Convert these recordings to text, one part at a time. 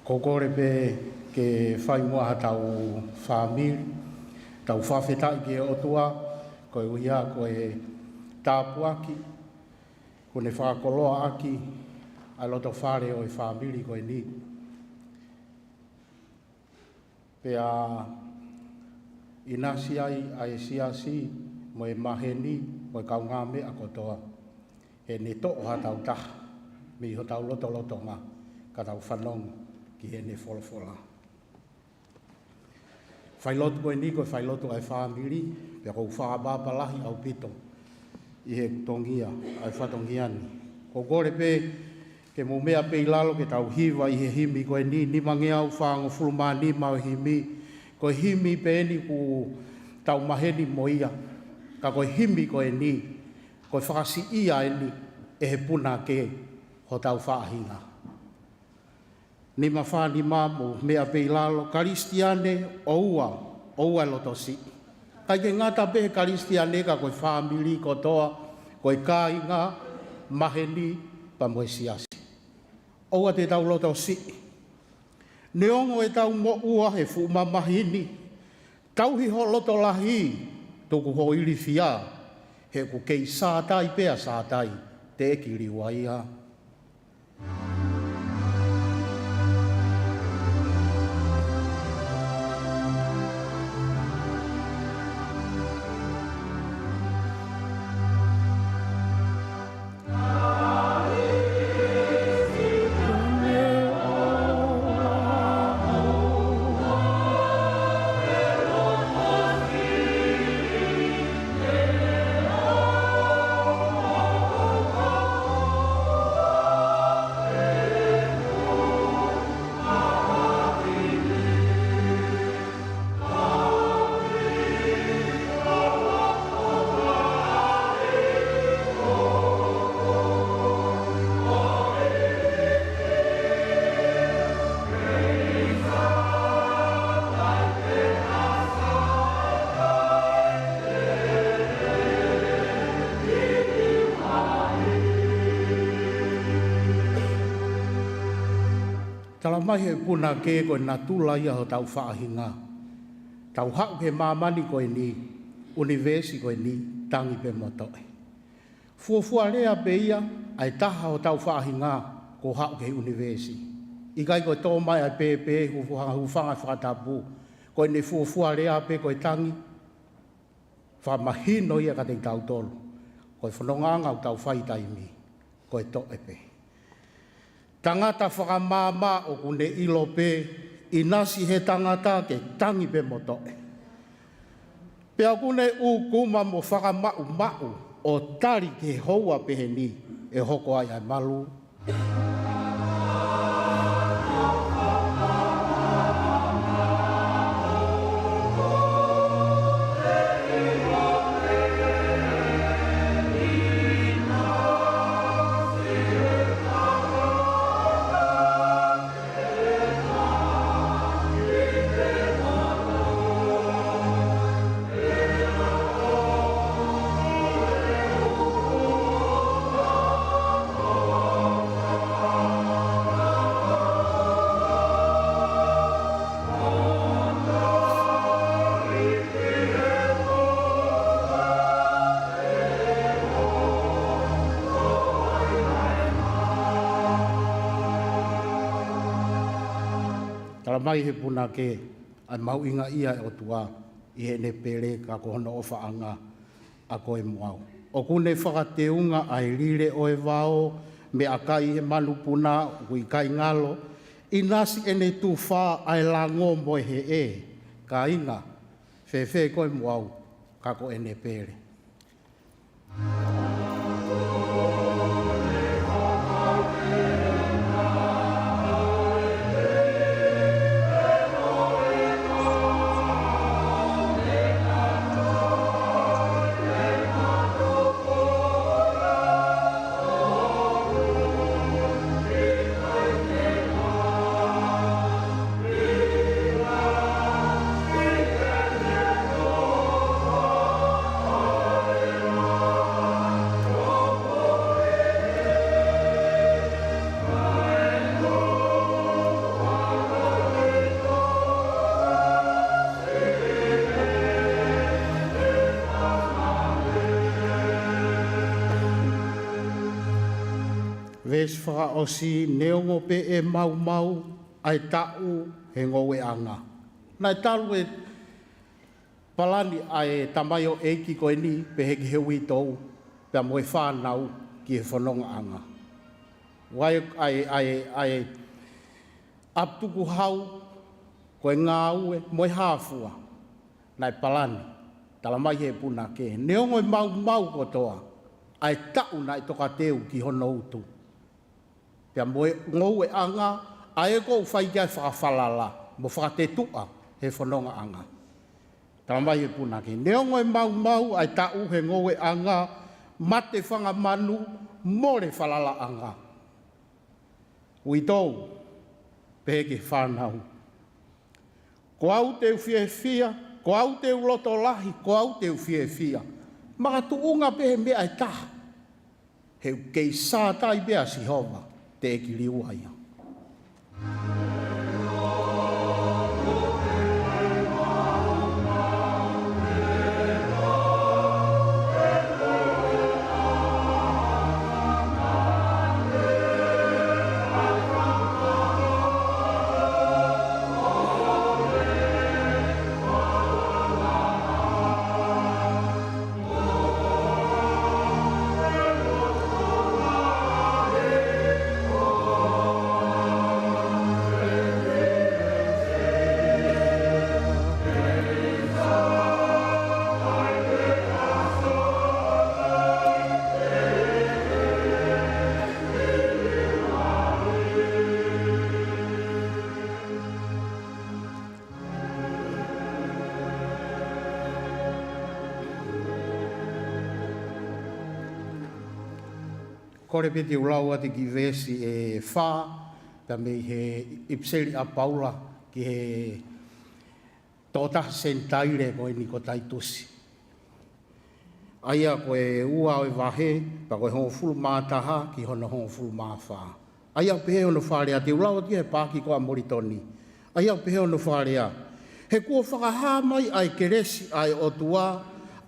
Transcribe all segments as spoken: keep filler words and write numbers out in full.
Ko e kole pē ke fai muʻa haʻatau fāmili, tau fakafetaʻi ki he ʻOtua, koeʻuhi ko e tāpuaki, kuo ne fakakoloaʻaki ʻa e loto fale ʻo e fāmili ko eni. Pea ʻinasi ai ʻa e siasi mo e maheni mo e kaungāmeʻa kotoa, heʻene toʻo haʻatau taha mei hotau lotolotonga ka tau fanongo ki heʻene folofola. Failotu ko eni ko e failotu ʻa e fāmili, pea ʻoku ou fakaʻapaʻapa lahi ʻaupito ʻi he tongia ʻa e fatongia ni. Ko e kole pē ke mou meʻa pē ʻi lalo ke tau hiva ʻi he himi ko eni, nimangeau fāngofulu mā nima ʻo e himi. Ko e himi pē eni ʻoku tau maheni mo ia, ka ko e himi ko eni, ko e fakasiʻia eni ʻe he punake hotau faʻahinga. Nima fā nima, mou meʻa pē ʻi lalo, Kalisitiane, ʻoua, ʻoua ʻe loto siʻi. ʻIkai ke ngata pē he Kalisitiane ka ko e fāmili kotoa, ko e kāinga, maheni, pea mo e siasi. ʻOua te tau loto siʻi. Neongo ʻetau moʻua he fuʻu mamahi ni, tauhi ho loto lahi, tuku ho ilifia, he ʻoku kei Sātai pē ʻa Sātai, teʻeki liua ia. Tala mai he punake ko e natula ia hotau faʻahinga. Tau haʻu ki he māmani ko eni, ʻunivēsi ko eni, tangi pē mo toʻe. Fuofua lea pē ia ʻa e taha hotau faʻahinga kuo haʻu ki he ʻunivēsi. ʻIkai ko e tō mai ʻa e pēpē, hūfanga, hūfanga he fakatapu, ko ʻene fuofua lea pē ko e tangi. Fakamahino ia kiate kitautolu, ko e fonongaʻanga ʻoku tau fai taimi, ko e toʻe pē. Tangata fakamāmā ʻoku ne ʻilo pē, ʻinasi he tangata ke tangi pē mo toʻe. Pea ʻoku ne ʻūkuma mo fakamaʻumaʻu ʻo tali ki he houa pehē ni ʻe hoko ai ʻa e malu. Tala mai he punake, ʻa e mahuʻingaʻia ʻo e ʻOtua ʻi heʻene pele ka ko hono ʻofaʻanga ʻa koe mo au. ʻOku ne fakateunga ʻa e lile ʻo e vao, meʻakai he manupuna ʻoku ʻikai ngalo, ʻinasi ʻene tufa ʻa e lango mo e heʻe, kāinga, fēfē koe mo au, ka ko ʻene pele. Veesi fakaʻosi, neongo pē ʻe maumau ʻa e taʻu he ngoueʻanga. Naʻe talu e palani ʻa e tamaioʻeiki ko eni pehē ki he uitou pea mo e fānau ki he fonongaʻanga. ʻA e, ʻa e, ʻa e, ʻa e ʻapi tukuhau, ko e ngāue mo e hā fua, naʻe palani, talamai ʻe he punake, neongo e maumau kotoa ʻa e taʻu naʻe tokateu ki hono utu, pea mo e ngoueʻanga, ʻa ē ʻoku fai ki ai e fakafalala mo fakatetuʻa he fonongaʻanga. Talamai ʻe he punake, neongo e maumau ʻa e taʻu he ngoueʻanga, mate fanga manu, mole falalaʻanga. Uitou, pehē ki he fānau, ko au te u fiefia, ko au te u loto lahi, ko au te u fiefia. Makatuʻunga pē he meʻa ʻe taha, he ʻoku kei sātai pē ʻa Sihova, teʻeki liua ia. Kole pē te u lau atu e kiʻi veesi ʻe fā, pea mei he ʻipiseli ʻa Paula ki he tokotaha Senitaile ko eni ko Taitusi. ʻA ia ko e ua ʻo e vahe, pea ko e hongofulu mā taha ki hono hongofulu mā fā. ʻA ia ʻoku pehē hono fakalea, te u lau atu ia he paaki ko ia ʻa Molitoni. ʻA ia ʻoku pehē hono fakalea, he kuo fakahā mai ʻa e kelesi ʻa e ʻOtua,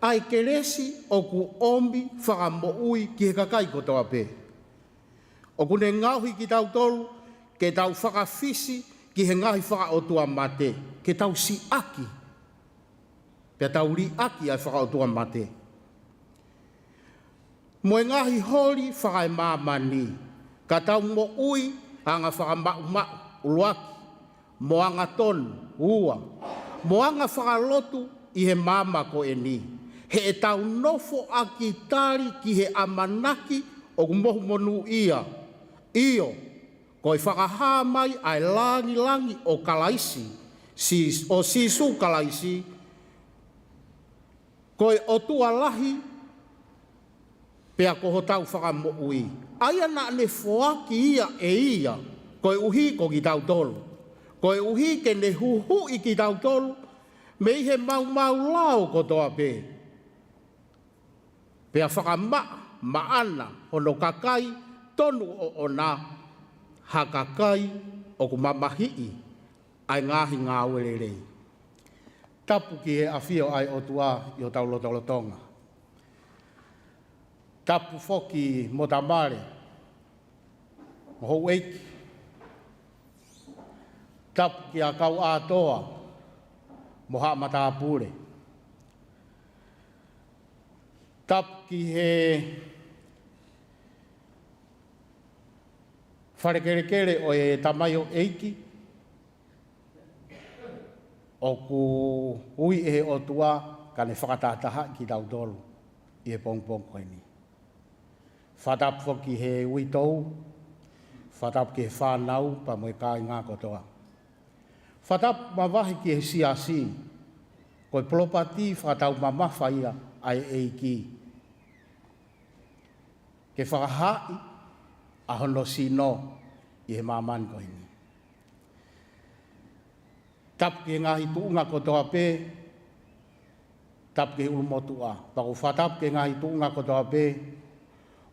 ʻa e kelesi ʻoku ʻomi fakamoʻui ki he kakai kotoa pē. ʻOku ne ngaohi kitautolu ke tau fakafisi ki he ngaahi fakaʻotua mate, ke tau siʻaki, pea tau liʻaki ʻa e fakaʻotua mate mo e ngaahi holi fakaemāmani, ka tau moʻui anga fakamaʻumaʻu, ʻuluaki, mo angatonu, ua, mo anga fakalotu ʻi he maama ko eni, he ʻetau nofoʻaki tali ki he ʻamanaki ʻoku mohu monūʻia, ʻio, ko e fakahā mai ʻa e langilangi ʻo Kalaisi, Sīs-, ʻo Sīsū Kalaisi, ko e ʻOtua lahi, pea ko hotau Fakamoʻui. ʻA ia naʻa ne foaki ia ʻe ia, koeʻuhi ko kitautolu, koeʻuhi ke ne huhuʻi kitautolu mei he maumau lao kotoa pē, pea fakamaʻa maʻana hono kakai tonu ʻoʻona, ha kakai ʻoku mamahiʻi ʻa e ngaahi ngāue lelei. Tapu ki he ʻafio ʻa e ʻOtua ʻi hotau lotolotonga. Tapu foki mo Tamale, mo Houʻeiki. Tapu kia Kauʻātoa, mo haʻa matāpule. Tapu ki he fale kelekele ʻo e tamaioʻeiki, ʻoku ui ʻe he ʻOtua ka ne fakatahatahaʻi kitautolu ʻi he pongipongi ko eni. Fakatapu foki he uitou, fakatapu ki he fānau pea mo e kāinga kotoa. Fakatapu mavahe ki he siasi, ko e palopati fakataumamafa ia ʻa e ʻEiki, ke fakahaaʻi ʻa hono sino ʻi he māmani ko eni. Tapu ki he ngaahi tuʻunga kotoa pē, tapu ki he ʻulumotuʻa. Pea ʻoku ou fakatapu ki he ngaahi tuʻunga kotoa pē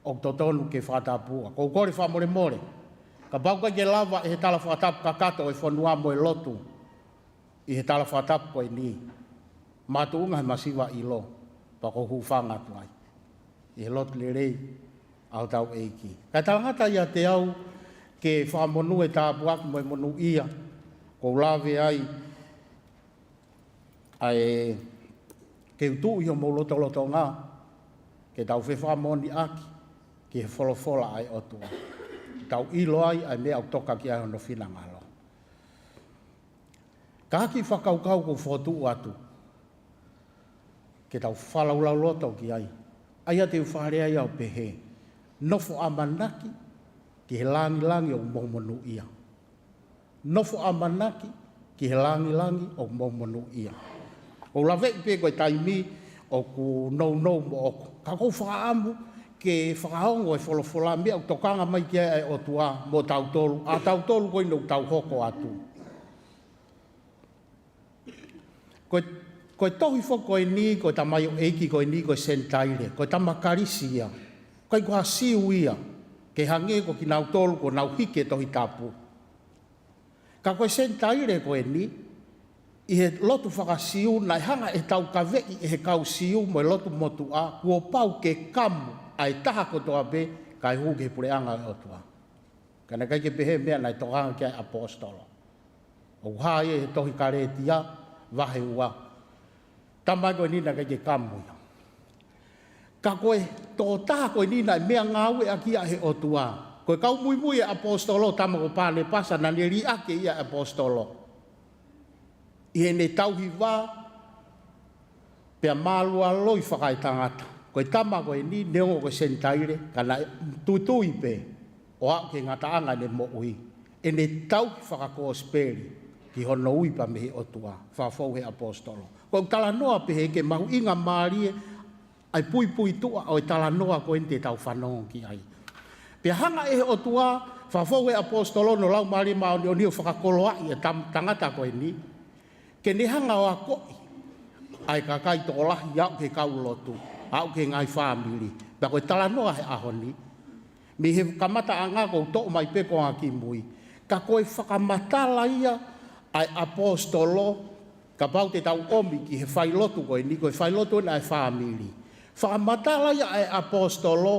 ʻoku totonu ke fakatapu. ʻOku ou kole fakamolemole kapau ʻoku ʻikai ke lava ʻe he tala fakatapu kakato ʻo e fonua mo e lotu ʻi he tala fakatapu ko eni, makatuʻunga he masiva ʻilo, pea ʻoku ou hūfanga atu ai ʻi he lotu lelei ʻa hotau ʻEiki. Kae talangata ʻiate au ke fakamonū e tāpuaki mo e monūʻia, ʻoku ou lave ai ʻa e ke utuʻi homou lotolotonga, ke tau fefakamoʻoniʻaki ki he folofola ʻa e ʻOtua. Tau ʻilo ai ʻa e meʻa ʻoku toka ki ai hono finangalo. Ka ʻi he fakakaukau ʻoku ou fokotuʻu atu, ke tau fakalaulauloto ki ai. ʻA ia te u fakalea ia ʻo pehē, nofo ʻamanaki ki he langilangi ʻoku mou monūʻia. Nofo ʻamanaki ki he langilangi ʻoku mou monūʻia. ʻOku ou laveʻi pē ko e taimi ʻoku nounou moʻoku. Ka ʻoku ou fakaʻamu ke fakaongo e folofola, meʻa ʻoku tokanga mai ki ai ʻa e ʻOtua mo tautolu, ʻa tautolu ko eni ʻoku tau hoko atu. Ko e, ko e tohi foki ko eni, ko e tamaioʻeiki ko eni, ko e Senitaile, ko e tama Kalisi ia. ʻIkai ko ha Siu ia, ke hangē ko kinautolu kuo nau hiki e Tohi Tapu. Ka ko e Senitaile ko eni, ʻi he lotu faka-Siu, naʻe hanga ʻe he taukaveʻi ʻe he kau Siu mo e lotu motuʻa, kuo pau ke kamu ʻa e taha kotoa pē, kae hū ki he puleʻanga ʻo e ʻOtua. Ka naʻe ʻikai ke pehē e meʻa naʻe tokanga ki ai e ʻaposetolo. ʻOku hā ia he tohi Kalētia, vahe ua. Tama ko eni naʻe ʻikai ke kamu ia. Ka ko e tokotaha ko eni naʻe meʻangāueʻaki ia ʻe he ʻOtua. Ko e kau muimui e ʻaposetolo, tama ko Panepasa, naʻa ne liʻaki ia e ʻaposetolo. ʻI heʻene tauhi vā, pea mālualoi fakaetangata. Ko e tama ko eni, neongo ko e Senitaile, ka naʻe tuitui pē ʻo aʻu ki he ngataʻanga ʻene moʻui. ʻEne tauhi fakakosipeli ki hono ui pea mei he ʻOtua, fakafou he ʻaposetolo. Ko e talanoa pehē ke mahuʻingamālie ʻa e puipuituʻa ʻo e talanoa ko eni te tau fanongo ki ai. Pea hanga ʻe he ʻOtua, fakafou he ʻaposetolo, hono Laumālie Māʻoniʻoni ʻo fakakoloaʻi e tam-, tangata ko eni, ke ne hanga ʻo akoʻi ʻa e kakai tokolahi, aʻu ki he kau lotu, aʻu ki he ngaahi fāmili. Pea ko e talanoa he ʻaho ni, mei he kamataʻanga ʻoku ou toʻo mai pē konga kimui, ka ko e fakamatala ia ʻa e ʻaposetolo, kapau te tau ʻomi ki he failotu ko eni, ko e failotu ena ʻa e fāmili. Fakamatala ia ʻa e ʻaposetolo,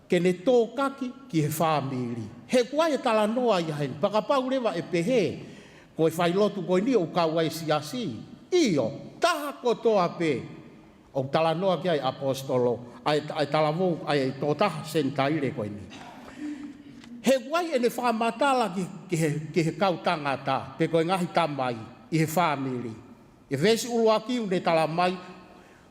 ke ne tōkaki ki he fāmili. He ʻoku ʻi ai e talanoa ia heni, pea kapau leva ʻe pehē, ko e failotu ko eni ʻoku kau ai e siasi. ʻIo, taha kotoa pē ʻoku talanoa ki ai e ʻaposetolo, ʻa e, ʻa e talavou, ʻa e tokotaha Senitaile ko eni. He ʻoku ʻi ai ʻene fakamatala ki, ki he, ki he kau tangata, pe ko e ngaahi tamai, ʻi he fāmili. ʻI he veesi ʻuluaki ʻoku ne tala mai,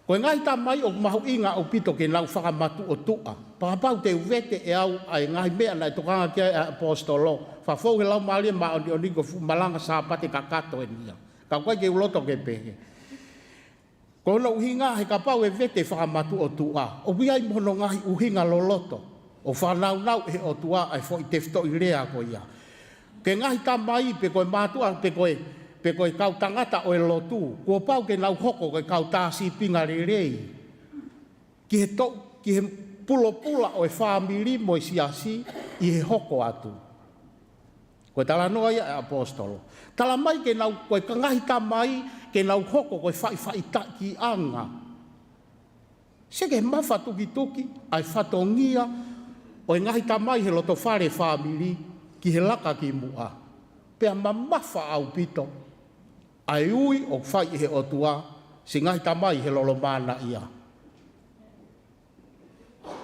ko e ngaahi tamai ʻoku mahuʻinga ʻaupito ke nau fakamatuʻotuʻa. Pea kapau te u vete ʻe au ʻa e ngaahi meʻa naʻe tokanga ki ai e ʻaposetolo, fakafou he Laumālie Māʻoniʻoni, ko e fuʻu malanga Sāpate kakato eni ia. Ka ʻoku ʻikai ke u loto ke pehē. Ko hono ʻuhinga he kapau ʻe vete fakamatuʻotuʻa, ʻoku ʻi ai mo hono ngaahi ʻuhinga loloto ʻoku fakanaunau ʻe he ʻOtua ʻa e foʻi tefitoʻi lea ko ia. Ko e ngaahi tamai pe ko e mātuʻa pe ko e, pe ko e kau tangata ʻo e lotu, kuo pau ke nau hoko ko e kau tā sīpinga lelei ki he to-, ki he pulopula ʻo e fāmili mo e siasi ʻi he hoko atu. Ko e talanoa ia ʻa e ʻaposetolo. Tala mai ke nau, ko e ngaahi tamai, ke nau hoko ko e faʻifaʻitakiʻanga. Sio ki he mafatukituki ʻa e fatongia ʻo e ngaahi tamai he loto fale fāmili ki he laka ki muʻa. Pea mamafa ʻaupito ʻa e ui ʻoku fai ʻe he ʻOtua siʻi ngaahi tamai he lolomānaʻia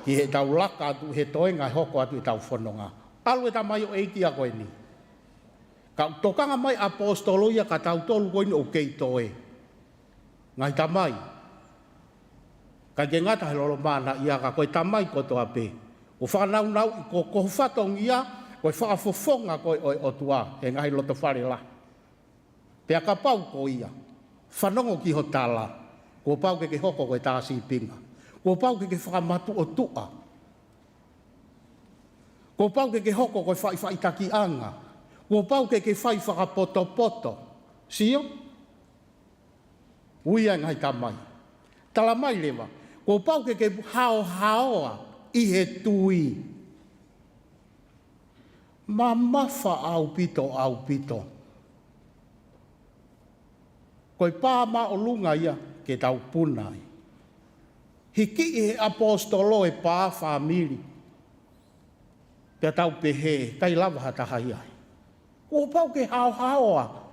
ki heʻetau laka atu he toenga ʻe hoko atu ʻetau fononga. ʻAlu e tamaioʻeiki ia ko eni. Ka ʻoku tokanga mai ʻaposetolo ia kia tautolu ko eni ʻoku kei toe. Ngaahi tamai. ʻIkai ke ngata he lolomānaʻia ka ko e tamai kotoa pē. ʻO fakanaunau ʻi ko, ko ho fatongia, ko e fakafofonga ko ē ʻo e ʻOtua, he ngaahi loto fale lahi. Pea kapau ko ia, fanongo ki ho tala, kuo pau ke ke hoko ko e tā sīpinga. Kuo pau ke ke fakamatuʻotuʻa. Kuo pau ke ke hoko ko e faʻifaʻitakiʻanga. Kuo pau ke ke fai fakapotopoto. Sio? Ui ʻa e ngaahi tamai. Tala mai leva, kuo pau ke ke haohaoa ʻi he tui. Mamafa ʻaupito, ʻaupito. Ko e pā māʻolunga ia ke tau puna ai. Hikiʻi ʻe he ʻaposetolo e pā fāmili. Pea tau pehē, ʻikai lava ha taha ia. Kuo pau ke haohaoa.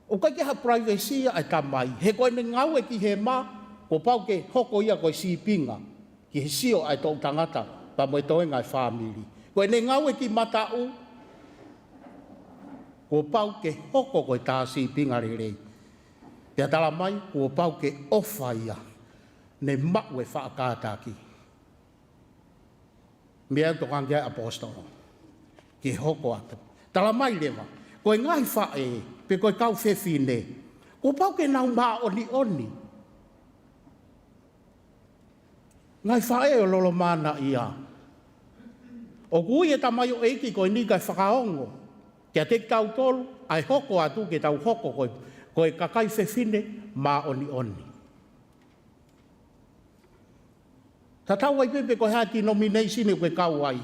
ʻOku ʻikai ke ha privacy ia ʻa e tamai. He ko ʻene ngāue ki he mā, kuo pau ke hoko ia ko e sīpinga ki he sio ʻa e toʻu tangata, pea mo e toenga ʻo e fāmili. Ko ʻene ngāue ki mataʻu, kuo pau ke hoko ko e tā sīpinga lelei. Pea tala mai, kuo pau ke ʻofa ia, ne maʻu e faʻa kātaki. Meʻa ʻoku tokanga ki ai ʻapositolo ke hoko atu. Tala mai leva, ko e ngaahi faʻē, pe ko e kau fefine, kuo pau ke nau māʻoniʻoni. Ngaahi faʻē ʻo Lolomānaʻia. ʻOku ui e tamaioʻeiki ko eni kae fakaongo kiate kitautolu ʻa e hoko atu ke tau hoko ko e, ko e kakai fefine māʻoniʻoni. Tatau ai pē pe ko e hā e denomination ʻoku ke kau ai.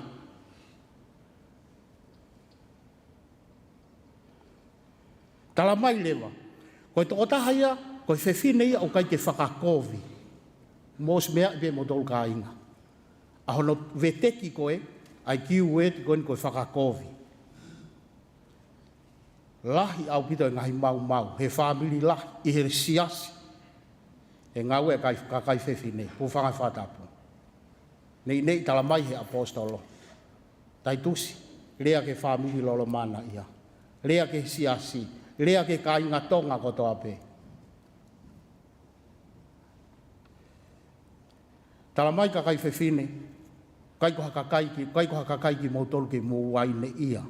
Tala mai leva, ko e tokotaha ia, ko e fefine ia ʻoku ʻikai ke fakakovi. Mou ʻosi meaʻi pē moutolu kāinga. ʻA hono veteki ko ē, ʻa e keyword ko eni ko e fakakovi. Lahi ʻaupito e ngaahi maumau he fāmili lahi, ʻi he siasi, he ngāue ʻa e kai-, kakai fefine, hūfanga he fakatapu. Neʻineʻi tala mai he ʻapositolo, Taitusi, lea ki he fāmili Lolomānaʻia, lea ki he siasi, lea ki he kāinga Tonga kotoa pē. Tala mai kakai fefine, ʻikai ko ha kakai ki, ʻikai ko ha kakai kimoutolu ke mou uaineʻia.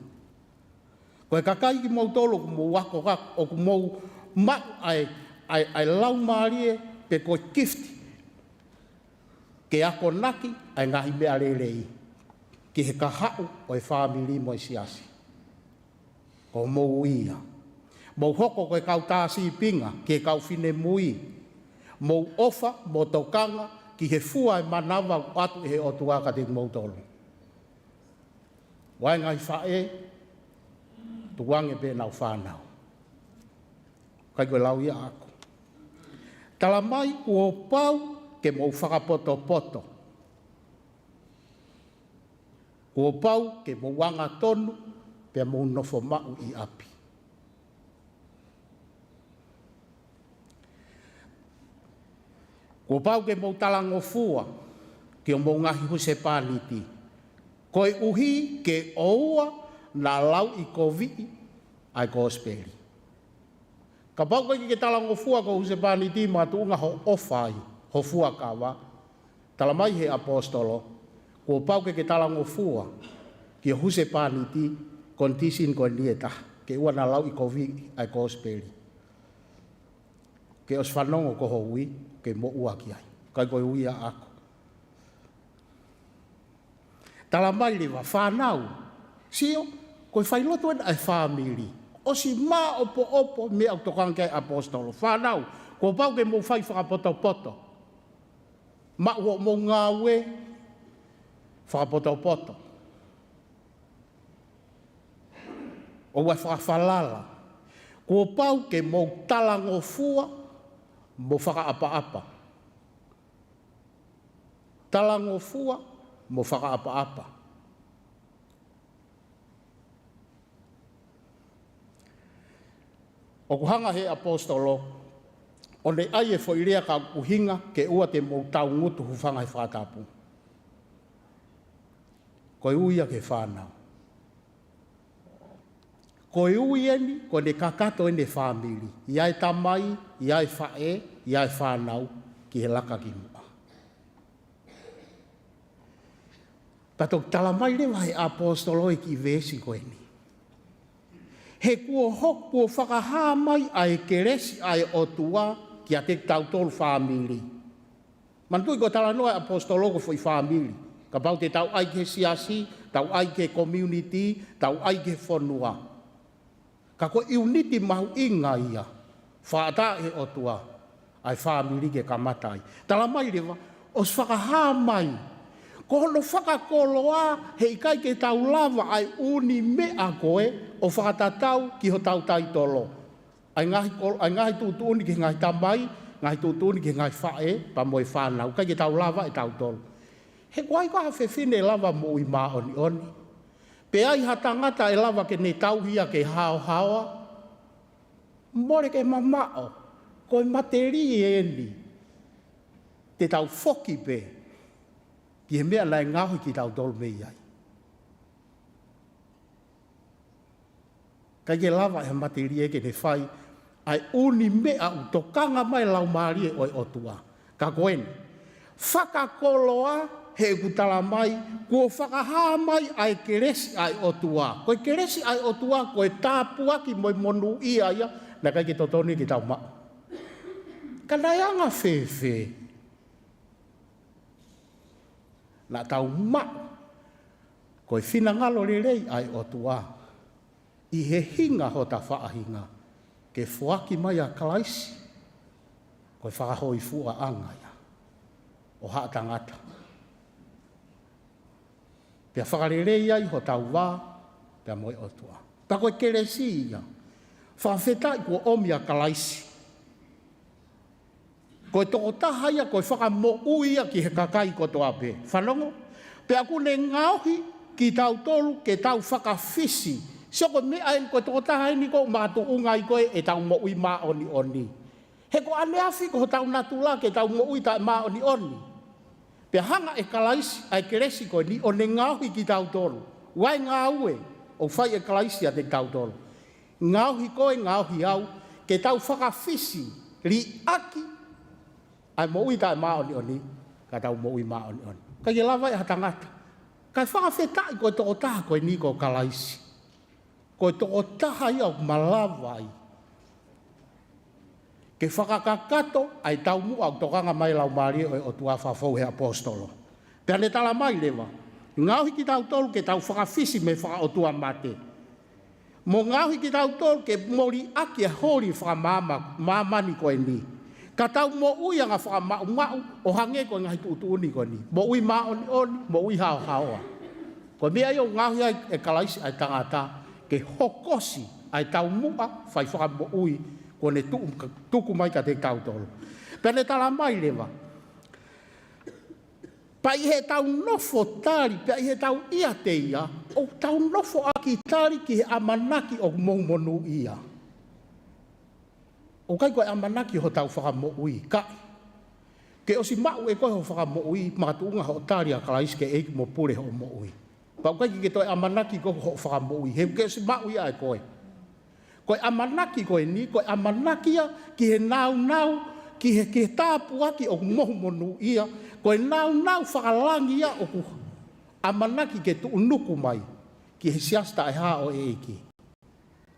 Ko e kakai kimoutolu ʻoku mou ako ka, ʻoku mou maʻu ʻa e, ʻa e, ʻa e laumālie pe ko e gift ke akonaki ʻa e ngaahi meʻa lelei ki he kahaʻu ʻo e fāmili mo e siasi. Ko hoʻomou ui ia. Mou hoko ko e kau tā sīpinga ki he kau finemui. Mou ʻofa mo tokanga ki he fua ʻo e manava ʻoku ʻoatu ʻe he ʻOtua kiate kimoutolu. Ko e ngaahi faʻē, tukuange pē ʻenau fānau. ʻIkai ko e lau ia ʻaʻaku. Tala mai kuo pau ke mou fakapotopoto. Kuo pau ke mou angatonu pea mou nofo maʻu ʻi ʻapi. Kuo pau ke mou talangofua ki hoʻomou ngaahi husepāniti, koeʻuhi ke ʻoua naʻa lauʻikoviʻi ʻa e kosipeli. Kapau ʻoku ʻikai ke ke talangofua ki ho husepāniti makatuʻunga hoʻo ʻofa ai, ho fuakava, tala mai he ʻapositolo, kuo pau ke ke talangofua ki ho husepāniti, condition ko eni ʻe taha, ke ʻoua naʻa lauʻikoviʻi ʻa e kosipeli. Ke ʻosi fanongo ki hoʻo ui, ke moʻua ki ai. ʻIkai ko e ui ia ʻaʻaku. Tala mai leva fānau. Sio, ko e failotu ena ʻa e fāmili. ʻOsi māʻopoʻopo meʻa ʻoku tokanga ki ai ʻapositolo. Fānau, kuo pau ke mou fai fakapotopoto. Maʻu hoʻomou ngāue fakapotopoto. ʻOua ʻe fakafalala. Kuo pau ke mou talangofua mo fakaʻapaʻapa. Talangofua mo fakaʻapaʻapa. ʻOku hanga he ʻapositolo ʻo ne ʻai e foʻi lea ka ʻuhinga ke ʻoua te mou taungutu, hūfanga he fakatapu. Ko e ui ia ki he fānau. Ko e ui eni, ko ʻene kakato ʻene fāmili. ʻI ai e tamai, ʻi ai e faʻē, ʻi ai e fānau, ki he laka ki muʻa. Pea toki tala mai leva he ʻapositolo e kiʻi veesi ko eni. He kuo hoko, kuo fakahā mai ʻa e kelesi ʻa e ʻOtua kiate kitautolu fāmili. Manatuʻi ko e talanoa e ʻapositolo ko e foʻi fāmili. Kapau te tau ʻai ki he siasi, tau ʻai ki he community, tau ʻai ki he fonua. Ka ko e ʻiuniti mahuʻinga ia, fakaʻatā ʻe he ʻOtua ʻa e fāmili ke kamata ai. Tala mai leva, ʻosi fakahā mai. Ko hono fakakoloa, heʻikai ke tau lava ʻa e ʻū meʻa ko ē ʻo fakatatau ki hotau taitolo. ʻA e ngaahi kol-, ʻa e ngaahi tuʻutuʻuni ki he ngaahi tamai, ngaahi tuʻutuʻuni ki he ngaahi faʻē, pea mo e fānau. ʻIkai ke tau lava ʻe tautolu. He ʻoku ʻikai ko ha fefine ʻe lava moʻui māʻoniʻoni. Pe ʻi ai ha tangata ʻe lava ke ne tauhi ia ke haohaoa. Mole ke mamaʻo. Ko e matelie eni. Te tau foki pē ki he meʻa naʻe ngaohi kitautolu mei ai. ʻIkai ke lava ʻe ha matelie ke ne fai ʻa e ʻū meʻa ʻoku tokanga mai Laumālie ʻo e ʻOtua. Ka ko eni, fakakoloa he ʻoku tala mai, kuo fakahā mai ʻa e kelesi ʻa e ʻOtua. Ko e kelesi ʻa e ʻOtua, ko e tāpuaki mo e monūʻia ia, naʻe ʻikai ke totonu ke tau maʻu. Ka naʻe anga fēfē naʻa tau maʻu ko e finangalo lelei ʻa e ʻOtua ʻi he hinga hota faʻahinga ke foaki mai ʻa Kalaisi, ko e fakahōifuaʻanga ia ʻo haʻa tangata. Pea fakalelei ai hotau vā pea mo e ʻOtua. Pea ko e kelesi ia. Fakafetaʻi kuo ʻomi ʻa Kalaisi. Ko e tokotaha ia, ko e fakamoʻui ia ki he kakai kotoa pē. Fanongo? Pea ʻoku ne ngaohi kitautolu ke tau fakafisi. Sio, ko e meʻa eni, ko e tokotaha eni ʻoku makatuʻunga ai ko ē ʻetau moʻui māʻoniʻoni. He ko ʻaneafi ko hotau natula ke tau moʻui taʻemāʻoniʻoni. Pea hanga ʻe Kalaisi, ʻa e kelesi ko eni, ʻo ne ngaohi kitautolu. ʻA e ngāue ʻoku fai ʻe Kalaisi ʻiate kitautolu. Ngaohi koe, ngaohi au, ke tau fakafisi, liʻaki ʻa e moʻui taʻemāʻoniʻoni, ka tau moʻui māʻoniʻoni. ʻIkai ke lava ʻe ha tangata. Kae fakafetaʻi ko e tokotaha ko eni ko Kalaisi. Ko e tokotaha ia ʻoku malava ai ke fakakakato ʻa e taumuʻa ʻoku tokanga mai Laumālie ʻo e ʻOtua, fakafou he ʻaposetolo. Pea ne tala mai leva, ngaohi kitautolu ke tau fakafisi mei he fakaʻotuamate. Mo ngaohi kitautolu ke moliʻaki ʻa e holi fakamāmani ko eni. Ka tau moʻui anga fakamaʻumaʻu ʻo hangē ko e ngaahi tuʻutuʻuni ko eni. Moʻui māʻoniʻoni, moʻui haohaoa. Ko e meʻa ia ʻoku ngaohi ai ʻe Kalaisi ʻa e tangata ke hokosi ʻa e taumuʻa fai fakamoʻui kuo ne tuku, tuku mai kiate kitautolu. Pea ne tala mai leva, pea ʻi heʻetau nofo tali, pea ʻi heʻetau ʻiate ia, ʻoku tau nofoʻaki tali ki he ʻamanaki ʻoku mou monūʻia. ʻOku ʻikai ko e ʻamanaki hotau fakamoʻui, ka ke ʻosi maʻu ʻe koe hoʻo fakamoʻui, makatuʻunga hoʻo tali ʻa Kalaisi ko e ʻEiki mo Pule hoʻo moʻui. Pea ʻoku ʻikai ke toe ʻamanaki koe ki hoʻo fakamoʻui, he ʻoku ke ʻosi maʻu ia ʻe koe. Ko e ʻamanaki ko eni, ko e ʻamanaki ia ki he nāunau, ki he, ki he tāpuaki ʻoku mou monūʻia, ko e nāunau fakalangi ia ʻoku ʻamanaki ke tuʻunuku mai ki he siasi taʻehā ʻo e ʻEiki.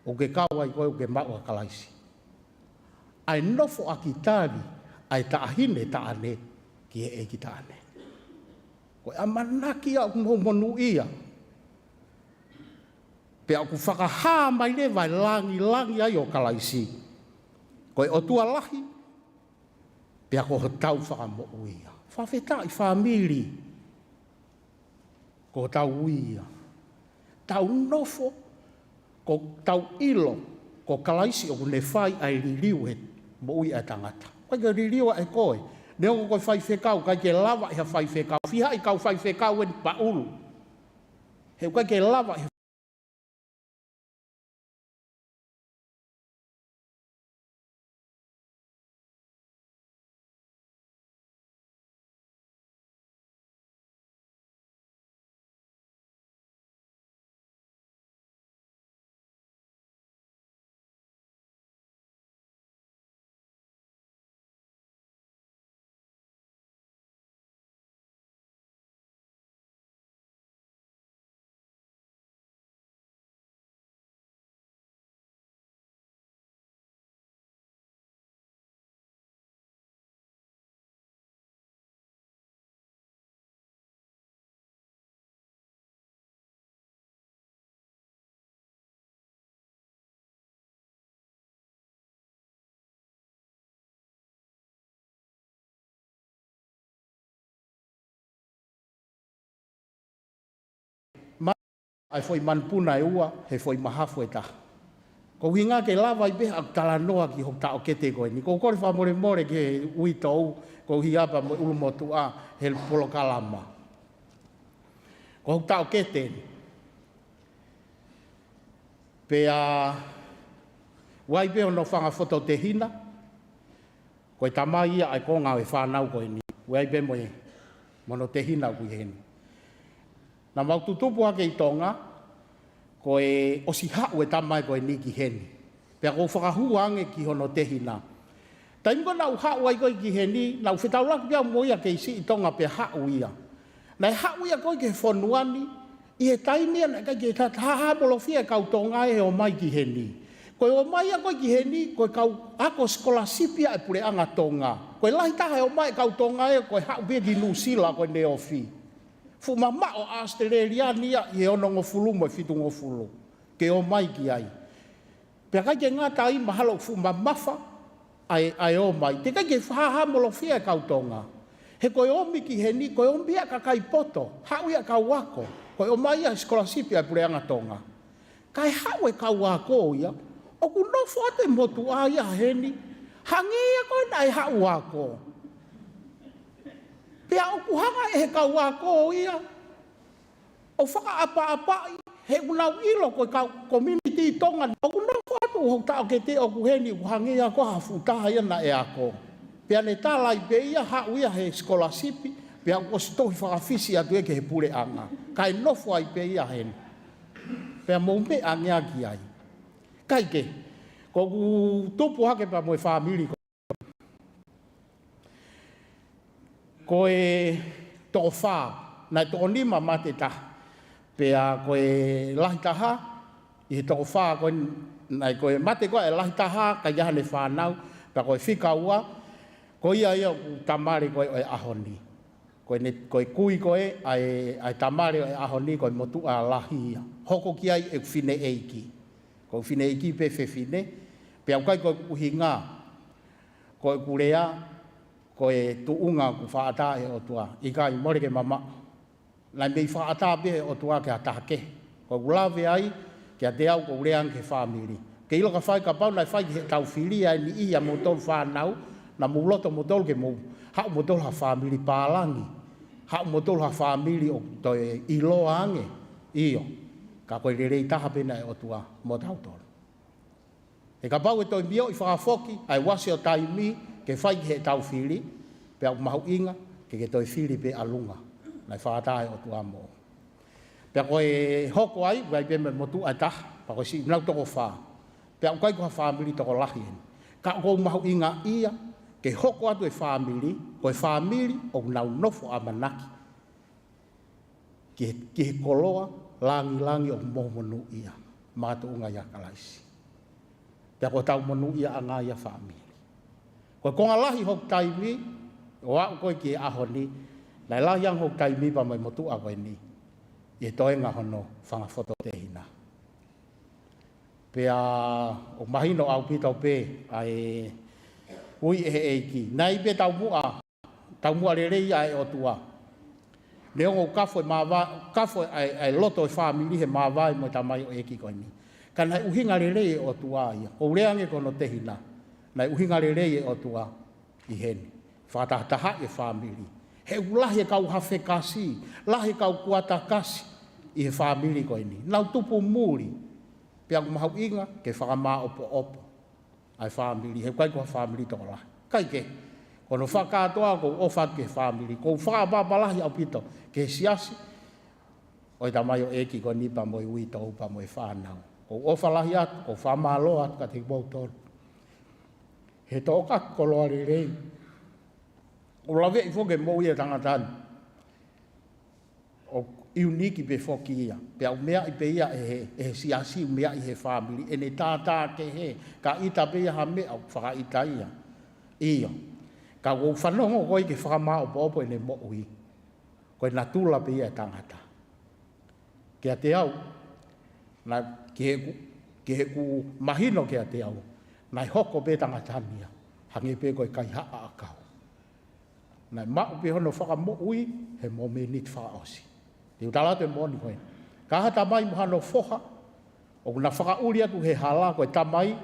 ʻOku ke kau ai koe, ʻoku ke maʻu ʻa Kalaisi. ʻA e nofoʻaki tali ʻa e taʻahine taʻane ki he ʻeiki taʻane. Ko e ʻamanaki ia ʻoku mou monūʻia. Pea ʻoku fakahā mai leva e langilangi ai ʻo Kalaisi. Ko e ʻOtua lahi, pea ko hotau fakamoʻui ia. Fakafetaʻi fāmili. Ko hotau ui ia. Tau nofo, ko tau ʻilo, ko Kalaisi ʻoku ne fai ʻa e liliu he moʻui ʻa e tangata. ʻIkai ke liliu ʻe koe. Neongo ko e faifekau, ʻikai ke lava ʻe ha faifekau. Fiha ʻi he kau faifekau eni paʻulu. He ʻikai ke lava ʻe ʻa e foʻi manupuna ʻe ua, he foʻi mahafu ʻe taha. Ko e ʻuhinga ke lava ai pē ʻa e talanoa ki hoku taʻokete ko eni. Ko e kole fakamolemole ki he uitou, ko e ʻuhinga pea mo e ʻulumotuʻa he polokalama. Ko hoku taʻokete eni. Pea ʻoku ʻi ai pē hono fanga fototehina, ko e tamai ia ʻa e konga ʻo e fānau ko eni. ʻOku ʻi ai pē mo e, mo hono tehina ʻoku ʻi heni. Naʻa mau tutupu hake ʻi Tonga, ko e ʻosi haʻu e tamai ko eni ki heni. Pea ʻoku ou fakahū ange ki hono tehina. Taimi ko ē naʻa ku haʻu ai ko ē ki heni, naʻa ku fetaulaki pē au mo ia kei siʻi Tonga pea haʻu ia. Naʻe haʻu ia ko ē ki he fonua ni, ʻi he taimi ia naʻe ʻikai ke ta-, hāhāmolofia e kau Tonga ʻi he ō mai ki heni. Ko e ō mai ia ko ē ki heni, ko e kau ako sikolasipi ia ʻa e puleʻanga Tonga. Ko e lahi taha e ō mai e kau Tonga ia, ko e haʻu pē ki Nuʻusila ko ʻene ofi. Fuʻu mamaʻo ʻa ʻAositelēlia ni ia ʻi he onongofulu mo e fitungofulu. Ke ō mai ki ai. Pea ʻikai ke ngata ai mahalo fuʻu mamafa ʻa e, ʻa e ō mai. Teʻeki ai ke hāhāmolofia e kau Tonga. He ko e omi ki heni, ko e omi ia ʻa e kakai poto. Haʻu ia e kau ako. Ko e ō mai ia sikolasipi ʻa e puleʻanga Tonga. Kae haʻu e kau ako ia. ʻOku nofo atu e motuʻa ia heni. Hangē ia ko ē naʻe haʻu ako. Pea ʻoku hanga ʻe he kau ako ia ʻo fakaʻapaʻapaʻi, he ʻoku nau ʻilo ko e kau community Tonga ni, ʻoku nofo atu hoku taʻokete ʻoku heni, ʻoku hangē ia ko ha fuʻu taha ia naʻe ako. Pea ne tala ai pē ia, haʻu ia he sikolasipi, pea ʻoku ʻosi tohi fakafisi atu ia ki he puleʻanga. Kae nofo ai pē ia heni. Pea mou meʻa ange ā ki ai. Kae kehe, ko ʻeku tupu hake pea mo e fāmili ko Ko e toko fā, naʻe toko nima mate taha. Pea ko e lahi taha, ʻi he toko fā ko ē, naʻe ko e mate ko ē lahi taha, ʻikai haʻane fānau, pea ko e fika ua, ko ia ia ʻoku tamale ko ē ʻo e ʻaho ni. Ko ʻene, ko e kui ko ē, ʻa e, ʻa e tamale ʻo e ʻaho ni, ko e motuʻa lahi ia. Hoko ki ai ʻeku fineʻeiki. Ko e fineʻeiki pē fefine, pea ʻoku ʻikai ko e ʻuhinga, ko ʻeku lea, ko e tuʻunga ʻoku fakaʻatā ʻe he ʻOtua, ʻikai, mole ke mamaʻo. Naʻe mei fakaʻatā pē ʻe he ʻOtua ki ha taha kehe. Ko ʻeku lave ai, kiate au ʻoku ou lea ange ki he fāmili. Ke ʻilo ka fai kapau naʻe fai ki heʻetau fili ʻa e niʻihi ʻa moutolu fānau, naʻa mou loto moutolu ke mou haʻu moutolu ha fāmili pālangi. Haʻu moutolu ha fāmili ʻoku toe ʻiloa ange. ʻIo. Ka ko e lelei taha pē ena ʻa e ʻOtua mo tautolu. He kapau ʻe toe mioʻi fakafoki ʻa e uasi ʻo taimi ke fai ki heʻetau fili, pea ʻoku mahuʻinga ke ke toe fili pē ʻalunga. Naʻe fakaʻatā ʻe he ʻOtua moʻou. Pea ko e hoko ai, ʻoku ʻi ai pē mo e motuʻa ʻe taha, pea ko e siʻi nau toko fā. Pea ʻoku ʻikai ko ha fāmili tokolahi eni. Ka ʻoku ou mahuʻingaʻia ke hoko atu e fāmili, ko e fāmili ʻoku nau nofo ʻamanaki ki he, ki he koloa langilangi ʻoku mou monūʻia makatuʻunga ʻia Kalaisi. Pea ko hotau monūʻiaʻanga ia fāmili. Ko e konga lahi hoku taimi, ʻo aʻu ko ē ki he ʻaho ni, naʻe lahi ange hoku taimi pea mo e motuʻa ko eni, ʻi he toenga hono fanga fototehina. Pea ʻoku mahino ʻaupito pē ʻa e ui ʻe he ʻEiki. Naʻe ʻi ai pē taumuʻa, taumuʻa lelei ʻa e ʻOtua. Neongo ʻoku kafo e māvae, kafo ʻa e, ʻa e loto e fāmili he māvae mo e tamaioʻeiki ko eni. Ka naʻe ʻuhinga lelei e ʻOtua ia. ʻOku ou lea ange ki hono tehina. Naʻe ʻuhinga lelei e ʻOtua ʻi heni. Fakatahatahaʻi e fāmili. He ʻoku lahi e kau hafekasi, lahi e kau kuata kasi ʻi he fāmili ko eni. Nau tupu muli, pea ʻoku mahuʻinga ke fakamāʻopoʻopo ʻa e fāmili, he ʻoku ʻikai ko ha fāmili tokolahi. Kae kehe, ko hono fakakātoa ʻoku ou ʻofa atu ki he fāmili, ʻoku ou fakaʻapaʻapa lahi ʻaupito ki he siasi ʻo e tamaioʻeiki ko eni pea mo e uitou pea mo e fānau. ʻOku ou ʻofa lahi atu, ʻoku ou fakamālō atu kiate kimoutolu. He tokolahi koloa lelei. ʻOku ou laveʻi foki e moʻui e tangata ni. ʻOku ʻiuniki pē foki ia. Pea ʻoku meaʻi pē ia ʻe he, ʻe he siasi, ʻoku meaʻi ʻe he fāmili. ʻEne tātā kehe, ka ʻita pē ia ha meʻa ʻoku fakaʻita ia. ʻIo. Ka ʻoku ou fanongo ko ē ki he fakamāʻopoʻopo ʻene moʻui. Ko e natula pē ia e tangata. Kiate au, naʻe, ki heʻeku, ki heʻeku mahino kiate au, naʻe hoko pē tangata ni ia, hangē pē ko e kaihaʻa ʻakau. Naʻe maʻu pē hono fakamoʻui he momeniti fakaʻosi. Te u tala atu e moʻoni ko ē. Ka ha tamai mo hano foha, ʻoku na fakaʻuli atu he hala ko e tamai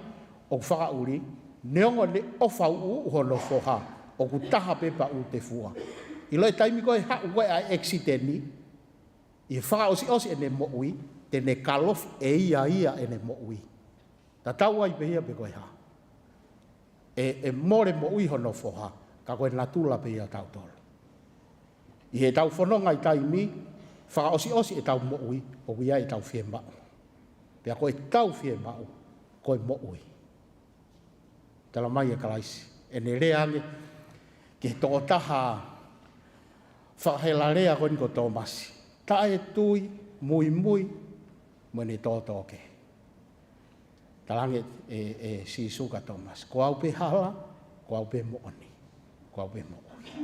ʻoku fakaʻuli, neongo ʻene ʻofa ʻuʻuʻu hono foha, ʻoku taha pē paʻū tefua. ʻIlo e taimi ko ē haʻu ko ē ʻa e ʻekisiteni, ʻi he fakaʻosiʻosi ʻene moʻui, te ne kalofi ʻe ia ia ʻene moʻui. Tatau ai pē ia pe ko e hā. ʻE, ʻe mole moʻui hono foha, ka ko e natula pē ia ʻo tautolu. ʻI heʻetau fononga ʻi taimi, fakaʻosiʻosi ʻetau moʻui, ʻoku ʻi ai ʻetau fiemaʻu. Pea ko ʻetau fiemaʻu, ko e moʻui. Talamai ʻe Kalaisi, ʻene lea ange ki he tokotaha fakahelalea ko eni ko Tōmasi. Taʻetui, muimui, mo ʻene tōtō kehe. Talaange ʻe, ʻe Sīsū kia Tōmasi, ko au pē hala, ko au pē moʻoni, ko au pē moʻui.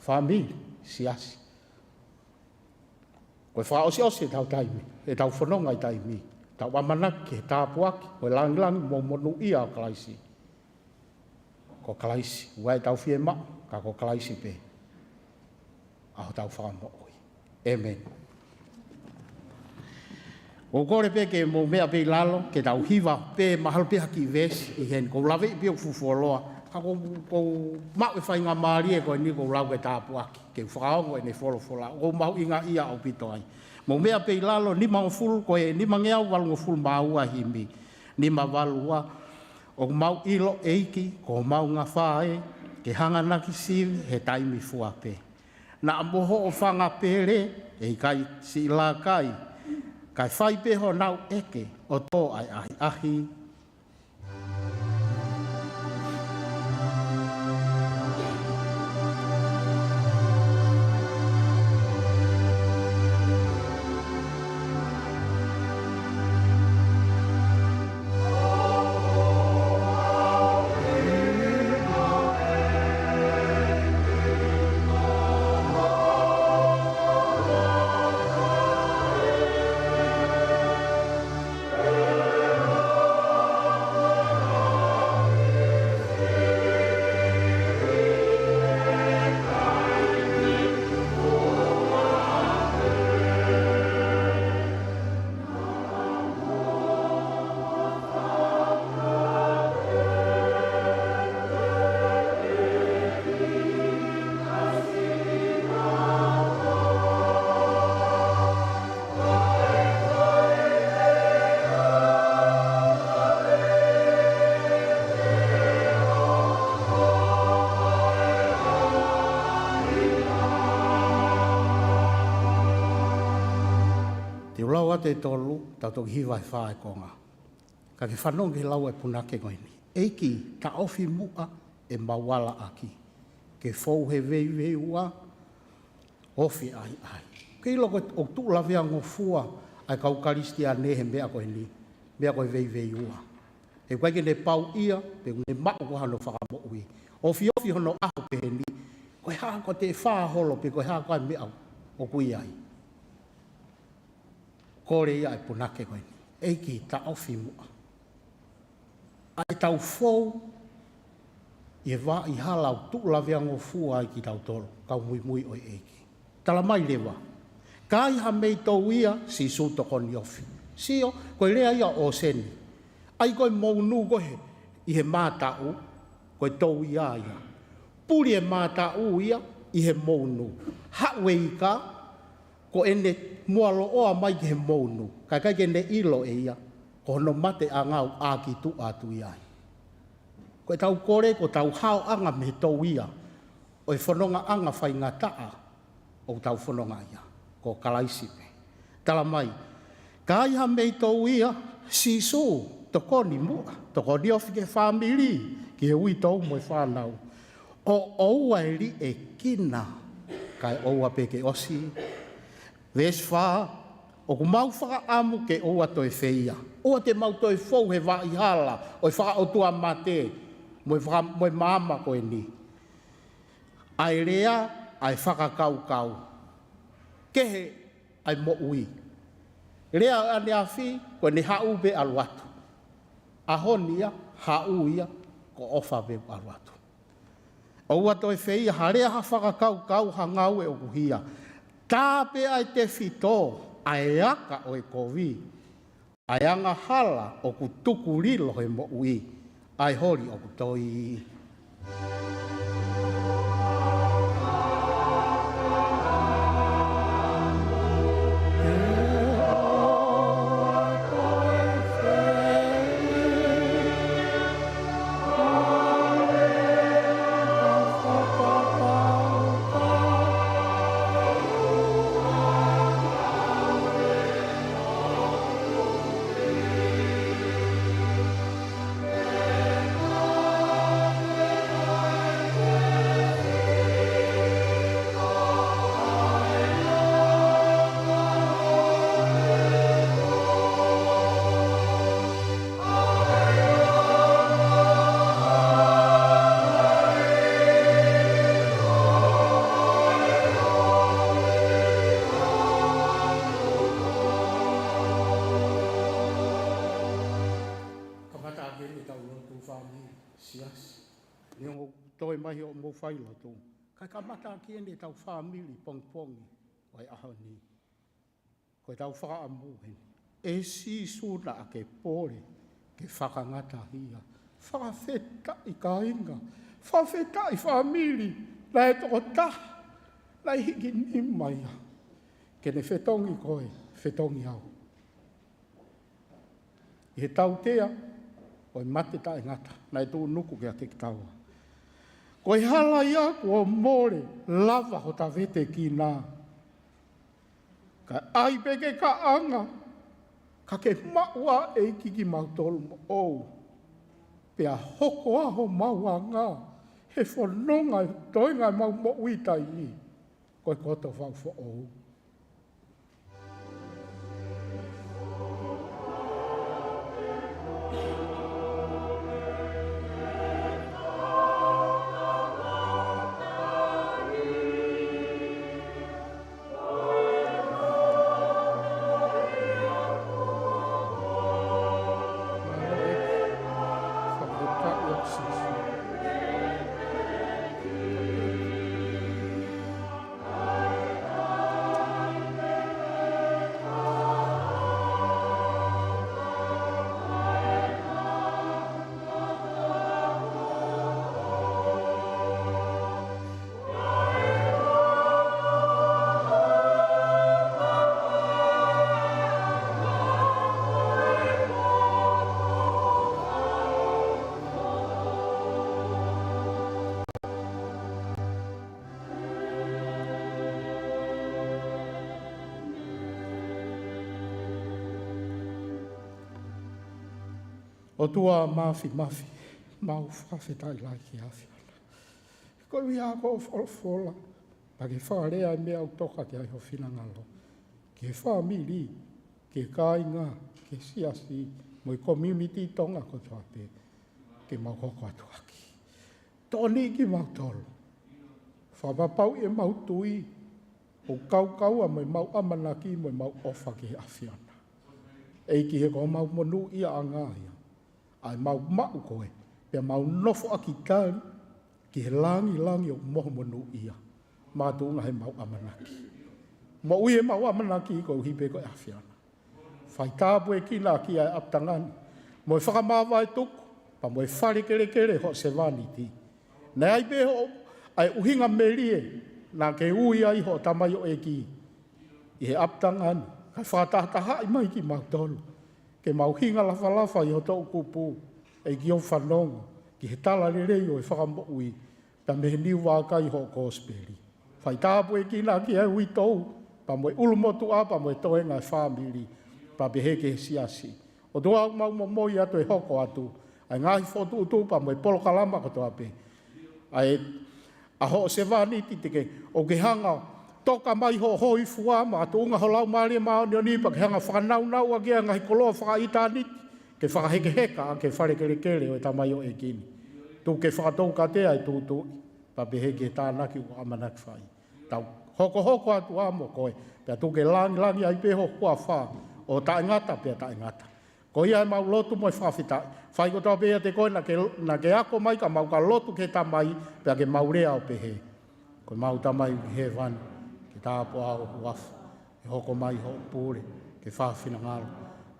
Fāmili, siasi. Ko e fakaʻosiʻosi ʻetau taimi, ʻetau fononga ʻi taimi, tau ʻamanaki ki he tāpuaki, ko e langilangi mo e monūʻia ʻo Kalaisi. Ko Kalaisi, ʻoku ʻi ai ʻetau fiemaʻu, ka ko Kalaisi pē ʻa hotau fakamoʻui. ʻĒmeni. ʻOku ou kole pē ke mou meʻa pē ʻi lalo, ke tau hiva pē mahalo pē ha kiʻi veesi ʻi heni, ʻoku ou laveʻi pē ʻo fufuoloa, ka ʻoku ou, ʻoku ou maʻu e faingamālie ko eni ʻoku ou lau ke tāpuaki, ke u fakaongo ʻene folofola, ʻoku ou mahuʻingaʻia ʻaupito ai. Mou meʻa pē ʻi lalo, nimangofulu, ko e nimangeau valungofulu mā ua himi, nima valu ua, ʻOku mau ʻilo ʻEiki, ko homau ngafa ē, ke hanganaki sivi he taimi fua pē. Naʻa mo hoʻo fanga pele, ʻe ʻikai siʻi lākai, kae fai pē honau ʻeke, ʻo tō ʻa e ʻahiʻahi. Te u lau atu e tolu, tau toki hiva he fā e konga. Ka ke fanongo ki he lau e punake ko eni. ʻEiki, taʻofi muʻa ʻemau ala ʻaki. Ke fou he veiveiua, ofi ʻahiʻahi. Ke ʻilo ko e ʻoku tuʻu laveangofua ʻa e kau Kalisitiane he meʻa ko eni, meʻa ko e veiveiua. He ʻoku ʻikai ke ne pau ia, pe ʻoku ne maʻu ko hano fakamoʻui. Ofiofi hono ʻaho pehē ni, ko e hā ko e te fā holo pe ko e hā ko e meʻa ʻoku ʻi ai. Kole ia e punake ko eni. ʻEiki taʻofi muʻa ʻa ʻetau fou ʻi he vaʻa hala ʻoku tuʻu laveangofua ai kitautolu, kau muimui ʻo e ʻEiki. Talamai leva, ka ai ha mei tou ia, Sīsū tokoni ofi. Sio, ko e lea ia ʻo ʻOseni. ʻAi ko e mounu ko ē ʻi he mātaʻu, ko e tou ia ia. Puli e mātaʻu ia ʻi he mounu. Haʻu e ika, ko ʻene mualoʻoa mai ki he mounu. Kae ʻikai ke ne ʻilo ʻe ia, ko hono mateʻanga ʻoku ʻākituʻa atu ia ai. Ko ʻetau kole, ko ʻetau haoʻanga mei he tou ia, ʻo e fonongaʻanga faingataʻa ʻoku tau fononga ia, ko Kalaisi pē. Talamai, ka ai ha mei tou ia, Sīsū, tokoni muʻa, tokoni ofi ki he fāmili, ki he uitou mo e fānau. ʻO ʻoua ʻe liʻekina, kae ʻoua pē ke ʻosi. Veesi fā, ʻoku mau fakaʻamu ke ʻoua toe feia. ʻOua te mau toe fou he vaʻa hala ʻo e fakaʻotuamate mo e faka-, mo e maama ko eni. ʻA e lea, ʻa e fakakaukau. Kehe ʻa e moʻui. Lea ʻaneafi, ko ʻene haʻu pē ʻalu atu. ʻAho ni ia, haʻu ia, ko e ʻofa pē ʻalu atu. ʻOua toe feia ha lea, ha fakakaukau, ha ngāue ʻoku hia. Tā pē ʻa e tefito, ʻa e aka ʻo e kovi. ʻA e angahala ʻoku tuku lilo he moʻui, ʻa e holi ʻoku toi. Siasi. Neongo toe mai hoʻomou failotu, kae kamata ʻaki eni ʻetau fāmili pongipongi ʻo e ʻaho ni. Ko ʻetau fakaʻamu eni. ʻE Sīsū, naʻa ke pole ke fakangata hia. Fakafetaʻi kāinga. Fakafetaʻi fāmili. Naʻe tokotaha. Naʻe hiki nima ia. Ke ne fetongi koe, fetongi au. ʻI he tautea ʻo e mate taʻengata, naʻe tuʻunuku kiate kitaua. Ko e hala ia kuo mole, lava hota vetekina. Ka ʻai pē ke kaʻanga, ka ke maʻu ʻa e ʻEiki kimautolu moʻou. Pea hoko ʻa homau anga, he fononga ʻe toenga ʻemau moʻui taimi, ko e koto fau foʻou. ʻOtua Māfimafi, mau fakafetaʻi lahi ki he ʻAfiona. Ko ia ko hoʻo folofola, pea ke fakalea e meʻa ʻoku toka ki ai ho finangalo. Ki he fāmili, ki he kāinga, ki he siasi, mo e community Tonga kotoa pē, ke mau hoko atu ʻaki. Tokoniʻi kimautolu. Fakapapauʻi ʻemau tui, ʻo kaukaua mo ʻemau ʻamanaki mo ʻemau ʻofa ki he ʻAfiona. ʻEiki, he ko homau monūʻiaʻanga ia ʻa ʻemau maʻu koe, pea mau nofo ʻaki tali ki he langilangi ʻoku mohu monūʻia, makatuʻunga heʻemau ʻamanaki. Moʻui ʻemau ʻamanaki koeʻuhi pē ko e ʻAfiona. Fai tāpuekina ʻaki ʻa e ʻapitanga ni, mo e fakamāvae tuku, pea mo e fale kelekele hoʻo sevāniti. Naʻe ʻi ai pē hoʻo, ʻa e ʻuhinga melie, naʻa ke ui ai hoʻo tamaioʻeiki ʻi he ʻapitanga ni, kae fakatahatahaʻi mai kimautolu, ke mau hinga lafalafa ʻi ho toʻukupu, ʻEiki, ʻo fanongo ki he tala lelei ʻo e fakamoʻui, pea mei he niu vākai hoʻo kosipeli. Fai tāpuekina ʻaki ʻa e uitou, pea mo e ʻulumotuʻa, pea mo e toenga e fāmili, pea pehē ki he siasi. ʻOtua, ʻoku mau momoi atu e hoko atu ʻa e ngaahi fokotuʻutuʻu pea mo e polokalama kotoa pē ʻa e, ʻa hoʻo sevāniti, te ke, ʻoku ke hanga toka mai hoʻo hōifua makatuʻunga ho Laumālie Māʻoniʻoni, pea ke hanga fakanaunau ʻaki ʻa e ngaahi koloa fakaʻitāniti, ke fakahekeheka ʻaki e fale kelekele ʻo e tamaioʻeiki ni. Tuku ke fakatoukatea e tūtuuʻi, pea pehē ki he tānaki ʻoku ʻamanaki fai. Tau hokohoko atu ā mo koe, pea tuku ke langilangiʻia ai pē ho huafa ʻo taʻengata pea taʻengata. Ko ia ʻemau lotu mo e fakafetaʻi. Fai kotoa pē ʻiate koe, naʻa ke, naʻa ke ako mai ka mau ka lotu ki he Tamai, pea ke mau lea ʻo pehē: Ko ʻemau Tamai ʻoku ʻi hēvani, ke tāpuhā ho huafa, ke hoko mai hoʻo pule, ke fai ho finangalo,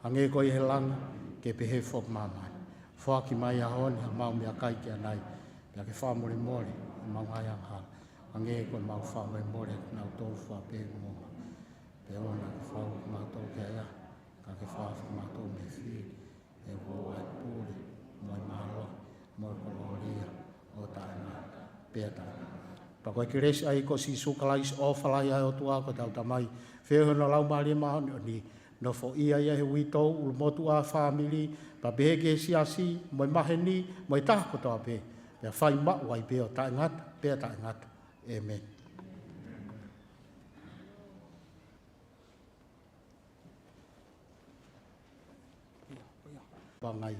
hangē ko ia ʻi he langi, ke pehē foki ʻi māmani. Foaki mai he ʻaho ni haʻamau meʻakai ki ʻanai, pea ke fakamolemole ʻemau ngaahi angahala, hangē ko ʻemau fakamolemole ʻa kinautolu ʻoku fai pehē kiate kimautolu. Pea ʻoua naʻa ke fakaʻau kimautolu ki he ʻea, ka ke fakahaofi kimautolu mei he fili, he ʻoku ʻoʻou ʻa e pule, mo e mālohi, mo e kolōlia, ʻo taʻengata pea taʻengata. Pea ko e kelesi ʻa e ʻEiki ko Sīsū Kalaisi, ʻofa lahi ʻa e ʻOtua ko hotau Tamai, feohi ʻa hono Laumālie Māʻoniʻoni, nofoʻia ia he uitou, ʻulumotuʻa, fāmili, pea pehē ki he siasi, mo e maheni, mo e taha kotoa pē, pea fai maʻu ai pē ʻo taʻengata pea taʻengata. ʻĒmeni. Pangai.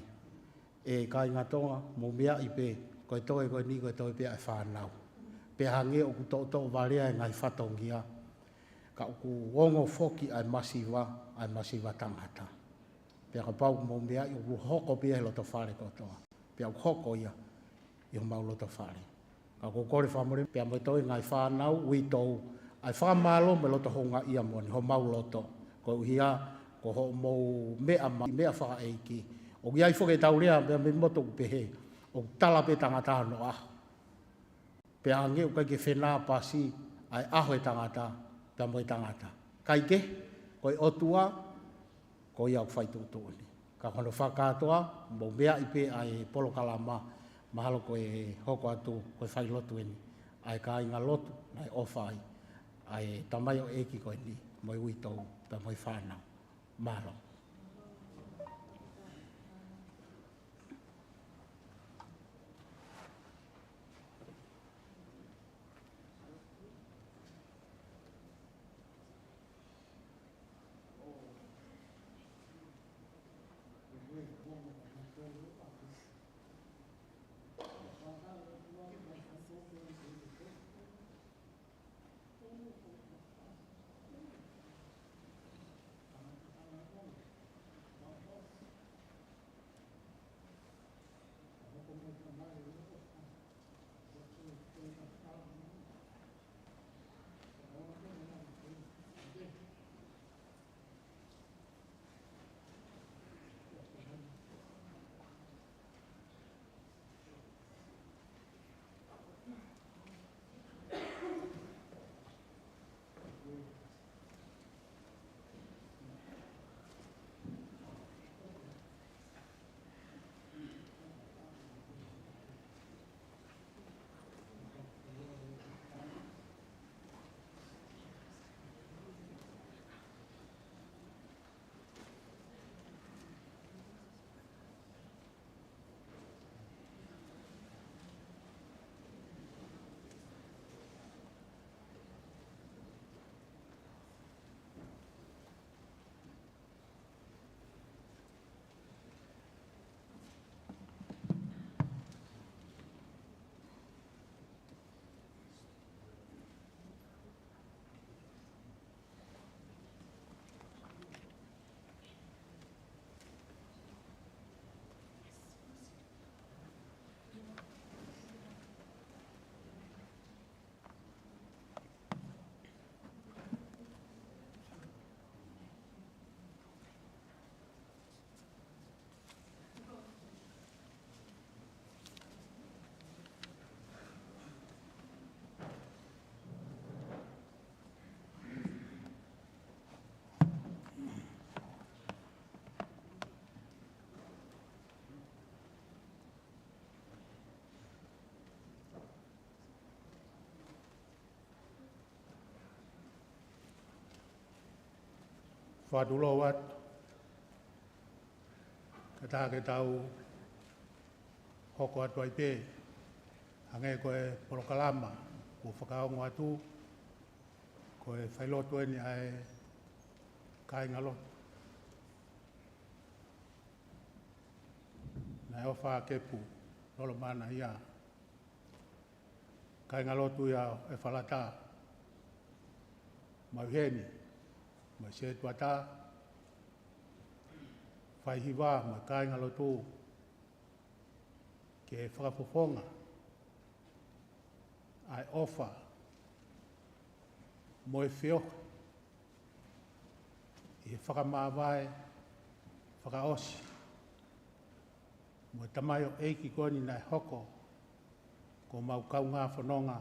ʻE kāinga Tonga, mou meaʻi pē, ko e toe ko eni ko e toe pē ʻa e fānau. Pea hangē ʻoku toʻotoʻo valea e ngaahi fatongia, ka ʻoku ongo foki ʻa e masiva, ʻa e masiva tangata. Pea kapau mou meaʻi, ʻoku hoko pē ia he loto fale kotoa. Pea ʻoku hoko ia, ʻi homau loto fale. Ka ʻoku ou kole fakamolemole pea mo e toenga ʻa e fānau uitou, ʻa e fakamālō mo e loto houngaʻia moʻoni homau loto. Koeʻuhi ko hoʻomou meʻa ma-, meʻa fakaʻeiki. ʻOku ʻi ai foki ʻetau lea pea mei motu ʻoku pehē, ʻoku tala pē tangata hono ʻaho. Pea hangē ʻoku ʻikai ke fenāpasi ʻa e ʻaho ʻo e tangata pea mo e tangata. Kae kehe, ko e ʻOtua, ko ia ʻoku fai tuʻutuʻuni. Ka ko hono fakakātoa, mou meaʻi pē ʻa e polokalama, mahalo ko e hoko atu, ko e failotu eni ʻa e kāingalotu naʻe ʻofa ai ʻa e tamaioʻeiki ko eni, mo e uitou, pea mo e fānau. Mālō. Fakatulou atu, ka tā ke tau hoko atu ai pē, hangē ko e polokalama kuo fakaongo atu, ko e failotu eni ʻa e kāingalotu naʻe ʻofa ʻa Kepu Lolomana ia, kāingalotu ia ʻo ʻEfalata, mo e heni, mo e setuata, faihiva, mo e kāingalotu, ke fakafofonga ʻa e ʻofa mo e feohi ʻi he fakamāvae fakaʻosi mo e tamaioʻeiki ko eni naʻe hoko ko homau kaungā fononga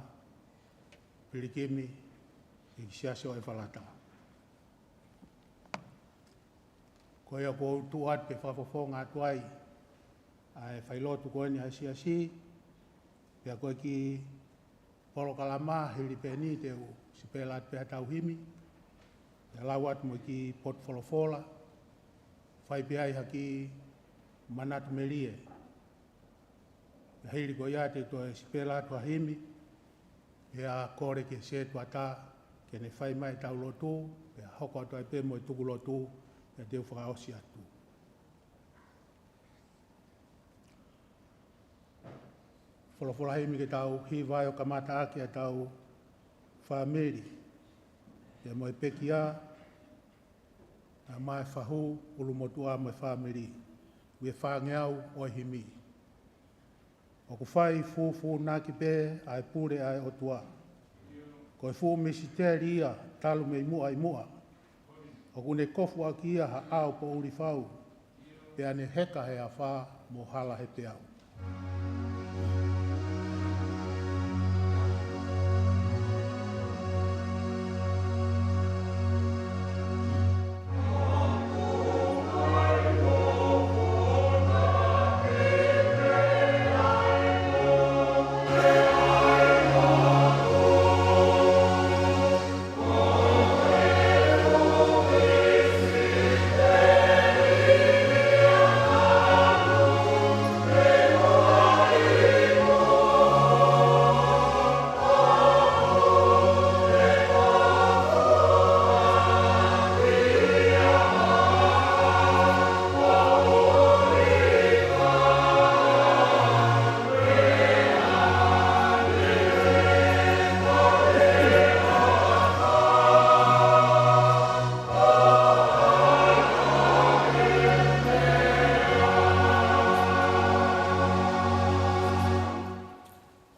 pilikimi ʻi he Siasi ʻo ʻEfalata. Ko ia ʻoku ou tuʻu atu ke fakafofonga atu ai ʻa e failotu ko eni ʻa e Siasi, pea ko e kiʻi polokalama hili pē eni te u sipela atu pē ha tau himi, pea lau atu mo e kiʻi potu folofola, fai pē ai ha kiʻi manatu melie. Pea hili ko ia te u toe sipela atu ha himi, pea kole ki he setuata ke ne fai mai ʻetau lotu, pea hoko atu ai pē mo e tuku lotu, pea te u fakaʻosi atu. Folofola himi ke tau hiva ai ʻo kamata ʻaki ʻetau fāmili, pea mo e pekia, ʻa Maefahu ʻUlumotuʻa mo e fāmili, ʻi he fāngeau ʻo e himi. ʻOku fai fūfūnaki pē ʻa e pule ʻa e ʻOtua. Ko e fuʻu misiteli ia talu mei muʻa ʻi muʻa. ʻOku ne kofuʻaki ia ha ʻao poʻuli fau, pea ne heka he afā mo hala he peau.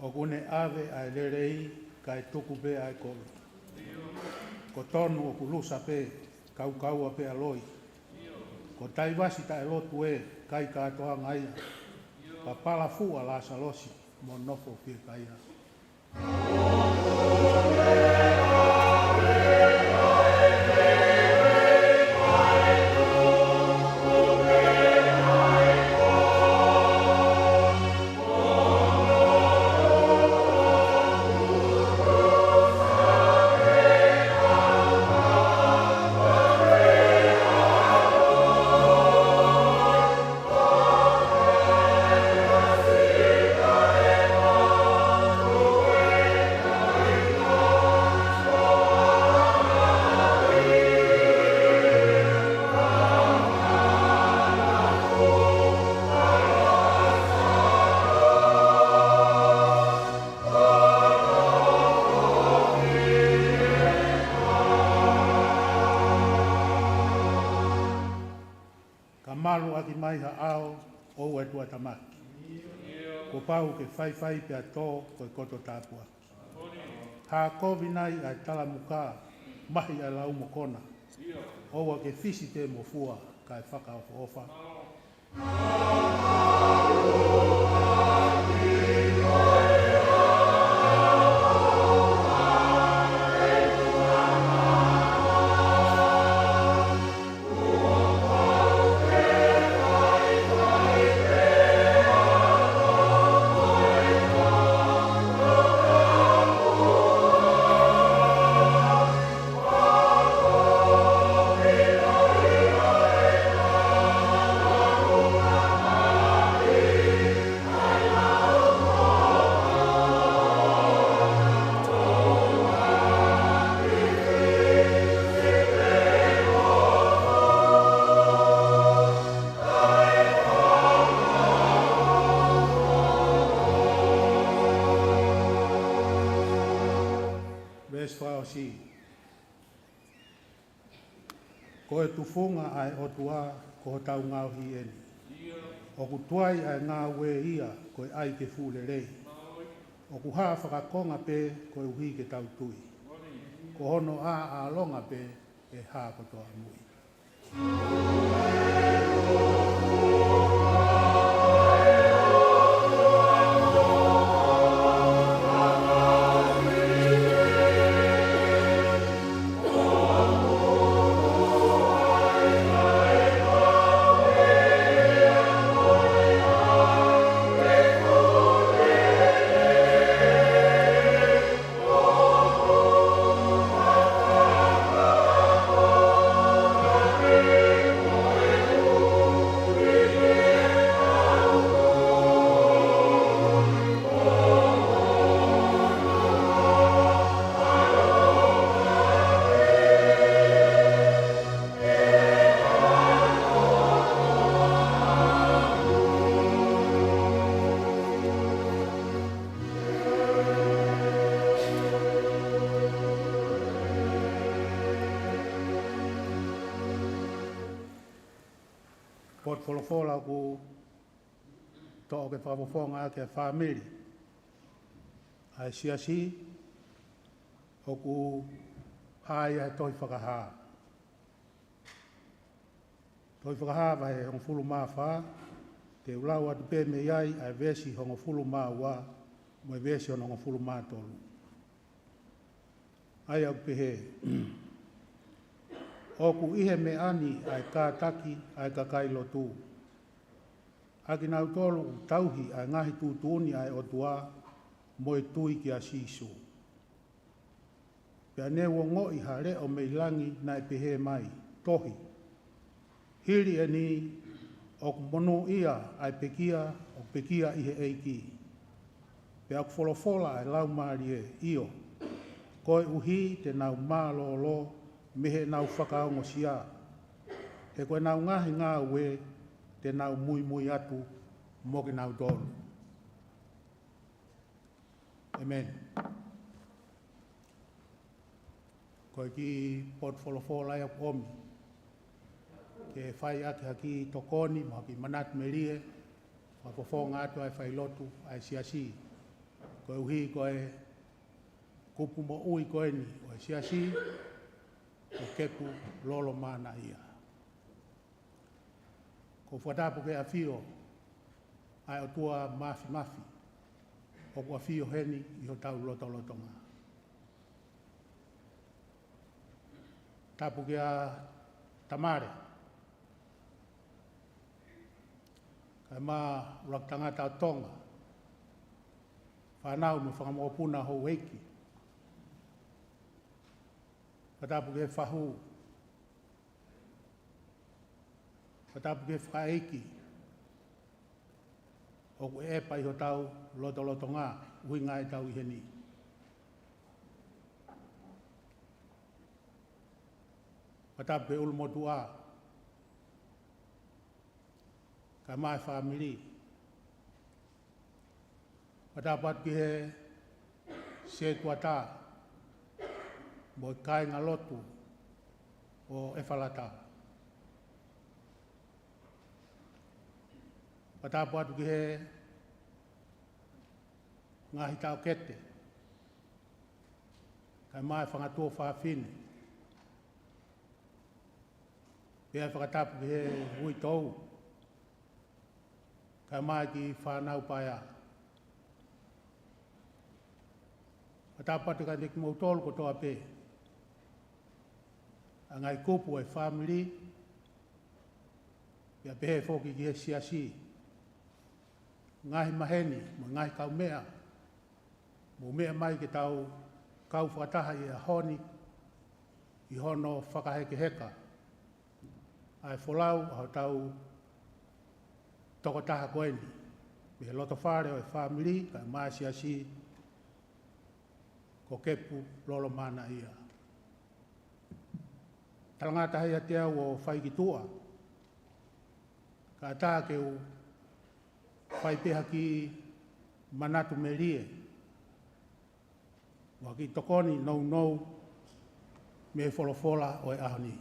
ʻOku ne ʻave ʻa e lelei, kae tuku pē ʻa e kovi. Ko Tonu ʻoku lusa pē, kaukaua pē ʻa Loi. Ko Taivasi taʻelotu ē, kai kātoanga ia. Ka palafuʻa Lasalosi, mo nofo fiekaia. Ka malu ʻaki mai ha ʻao, ʻoua ʻe tuʻatamaki. Kuo pau ke faifai pea tō, ko e koto tāpuaki. Hā kovi nai ʻa e talamuka, mahi ʻa e lau mo kona. ʻOua ke fisi pē mo fua, kae fakaʻofoʻofa. Veesi fakaʻosi. Ko e tufunga ʻa e ʻOtua ko hotau ngaohi eni. ʻOku tuai ʻa e ngāue ia ko e ʻai ke fuʻu lelei. ʻOku hā fakakonga pē koeʻuhi ke tau tui. Ko hono ʻāʻālonga pē ʻe hā kotoa mui. Potu folofola ʻoku toʻo ke fakafofonga ʻaki e fāmili ʻa e siasi ʻoku hā ia he tohi Fakahā. Tohi Fakahā vahe hongofulu mā fā, te u lau atu pē mei ai ʻa e veesi hongofulu mā ua mo e veesi hongofulu mā tolu. ʻA ia ʻoku pehē: ʻOku ʻi he meʻa ni ʻa e kātaki ʻa e kakai lotu, ʻa kinautolu ʻoku tauhi ʻa e ngaahi tuʻutuʻuni ʻa e ʻOtua mo e tui kia Sīsū. Pea ne u ongoʻi ha leʻo mei langi naʻe pehē mai, Tohi, hili eni ʻoku monūʻia ʻa e pekia ʻoku pekia ʻi he ʻEiki. Pea ʻoku folofola ʻa e Laumālie, ʻio, koeʻuhi te nau mālōlō mei heʻenau fakaongosia, he ko ʻenau ngaahi ngāue te nau muimui atu mo kinautolu. ʻĒmeni. Ko e kiʻi potu folofola ia ʻoku ʻomi ke fai ʻaki ha kiʻi tokoni mo ha kiʻi manatu melie, fakafofonga atu ʻa e failotu ʻa e siasi, koeʻuhi ko e kupu moʻui ko eni ʻo e siasi, ko Kepu Lolomānaʻia. ʻOku ou fakatapu ki he ʻafio ʻa e ʻOtua Māfimafi ʻoku ʻafio heni ʻi hotau lotolotonga. Tapu kia Tamale, kae ʻumaʻā ʻuluaki tangata ʻo Tonga, fānau mo e fanga mokopuna, houʻeiki. Fakatapu ki he fahu, fakatapu ki he fakaʻeiki ʻoku ʻeʻepa ʻi hotau lotolotonga, ʻuhinga ʻetau ʻi heni. Fakatapu ki he ʻulumotuʻa, kae ʻumaʻā e fāmili. Fakatapu atu ki he setuata mo e kāingalotu ʻo ʻEfalata. Fakatapu atu ki he ngaahi taʻokete, kae ʻumaʻā e fanga tuofāfine. Pea fakatapu ki he uitou, kae ʻumaʻā e kiʻi fānau paea. Fakatapu atu kiate kimoutolu kotoa pē, ʻa e ngaahi kupu ʻo e fāmili, pea pehē foki ki he siasi, ngaahi maheni mo e ngaahi kaumeʻa, mou meʻa mai ke tau kau fakataha ʻi he ʻaho ni ʻi hono fakahekeheka ʻa e folau ʻa hotau tokotaha ko eni mei he lotofale ʻo e fāmili kae ʻumaʻā e siasi, ko Kepu Lolomānaʻia. Talangataʻa ʻiate au ʻo fai ki tuʻa, kae ʻatā ke u fai pē ha kiʻi manatu melie mo ha kiʻi tokoni nounou mei he folofola ʻo e ʻaho ni.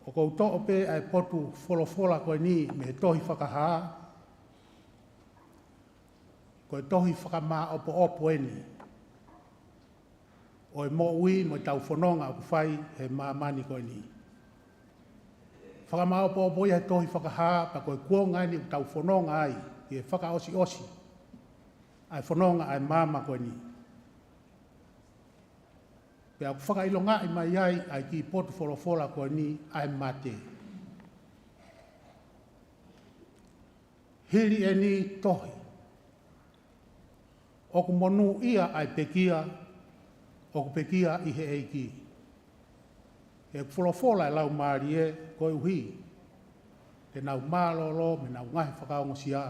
ʻOku ou toʻo pē ʻa e potu folofola ko eni mei he tohi Fakahā, ko e tohi fakamāʻopoʻopo eni ʻo e moʻui mo ʻetau fononga ʻoku fai he māmani ko eni. Fakamāʻopoʻopo ia he tohi Fakahā, pea ko e kuonga eni ʻoku tau fononga ai ki he fakaʻosiʻosi ʻa e fononga ʻa e māmani ko eni. Pea ʻoku fakaʻilongaʻi mai ai ʻa e kiʻi potu folofola ko eni ʻa e mate. Hili eni, Tohi, ʻoku monūʻia ʻa e pekia ʻoku pekia ʻi he ʻEiki. He ʻoku folofola e Laumālie, koeʻuhi te nau mālōlō mei heʻenau ngaahi fakaongosia,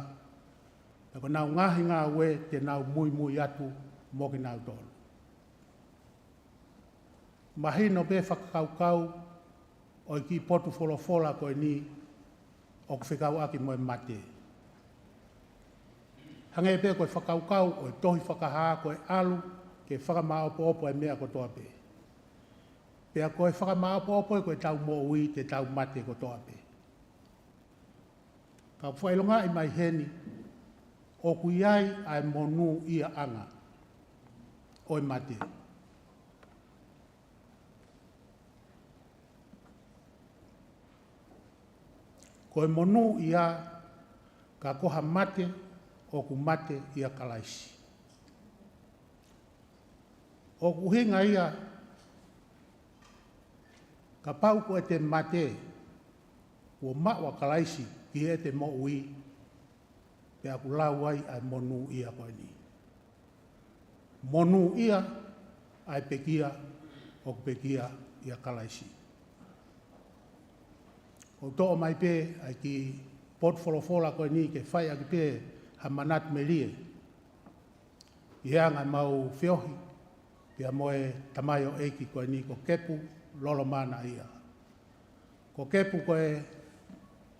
pea ko ʻenau ngaahi ngāue te nau muimui atu mo kinautolu. Mahino pē fakakaukau ʻo e kiʻi potu folofola ko eni ʻoku fekauʻaki mo e mate. Hangē pē ko e fakakaukau ʻo e tohi Fakahā, ko e ʻalu ke fakamāʻopoʻopo e meʻa kotoa pē. Pea ko e fakamāʻopoʻopo ia ko ʻetau moʻui, te tau mate kotoa pē. Ka ʻoku fakaʻilongaʻi mai heni ʻoku ʻi ai ʻa e monūʻiaʻanga ʻo e mate. Ko e monūʻia ka ko ha mate ʻoku mate ʻia Kalaisi. ʻOku ʻuhinga ia, kapau ko ʻete mate, kuo maʻu ʻa Kalaisi ki heʻete moʻui, pea ʻoku lau ai ʻa e monūʻia ko eni. Monūʻia ʻa e pekia ʻoku pekia ʻia Kalaisi. ʻOku toʻo mai pē ʻa e kiʻi potu folofola ko eni ke fai ʻaki pē ha manatu melie ʻi he anga ʻemau feohi pea mo e tamaioʻeiki ko eni ko Kepu Lolomanaʻia. Ko Kepu ko e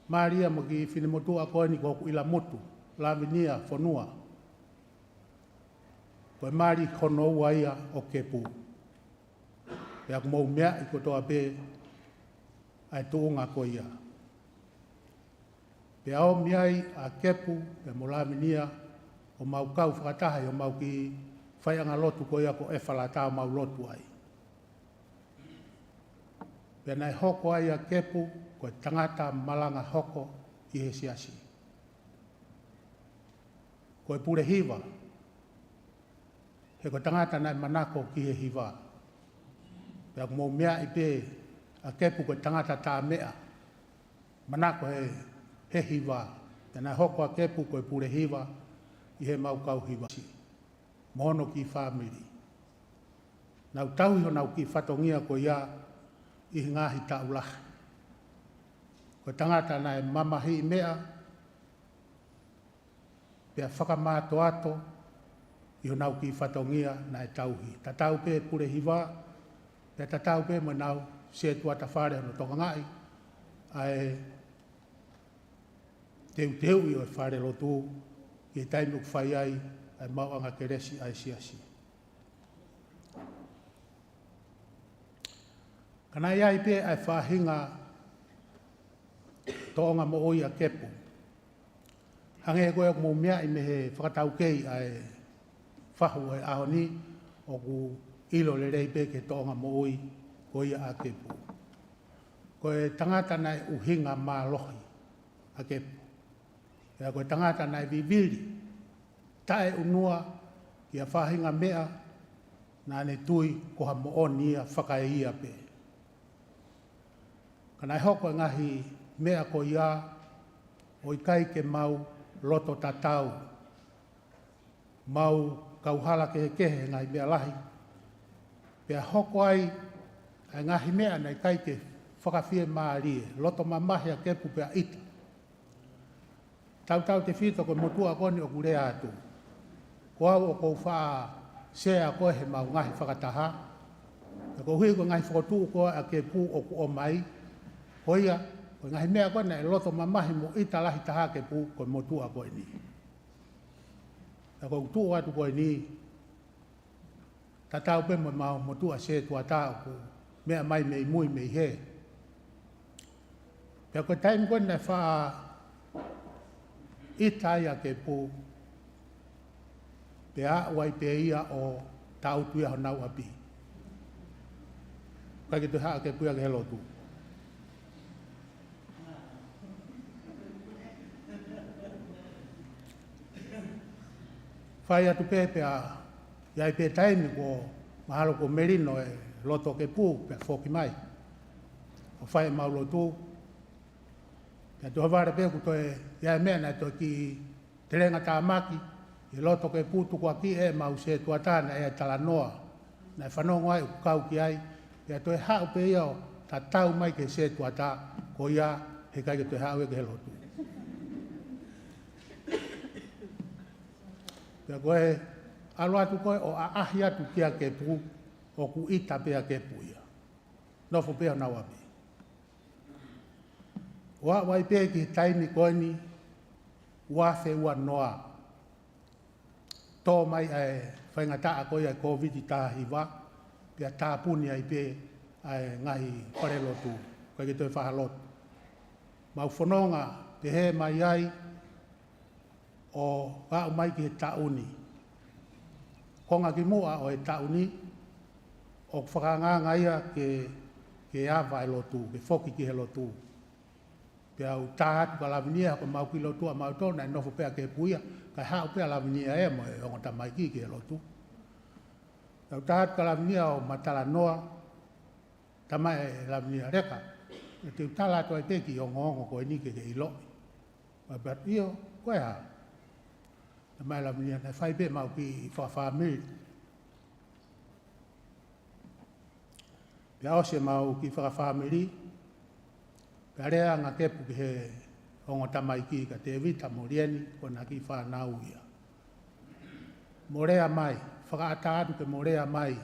mali ia mo e kiʻi finemotuʻa ko eni ko hoku ʻilamutu, Lavinia Fonua. Ko e mali hono ua ia ʻo Kepu. Pea ʻoku mou meaʻi kotoa pē ʻa e tuʻunga ko ia. Pea ʻomi ai ʻa Kepu pea mo Lavinia ʻo mau kau fakataha ʻi homau kiʻi faiʻanga lotu ko ia ko ʻEfalata ʻo mau lotu ai. Pea naʻe hoko ai ʻa Kepu ko e tangata malanga hoko ʻi he siasi. Ko e pule hiva, he ko e tangata naʻe manako ki he hiva. Pea ʻoku mou meaʻi pē ʻa Kepu ko e tangata tā meʻa, manako he, he hiva. Pea naʻe hoko ʻa Kepu ko e pule hiva ʻi heʻemau kau hiva mo hono kiʻi fāmili. Nau tauhi honau kiʻi fatongia ko ia ʻi he ngaahi taʻu lahi. Ko e tangata naʻe mamahiʻi meʻa, pea fakamātoato ʻi honau kiʻi fatongia naʻe tauhi. Tatau pē pule hiva, pea tatau pē mo ʻenau sētuata fale hono tokangaʻi ʻa e teuteuʻi ʻo e fale lotu ʻi he taimi ʻoku fai ai ʻa e maʻuʻanga kelesi ʻa e siasi. Ka naʻe ʻi ai pē ʻa e faʻahinga tōʻonga moʻui ʻa Kepu. Hangē ko ia ʻoku mou meaʻi mei he fakataukei ʻa e fahu ʻo e ʻaho ni, ʻoku ʻilo lelei pē ki he tōʻonga moʻui ko ia ʻa Kepu. Ko e tangata naʻe ʻuhinga mālohi ʻa Kepu. Pea ko e tangata naʻe vivili taʻeʻunua ki ha faʻahinga meʻa naʻa ne tui ko ha moʻoni ia fakaeia pē. Ka naʻe hoko e ngaahi meʻa ko ia ʻo ʻikai ke mau loto tatau, mau kauhala kehekehe he ngaahi meʻa lahi. Pea hoko ai ʻa e ngaahi meʻa naʻe ʻikai ke fakafiemālie, loto mamahi ʻa Kepu pea ʻita. Tautautefito ko e motuʻa ko eni ʻoku lea atu. Ko au ʻoku ou faʻa sea koe heʻemau ngaahi fakataha. Pea koeʻuhi ko e ngaahi fokotuʻu ko ē ʻa Kepu ʻoku ʻomai, ko ia, ko e ngaahi meʻa ko ē naʻe loto mamahi mo ʻita lahi taha ʻa Kepu ko e motuʻa ko eni. Pea ko ʻeku tuʻu atu ko eni, tatau pē mo ʻemau motuʻa sētuata ʻoku meʻa mai mei mui mei hē. Pea ko e taimi ko ē naʻe faʻa ʻita ai ʻa Kepu, pea aʻu ai pē ia ʻo taʻutu ia honau ʻapi. ʻIkai ke toe haʻu ʻa Kepu ia ki he lotu. Fai atu pē pea ʻi ai pē taimi kuo mahalo kuo melino e loto ʻo Kepu pea foki mai ʻo fai ʻemau lotu. Pea toe vale pē kuo toe ʻi ai e meʻa naʻe toe kiʻi telenga tāmaki ʻi he loto ʻo Kepu, tukuakiʻi ʻe ʻemau sētuata naʻe ʻi ai e talanoa naʻe fanongo ai ʻoku kau ki ai, pea toe haʻu pē ia ʻo tatau mai ki he sētuata ko ia, heʻikai ke toe haʻu ia ki he lotu. Pea ko e ʻalu atu ko ē ʻo ʻaʻahi atu kia Kepu, ʻoku ʻita pē ʻa Kepu ia. Nofo pē honau ʻapi. ʻO aʻu ai pē ki he taimi ko eni, ua afe ua noa, tō mai ʻa e faingataʻa ko ia ʻa e Kōviti taha hiva, pea tāpuni ai pē ʻa e ngaahi fale lotu, ʻikai ke toe fai ha lotu. Mau fononga pehē mai ai ʻo aʻu mai ki he taʻu ni. Konga ki muʻa ʻo e taʻu ni, ʻoku fakaangaanga ia ke, ke ava e lotu, ke foki ki he lotu. Pea u tā atu kia Lavinia, ko ʻemau kiʻi lotu ʻamautolu, naʻe nofo pē ʻa Kepu ia, kae haʻu pē ʻa Lavinia ia mo e ongo tamaiki ki he lotu. Pea u tā atu kia Lavinia ʻo ma talanoa, talamai ʻe Lavinia, Leka, te u tala atu ai pē kiʻi ongoongo ko eni ke ke ʻiloʻi. Pea u pehē atu, ʻIo, ko e hā? Talamai ʻe Lavinia, naʻe fai pē ʻemau kiʻi fakafāmili. Pea ʻosi ʻemau kiʻi fakafāmili, pea lea ange ʻa Kepu ki he ongo tamaiki kia Tēvita mo Lieni, ko ʻena kiʻi fānau ia. Mo lea mai, fakaʻatā atu ke mo lea mai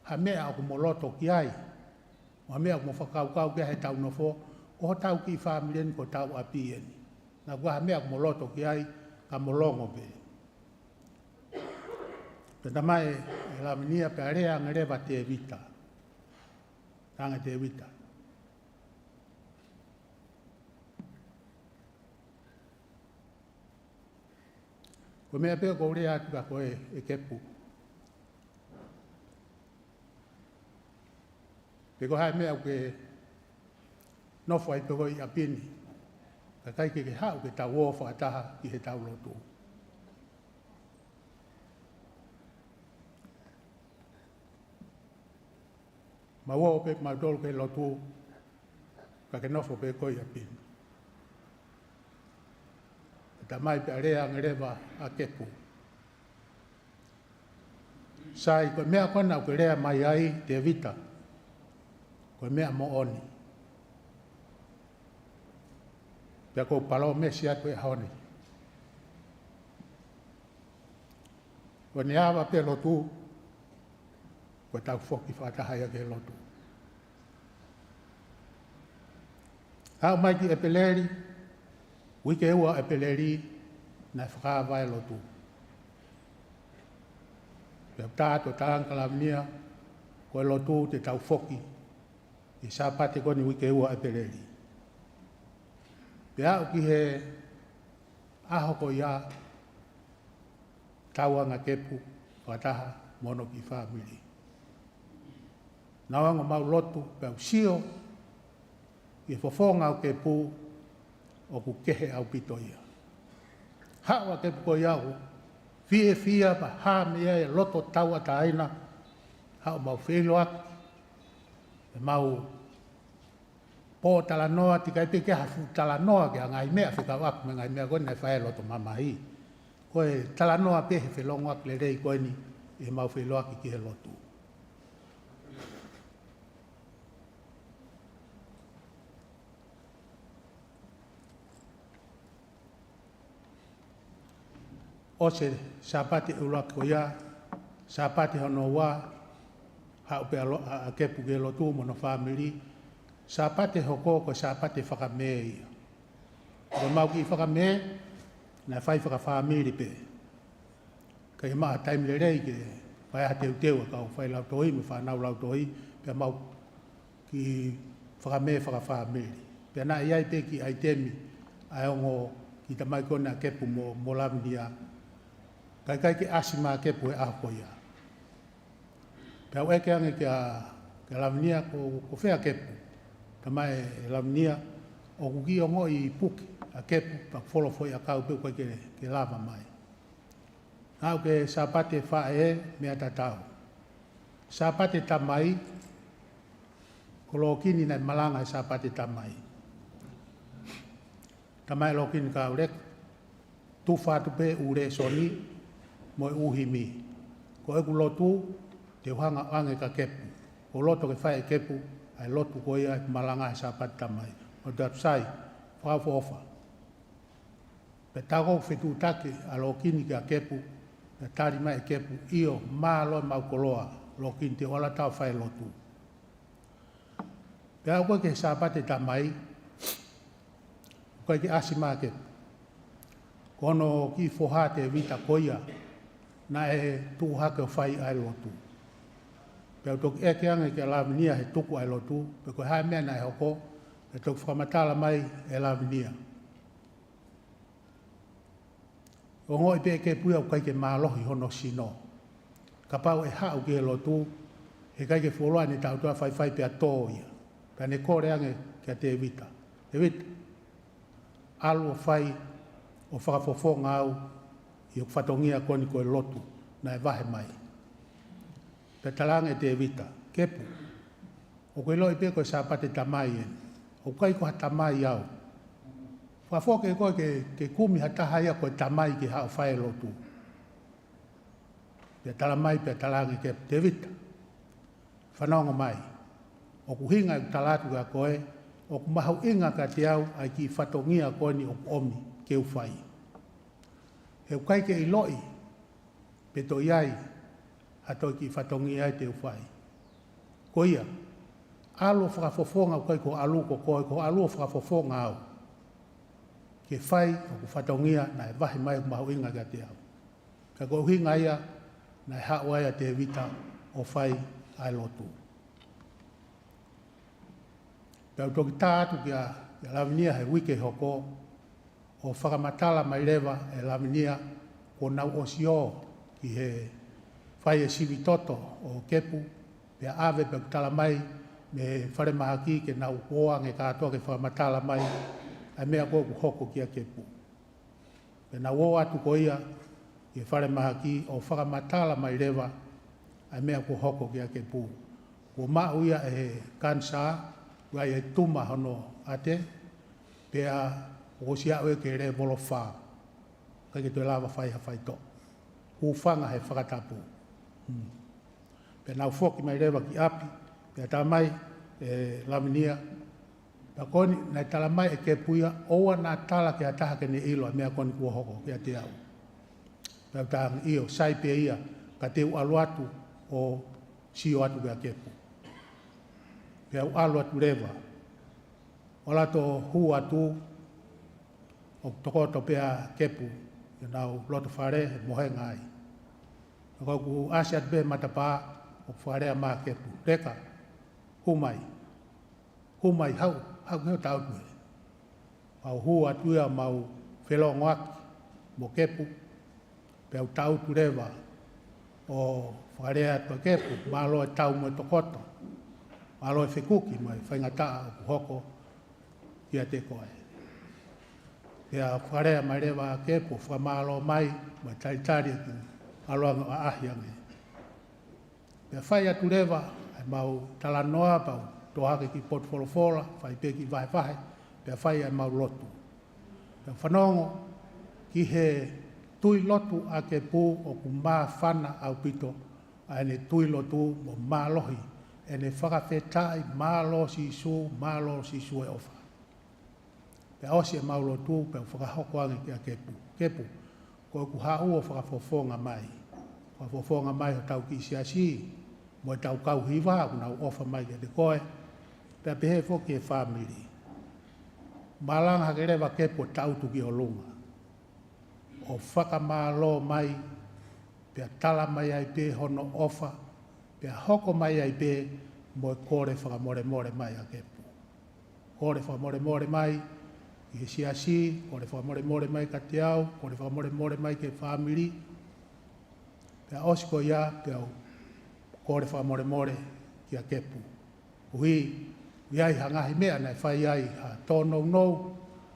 ha meʻa ʻoku mo loto ki ai, mo ha meʻa ʻoku mo fakakaukau ki ai heʻetau nofo, ko hotau kiʻi fāmili eni, ko hotau ʻapi eni. Naʻa ʻoku ʻi ai ha meʻa ʻoku mo loto ki ai, ka mo longo pē. Pea talamai ʻe Lavinia pea lea ange leva ʻa Tēvita. Talaange ʻe Tēvita, Ko e meʻa pē ʻoku ou lea atu kia koe, ʻe Kepu, pe ko e hā e meʻa ʻoku ke nofo ai pē koe ʻi ʻapi ni, kae ʻikai ke ke haʻu ke tau ō fakataha ki heʻetau lotu. Mau ō pē kimautolu ki he lotu, ka ke nofo pē koe ʻi ʻapi ni. Talamai pea lea ange leva ʻa Kepu, Sai, ko e meʻa ko ena ʻoku ke lea mai ai, Tēvita, ko e meʻa moʻoni. Pea ʻoku ou palōmesi atu he ʻaho ni, ko ʻene ava pē lotu, ko ʻetau foki fakataha ia ki he lotu. Aʻu mai ki ʻEpeleli, uike ua ʻEpeleli, naʻe fakaava e lotu. Pea u tā atu ʻo talaange kia Lavinia, ko e lotu te tau foki ʻi he Sāpate ko eni uike ua ʻEpeleli. Pea aʻu ki he ʻaho ko ia, tau ange ʻa Kepu fakataha mo hono kiʻi fāmili. Naʻa nau ō mau lotu, pea u sio ki he fofonga ʻo Kepu ʻoku kehe ʻaupito ia. Haʻu ʻa Kepu ko ia ʻoku fiefia pea hā mei ai e loto tauʻatāina, haʻu mau feʻiloaki, ʻemau pōtalanoa, teʻeki ai pē ke ha fuʻu talanoa ki ha ngaahi meʻa fekauʻaki mo e ngaahi meʻa ko eni naʻe fai he loto mamahi. Ko e talanoa pē he felongoaki lelei ko eni ʻi heʻemau feʻiloaki ki he lotu. ʻOsi e Sāpate ʻuluaki ko ia, Sāpate hono ua, haʻu pē ʻa lo-, ʻa, ʻa Kepu ki he lotu mo hono fāmili. Sāpate hoko ko e Sāpate faka-Mē ia. Ko ʻemau kiʻi faka-Mē, naʻe fai fakafāmili pē. ʻIkai ke maʻu ha taimi lelei ke fai ha teuteu ʻa e kau failautohi mo e fānau lautohi, pea mau kiʻi faka-Mē fakafāmili. Pea naʻe ʻi ai pē kiʻi ʻaitemi ʻa e ongo kiʻi tamaiki ko ena ʻa Kepu mo, mo Lavinia. Kae ʻikai ke ʻasi mai ʻa Kepu he ʻaho ko ia. Pea u ʻeke ange kia, kia Lavinia, ko, ko fē ʻa Kepu? Talamai ʻe Lavinia, ʻoku kiʻi ongoʻi puke ʻa Kepu, pea ʻoku folo foʻi ʻakau pē ʻoku ʻikai ke, ke lava mai. Aʻu ki he Sāpate Faʻē, meʻa tatau. Sāpate Tamai, ko Lokini naʻe malanga he Sāpate Tamai. Talamai ʻe Lokini Kauleka, tufa atu pē ʻū lēsoni mo e ʻū himi. Ko ʻeku lotu, te u hanga ʻo ʻoange kia Kepu. ʻOku ou loto ke fai ʻe Kepu ʻa e lotu ko ia ʻoku malanga he Sāpate Tamai. ʻOku ou tui atu, sai, fakaʻofoʻofa. Pea tā ko ē ʻoku fetuʻutaki ʻa Lokini kia Kepu, pea tali mai ʻe Kepu, ʻio, mālō ʻemau koloa, Lokini, te u ʻalu atu ʻo fai e lotu. Pea aʻu ko ē ki he Sāpate Tamai, ʻoku ʻikai ke ʻasi mai ʻa Kepu. Ko hono kiʻi foha ʻa Tēvita ko ia naʻe tuʻu hake ʻo fai ʻa e lotu. Pea u toki ʻeke ange kia Lavinia he tuku ʻa e lotu, pe ko e hā e meʻa naʻe hoko, pea toki fakamatala mai ʻe Lavinia. ʻOku ongoʻi pē ʻe Kepu ia ʻoku ʻikai ke mālohi hono sino. Kapau ʻe haʻu ki he lotu, heʻikai ke fuoloa ʻene tautua, faifai pea tō ia. Pea ne kole ange kia Tēvita, "Tēvita, ʻalu ʻo fai ʻo fakafofonga au ʻi hoku fatongia ko eni ko e lotu naʻe vahe mai." Pea talaange ʻe Tēvita, "Kepu, ʻoku ke ʻiloʻi pē ko e Sāpate Tamai eni. ʻOku ʻikai ko ha tamai au. Fakafoki koe ke, ke kumi ha taha ia ko e tamai ke haʻu ʻo fai e lotu." Pea tala mai, pea talaange kia Tēvita, "Fanongo mai. ʻOku ʻuhinga ʻeku tala atu kia koe, ʻoku mahuʻinga kiate au ʻa e kiʻi fatongia ko eni ʻoku ʻomi ke u fai. He ʻoku ʻikai ke ʻiloʻi pe toe ʻi ai ha toe kiʻi fatongia ia te u fai. Ko ia, ʻalu ʻo fakafofonga, ʻoku ʻikai ko hoʻo ʻalu ko koe, ko hoʻo ʻalu ʻo fakafofonga au ke fai hoku fatongia naʻe vahe mai ʻoku mahuʻinga kiate au." Ka ko e ʻuhinga ia naʻe haʻu ai ʻa Tēvita ʻo fai ʻa e lotu. Pea u toki tā atu kia, kia Lavinia he uike hoko, ʻo fakamatala mai leva ʻe Lavinia kuo nau ʻosi ō ki he fai e sivi toto ʻo Kepu, pea ʻave pea ʻoku tala mai mei he falemahaki ke nau ō ange kātoa ke fakamatala mai ʻa e meʻa ko ē ʻoku hoko kia Kepu. Pea nau ō atu ko ia ki he falemahaki ʻo fakamatala mai leva ʻa e meʻa kuo hoko kia Kepu. Kuo maʻu ia ʻe he kanisā, ʻoku ʻi ai e tuma hono ʻate, pea kuo ʻosi aʻu ia ki he lēvolo fā. ʻIkai ke toe lava fai ha faitoʻo. Hūfanga he fakatapu. Hmm. Pea nau foki mai leva ki ʻapi, pea tala mai ʻe Lavinia, pea ko eni naʻe tala mai ʻe Kepu ia, ʻoua naʻa tala ki ha taha ke ne ʻilo ʻa e meʻa ko eni kuo hoko kiate au. Pea u talaange, "ʻIo, sai pē ia, ka te u ʻalu atu ʻo sio atu kia Kepu." Pea u ʻalu atu leva. ʻO lato hū atu, ʻoku tokoto pē ʻa Kepu ʻi honau loto fale he mohenga ai. Ka ʻoku ʻasi atu pē matapā, ʻoku fakalea mai ʻa Kepu, "Leka, hū mai. Hū mai, haʻu, haʻu ki hoʻo tautu hē." Mau hū atu ia, mau felongoaki mo Kepu, pea u tautu leva ʻo fakalea atu ʻa Kepu, "Mālō e tau mo e tokoto. Mālō e fekuki mo e faingataʻa ʻoku hoko kiate koe." Pea fakalea mai leva ʻa Kepu ʻo fakamālō mai mo e talitali ʻeku ʻalu ange ʻo ʻaʻahi ange. Pea fai atu leva ʻemau talanoa, pea u toʻo hake kiʻi potu folofola, fai pē kiʻi vahevahe, pea fai ʻemau lotu. Pea fanongo ki he tui lotu ʻa Kepu, ʻoku māfana ʻaupito ʻa ʻene tui lotu mo mālohi ʻene fakafetaʻi, "Mālō Sīsū, mālō Sīsū e ʻofa." Pea ʻosi ʻemau lotu, pea u fakahoko ange kia Kepu, "Kepu, ko ʻeku haʻu ʻo fakafofonga mai. Fakafofonga mai hotau kiʻi siasi, mo ʻetau kau hiva, ʻoku nau ʻofa mai kiate koe." Pea pehē foki e fāmili. Malanga hake leva Kepu ʻo tautu ki ʻolunga, ʻo fakamālō mai, pea tala mai ai pē hono ʻofa, pea hoko mai ai pē mo e kole fakamolemole mai ʻa Kepu. Kole fakamolemole mai ki he siasi, kole fakamolemole mai kiate au, kole fakamolemole mai ki he fāmili. Pea ʻosi ko ia, pea u kole fakamolemole kia Kepu. Koeʻuhi, ʻoku ʻi ai ha ngaahi meʻa naʻe fai ai ha tōnounou,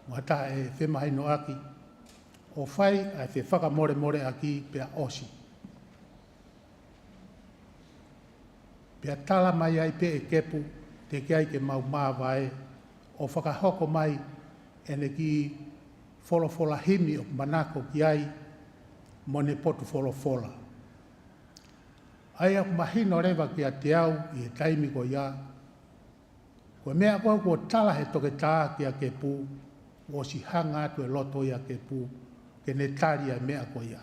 mo ha taha ʻe femahinoʻaki, ʻo fai ʻa e fefakamolemoleʻaki pea ʻosi. Pea tala mai ai pē ʻe Kepu, teʻeki ai ke mau māvae, ʻo fakahoko mai ʻene kiʻi folofola himi ʻoku manako ki ai, mo ʻene potu folofola. ʻA ia ʻoku mahino leva kiate au ʻi he taimi ko ia, ko e meʻa ko ē kuo tala he toketā kia Kepu, kuo ʻosi hanga atu e loto ia ʻa Kepu ke ne tali ʻa e meʻa ko ia.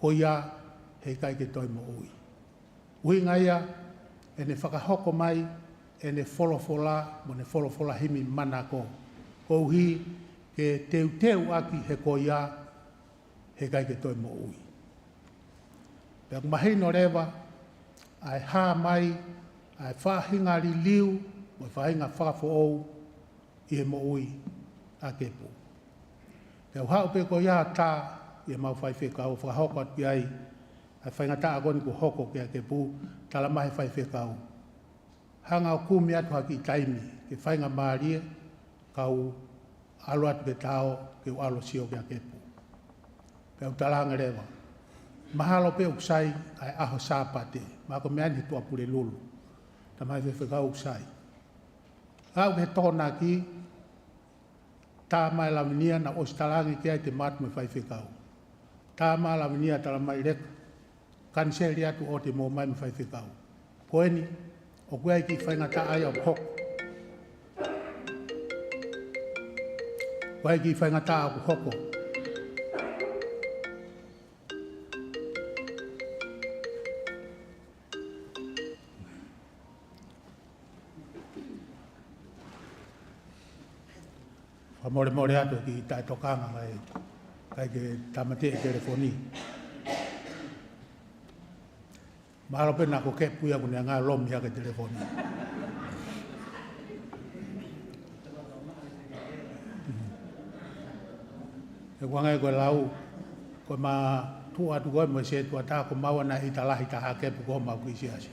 Ko ia, heʻikai ke toe moʻui. ʻUhinga ia ʻene fakahoko mai ʻene folofola, mo ʻene folofola himi manako, koeʻuhi ke teuteuʻaki he ko ia, heʻikai ke toe moʻui. Pea ʻoku mahino leva ʻa e hā mai ʻa e faʻahinga liliu mo e faʻahinga fakafoʻou ʻi he moʻui ʻa Kepu. Pea u haʻu pē ko ia tā ʻi heʻemau faifekau, fakahoko atu ki ai ʻa e faingataʻa ko eni kuo hoko kia Kepu, talamai ʻe he faifekau: Hanga ʻo kumi atu ha kiʻi taimi ke faingamālie, kau ʻalu atu ke tao, ke u ʻalu ʻo sio kia Kepu. Pea u talaange leva: Mahalo pē ʻoku sai ʻa e ʻaho Sāpate, mahalo ko e meʻa eni he Tuʻapulelulu. Talamai ʻe he faifekau ʻoku sai. Aʻu ki he Tokonaki, tā mai ʻa Lavinia, naʻe ʻosi talaange ki ai ʻe Maatu mo e faifekau. Tā mai ʻa Lavinia, talamai: Leka, kaniseli atu ʻoua te mou ō mai mo e faifekau. Ko eni, ʻoku ʻi ai e kiʻi faingataʻa ia ʻoku hoko. ʻOku ʻi ai e kiʻi faingataʻa ʻoku hoko. Fakamolemole atu ki he taʻetokanga, kae ʻikai ke tāmateʻi e telefoni. Mahalo pē naʻa ko Kepu ia kuo ne hanga ʻo lomi hake e telefoni. He ʻoku hangē ko e lau, ko ʻema tuʻu atu ko ē mo e sētuata, ko maua naʻe ʻita lahi taha ʻa Kepu ko homau kiʻi siasi.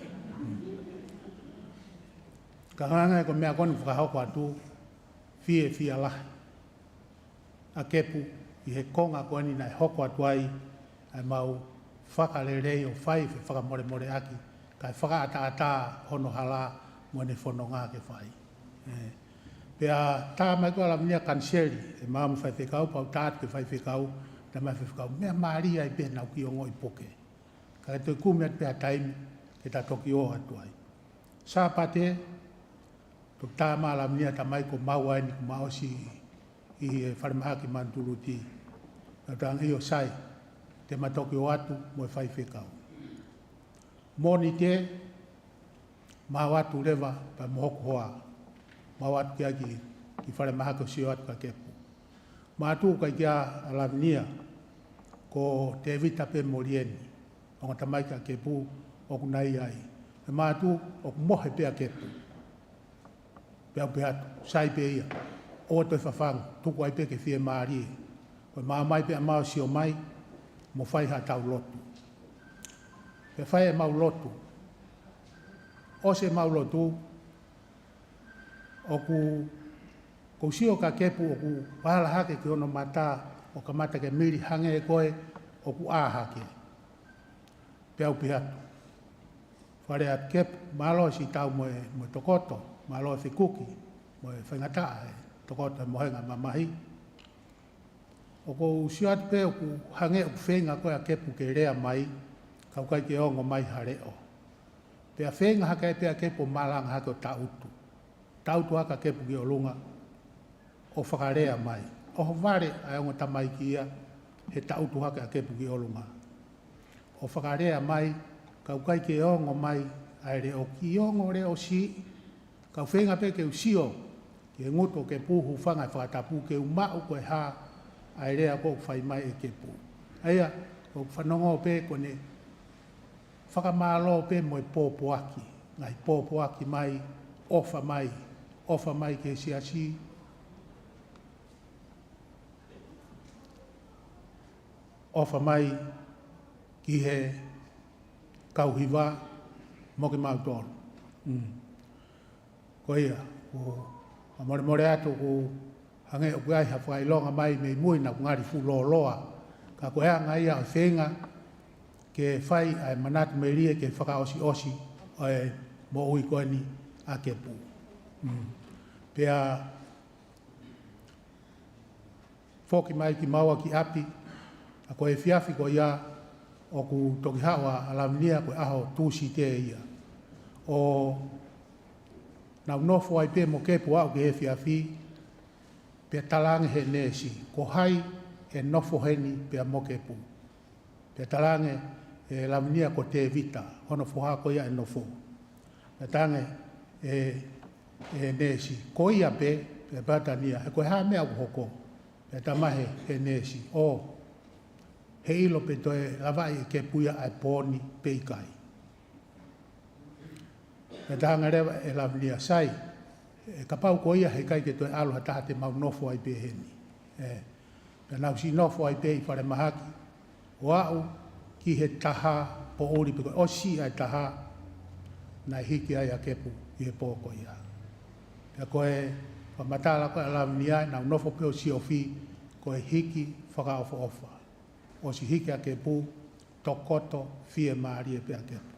Ka hangē ko e meʻa ko eni ʻoku fakahoko atu, fiefia lahi ʻa Kepu ʻi he konga ko eni naʻe hoko atu ai ʻa ʻemau fakalelei ʻo fai e fefakamolemoleʻaki, kae fakaʻataʻatā hono hala mo ʻene fononga ke fai. ʻE, pea tā mai ko ē ʻa Lavinia kaniseli ʻemau mo e faifekau, pea u tā atu ki he faifekau, talamai ʻe he faifekau: Meʻa mālie ia, pea naʻa ku kiʻi ongoʻi puke. Ka ke toe kumi atu pē ha taimi ke ta toki ō atu ai. Sāpate, toki tā mai ʻa Lavinia, talamai: Ko maua eni, kuo ma ʻosi ʻi he falemahaki Manutuluti. Pea u talaange: ʻIo, sai, te ma toki ō atu mo e faifekau. Mōnite, ma ō atu leva pea mo hoku hoa. Ma ō atu ki ai ki, ki falemahaki ʻo sio atu kia Kepu. Maatu, ʻikai ke ʻi ai ʻa Lavinia, ko Tēvita pē mo Lieni, ongo tamaiki ʻa Kepu, ʻoku nau ʻi ai. Pea Maatu, ʻoku mohe pē ʻa Kepu. Pea u pehē atu: Sai pē ia, ʻoua toe fafangu, tuku ai pē ke fiemālie. Ko e ma ō mai pē ʻa mautolu ʻo sio mai, mo fai haʻatau lotu. Pea fai ʻemau lotu. ʻOsi ʻemau lotu, ʻoku, ʻoku ou sio kia Kepu ʻoku vala hake ki hono mata, ʻo kamata ke mili hangē ko ē ʻoku ʻā hake. Pea u pehē atu: Fale atu Kepu, mālō e sitau mo e, mo e tokoto, mālō e fekuki mo e faingataʻa e tokoto he mohenga mamahi. ʻOku ou sio atu pē ʻoku hangē ʻoku feinga ko ē ʻa Kepu ke lea mai, ka ʻoku ʻikai ke ongo mai ha leʻo. Pea feinga hake ai pē ʻa Kepu ʻo malanga hake ʻo tangutu. Tangutu hake ʻa Kepu ki ʻolunga ʻo fakalea mai. ʻOhovale ʻa e ongo tamaiki ia he tangutu hake ʻa Kepu ki ʻolunga ʻo fakalea mai, ka ʻoku ʻikai ke ongo mai ʻa e leʻo. Kiʻi ongo leʻo siʻi, ka u feinga pē ke u sio ki he ngutu ʻo Kepu, hūfanga he fakatapu ke u maʻu ko e hā ʻa e lea ʻoku fai mai ʻe Kepu. ʻA ia, ʻoku ou fanongo pē ko ʻene fakamālō pē mo e pōpoaki, ngaahi pōpoaki mai, ʻofa mai, ʻofa mai ki he siasi, ʻofa mai ki he kau hiva mo kimautolu. Mm. Ko ia, ʻoku fakamolemole atu, ʻoku hangē ʻoku ʻi ai ha fakaʻilonga mai mei mui naʻa ku ngali fuʻu lōloa. Ka ko e anga ia ʻo e feinga ke fai ʻa e manatu melie ke fakaʻosiʻosi ʻa e moʻui ko eni ʻa Kepu. Mm. Pea foki mai kimaua ki ʻapi, ʻa ko e efiafi ko ia ʻoku toki haʻu ʻa Lavinia, ko e ʻaho Tūsite ia. ʻO nau nofo ai pē mo Kepu ʻo aʻu ki he efiafi, pea talaange ʻe he neesi: Ko hai ʻe nofo heni pea mo Kepu? Pea talaange ʻe Lavinia: Ko Tēvita, hono foha ko ia ʻe nofo. Pea talaange ʻe, ʻe he neesi: Ko ia pē? Pea pehē atu ʻa Lavinia: He ko e hā e meʻa ʻoku hoko? Pea talamai ʻe he neesi: ʻŌ, he ʻilo pe toe lavaʻi ʻe Kepu ia ʻa e pooni pe ʻikai. Pea talaange leva ʻe Lavinia: Sai, ʻe, kapau ko ia, heʻikai ke toe ʻalu ha taha, te mau nofo ai pē heni. ʻE, pea nau siʻi nofo ai pē ʻi falemahaki, ʻo aʻu ki he taha poʻuli pe ko e ʻosi ʻa e taha, naʻe hiki ai ʻa Kepu ʻi he pō ko ia. Pea ko e fakamatala ko ē ʻa Lavinia, naʻa nau nofo pē ʻo siofi, ko e hiki fakaʻofoʻofa. ʻOsi hiki ʻa Kepu, tokoto fiemālie pē ʻa Kepu.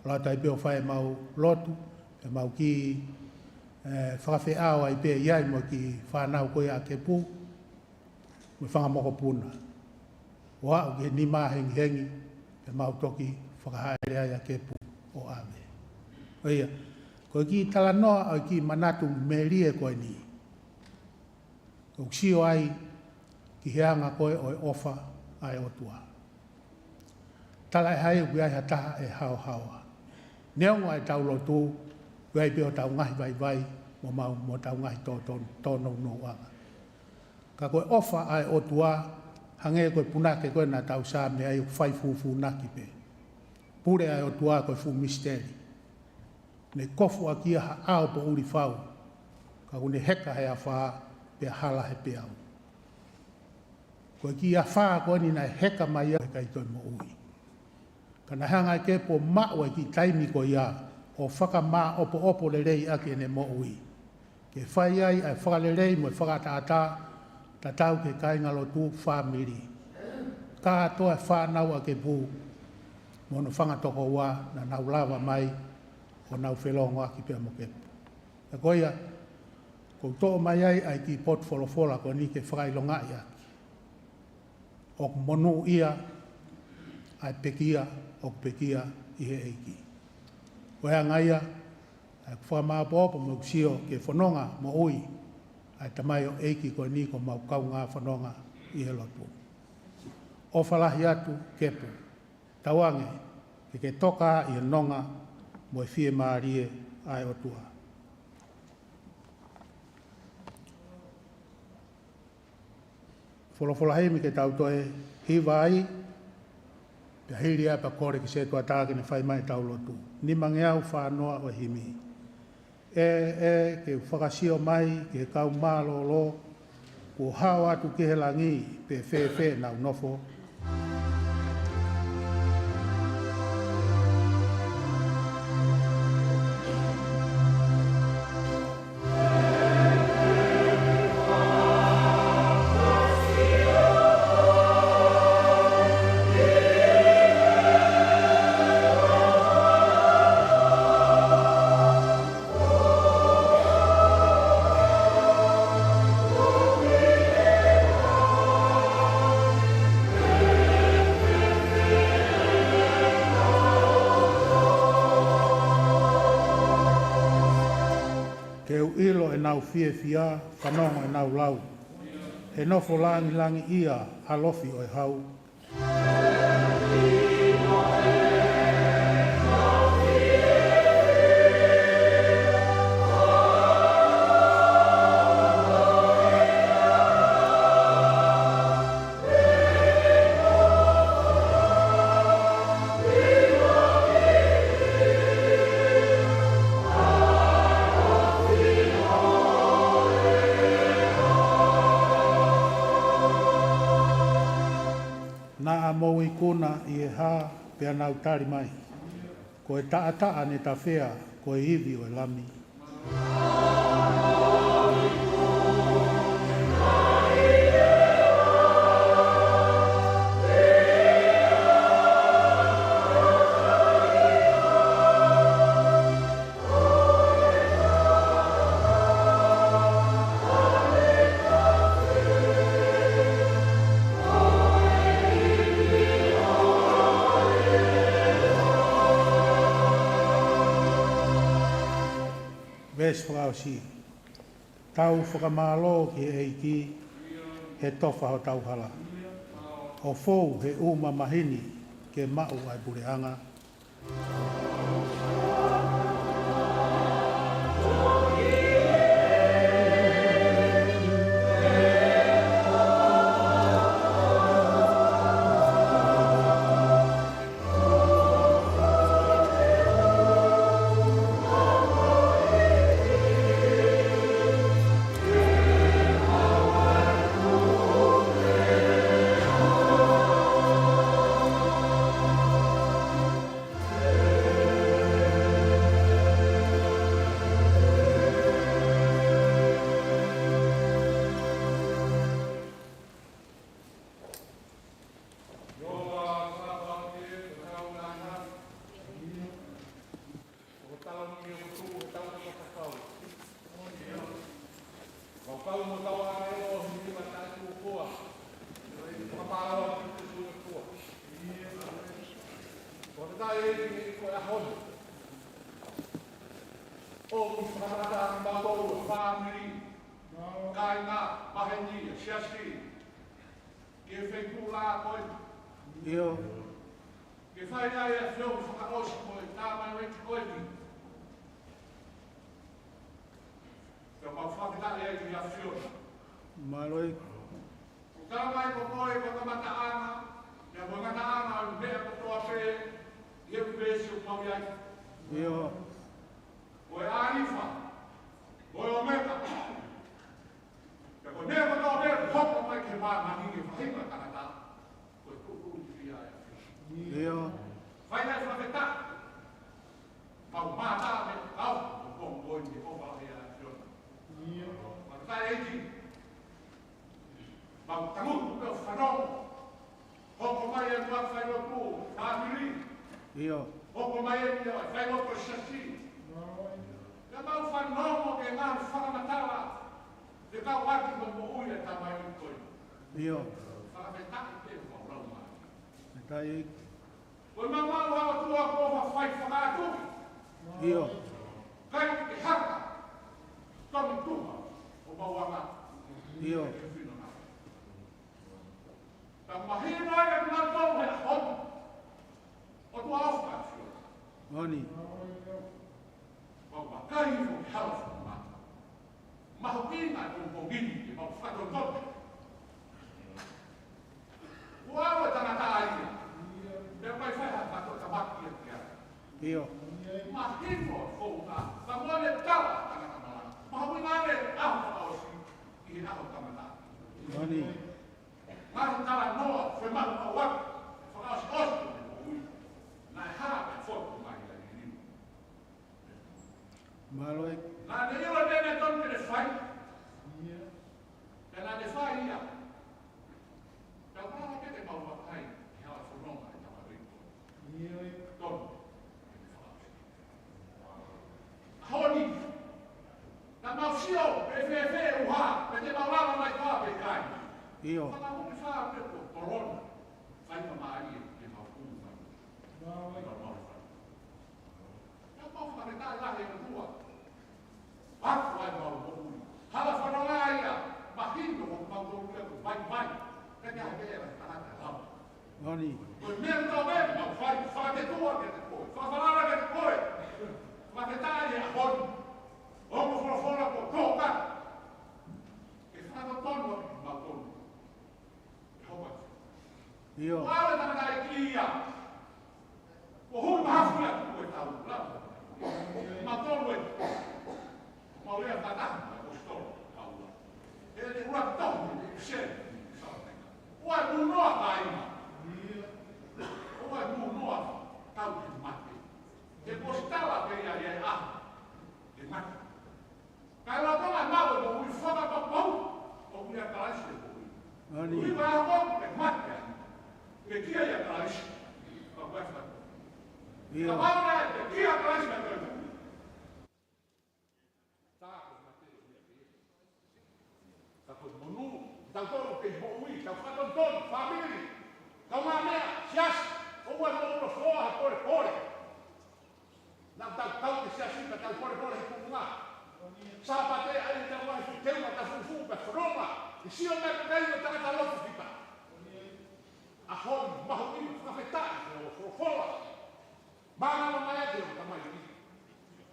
Lau tai pē ʻo fai ʻemau lotu, pea mau kiʻi, ē, fakafeʻao ai pē ia mo e kiʻi fānau ko ia ʻa Kepu, mo e fanga mokopuna. ʻO aʻu ki he nima hengihengi, pea mau toki fakahaʻele ai ʻa Kepu ʻo ʻave. ʻA ia, ko e kiʻi talanoa ʻo e kiʻi manatu melie ko eni. ʻOku sio ai ki he anga ko ē ʻo e ʻofa ʻa e ʻOtua. Talaʻehai ʻoku ʻi ai ha taha ʻe haohaoa. Neongo ʻetau lotu, ʻoku ʻi ai pē hotau ngaahi vaivai, mo mau, mo hotau ngaahi tō-, tō-, tōnounou ʻanga. Ka ko e ʻofa ʻa e ʻOtua, hangē ko e punake ko ē naʻa tau sāme ai, ʻoku fai fūfūnaki pē. Pule ʻa e ʻOtua ko e fuʻu misiteli. Ne kofu ʻaki ia ha ʻao poʻuli fau, ka kuo ne heka he afā pea hala he peau. Ko e kiʻi afā ko eni naʻe heka mai ai he ʻikai toe moʻui. Ka naʻe hanga ʻe Kepu ʻo maʻu ʻa e kiʻi taimi ko ia ʻo fakamāʻopoʻopo lelei ʻaki ʻene moʻui. Ke fai ai ʻa e fakalelei mo e fakaʻataʻatā, tatau ki he kāingalotu, fāmili. Kātoa e fānau ʻa Kepu, mo hono fanga tokoua naʻa nau lava mai, ʻo nau felōngoaki pea mo Kepu. Pea ko ia, ʻoku ou toʻo mai ai ʻa e kiʻi potu folofola ko eni ke fakaʻilongaʻi ʻaki. ʻOku monūʻia ʻa e pekia ʻoku pekia ʻi he ʻEiki. Ko e anga ia ʻa ʻeku fakamāʻopoʻopo mo ʻeku sio ki he fononga moʻui ʻa e tamaioʻeiki ko eni ko homau kaungā fononga ʻi he lotu. ʻOfa lahi atu Kepu. Tauange ke ke toka ʻi he nonga mo e fiemālie ʻa e ʻOtua. Folofola himi ke tau toe hiva ai, pea hili ai pea kole ki he setuata ke ne fai mai ʻetau lotu. Nimangeau fānoa ʻo e himi. ʻE, ʻe, ke u fakasio mai ki he kau mālōlō, kuo hao atu ki he langi, pe fēfē ʻenau nofo. Ke u ʻilo ʻenau fiefia, fanongo ʻenau lau. He nofo langilangiʻia, ʻalofi ʻo e hau. Naʻa mou ikuna ʻi he hā, pea nau tali mai. Ko e taʻataʻa ne tafea, ko e ivi ʻo e Lami. Veesi fakaʻosi. Tau fakamālō ki he ʻEiki, he tofa hotau hala. ʻO fou he ʻū mamahi ni ke maʻu ʻa e puleʻanga. Ke pula ko eni. ʻIo. Ke fai ai ʻa e feʻofaʻaki fakaʻosi ko e tamaioʻeiki ko eni. Ke mau fakafetaʻi ai ki he ʻAfiona. Mālō ʻEiki. Ko e tamaioʻeiki ko koe ko e kamataʻanga, pea mo e ngataʻanga ʻo e meʻa kotoa pē ʻi he ʻunivēsi ʻoku mau ʻi ai. ʻIo. Ko e ʻĀlifa, ko e ʻOmeka. Pea ko e meʻa kotoa pē ʻoku hoko mai ki he māmani ʻi he faʻahinga ʻo e tangata, ko e tuʻutuʻuni fiefia ʻa e ʻAfiona. ʻIo. Fai ai fakafetaʻi. Mau mātā mei he kau, ko e pongipongi ni ʻoku ʻi ai ʻa e ʻAfiona. ʻIo. Fakafetaʻi ʻEiki. Mau tangutu pē ʻo fanongo. Hoko mai e ngaahi failotu, fāmili. ʻIo. Hoko mai e ngaahi failotu siasi. Pea mau fanongo ki he ngaahi fakamatala. Fekauʻaki mo e moʻui ʻa e tamaioʻeiki ko eni. ʻIo. Fakafetaʻi pē ʻoku mau lau mai. Fakafetaʻi ʻEiki. Ko e maumau ʻa e ʻOtua kuo fai fakaʻatuʻi. ʻIo. ʻIkai ke haka. Tomutumu ʻo mau anga. ʻIo. Ka mahino ai ʻa e ngaahi tau he ʻaho ni. ʻOtua ʻofa ʻAfiona. Moʻoni. Mau vakai mo e hala fakamatala. Mahuʻinga e pongipongi ni ke mau fakatonutonu. Kuo ʻave tangata ia. Pea ʻikai fai ha katoa tamaki ia ki ai. ʻIo. Mahino founga. Ka mo e tala tangata malanga. Mahuʻinga e ʻaho fakaʻosi ʻi he ʻaho kamata. Moʻoni. Ngaahi talanoa, femaʻu ʻauaki, fakaʻosiʻosi ʻo e moʻui. Naʻe hā pea fotu mai ʻa e liliu. Mālō ʻEiki. Naʻa ne ʻilo naʻe tonu ke ne fai. Pea naʻa ne fai ia. Tau malanga pē ke mau vakai, he hala fononga ʻa e tamaioʻeiki. Tonu. ʻAho ni. Naʻa mau sio, pe fēfē ʻuha, pe te mau lava mai koā pe ʻikai. ʻIo. Fakamoʻoni fā pe ko tolona. Fai ka mālie, ke mau kū mai. Mau mai. Mau mau fai. Ka mau fakafetaʻi lahi ʻOtua. Ako ai mau moʻui. Hala fononga ia, mahino ko mau moʻui ia ko e vaivai. Ka ke hake e tangata lau. Moʻoni. Ko e meʻa kotoa pē mau fai, fakatetua kiate koe, fakafalala kiate koe. Fakafetaʻi he ʻaho ni. Ongo folofola ko koka. Ke fakatotonu ʻa mau tonu. ʻIo. Kuo ʻave tangataʻeiki ia. Kuo hulu mahafu ia kuo tau la. Matolu e. Mau lea fakataha mo e ʻapositolo Paula. ʻE te ula tohu e se. ʻOua ʻe mou noa kāinga. ʻOua ʻe mou noa tau he mate. He kuo ʻosi tala pē ia ʻe ʻaho. He mate. Ka e lava ʻo maʻu e moʻui fakapapau, ʻoku ʻia Kalaisi e moʻui. Moʻoni. Ui wa ko e mate ai. Ke kia ʻia Kalaisi. Ka ko e fatu. ʻIo. Ka mauna e ke kia Kalaisi ka ko e moʻui. Tā ko e mate ʻo ia ke ia. Ka ko e monū, tau tonu ke moʻui, tau fakatonutonu, fāmili. Kaungāmeʻa, siasi, ʻoua ʻe mou lofoa ha polepole. Naʻa tau kau ki he siasi ka tau polepole he kuonga. Sāpate ai tau ai ki he teunga tafuʻufuʻu pea fononga. ʻI sio mai ka kai ʻo tangata lotu kita. ʻAho ni mahuʻinga fakafetaʻi ʻo folofola. Mānava mai ake ʻo tamaiki.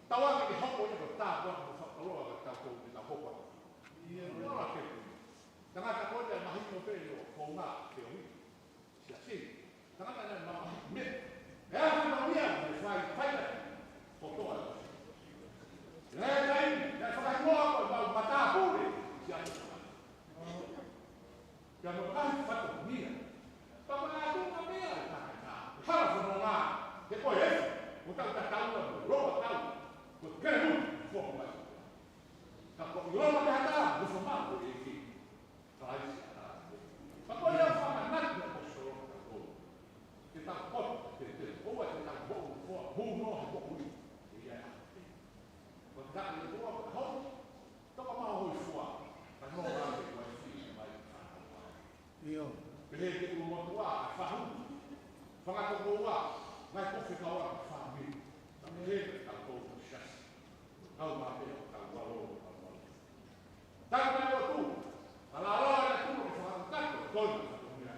Tau ake ke hoko ia ko e tāpuaki mo e fakakoloa ka tau kou ke tau hoko. Ia, ua ke kui. Tangata ko ia mahino pē ʻo konga ke ui. Siasi. Tangata naʻe mamahi meʻa. ʻE ʻaho ni ia, ʻe fai, fai atu. Kotoa. Naʻe kai, naʻe fakahingoa ko e mau matāpule. Siasi. Pea mo e ngaahi fatongia. Pea ko e ngaahi tuʻunga meʻa ʻe taha ʻe taha. Hala fononga. He ko e efu. Ko tau tatau atu. Loa tau. Ko e kemu. Fo mai. Ka ko e loa meʻa taha. Ko e fo mai ko e efu. Kalaisi ʻa taha. Pea ko e fanga nati ʻa ko solo ka ko. Ke tau poto. Ke te. ʻOua te tau moʻu. Fo. Moʻu noa. Moʻu. Ia. Ko e taʻi ʻOtua. Ko e hou. Toka maʻu hoi fua, ka no ake kua e fili mai ka no ake. ʻIo. Pehē ke ʻulumotuʻa, fahu. Fanga tokoua, ngaahi kofe kaua, fāmili. Ka pehē ke tau kou ko siasi. Kau mā pē, kau walo, kau walo. Tau mai o tu, ka la la e tu, ke fakakakato, toi, ka tau mea,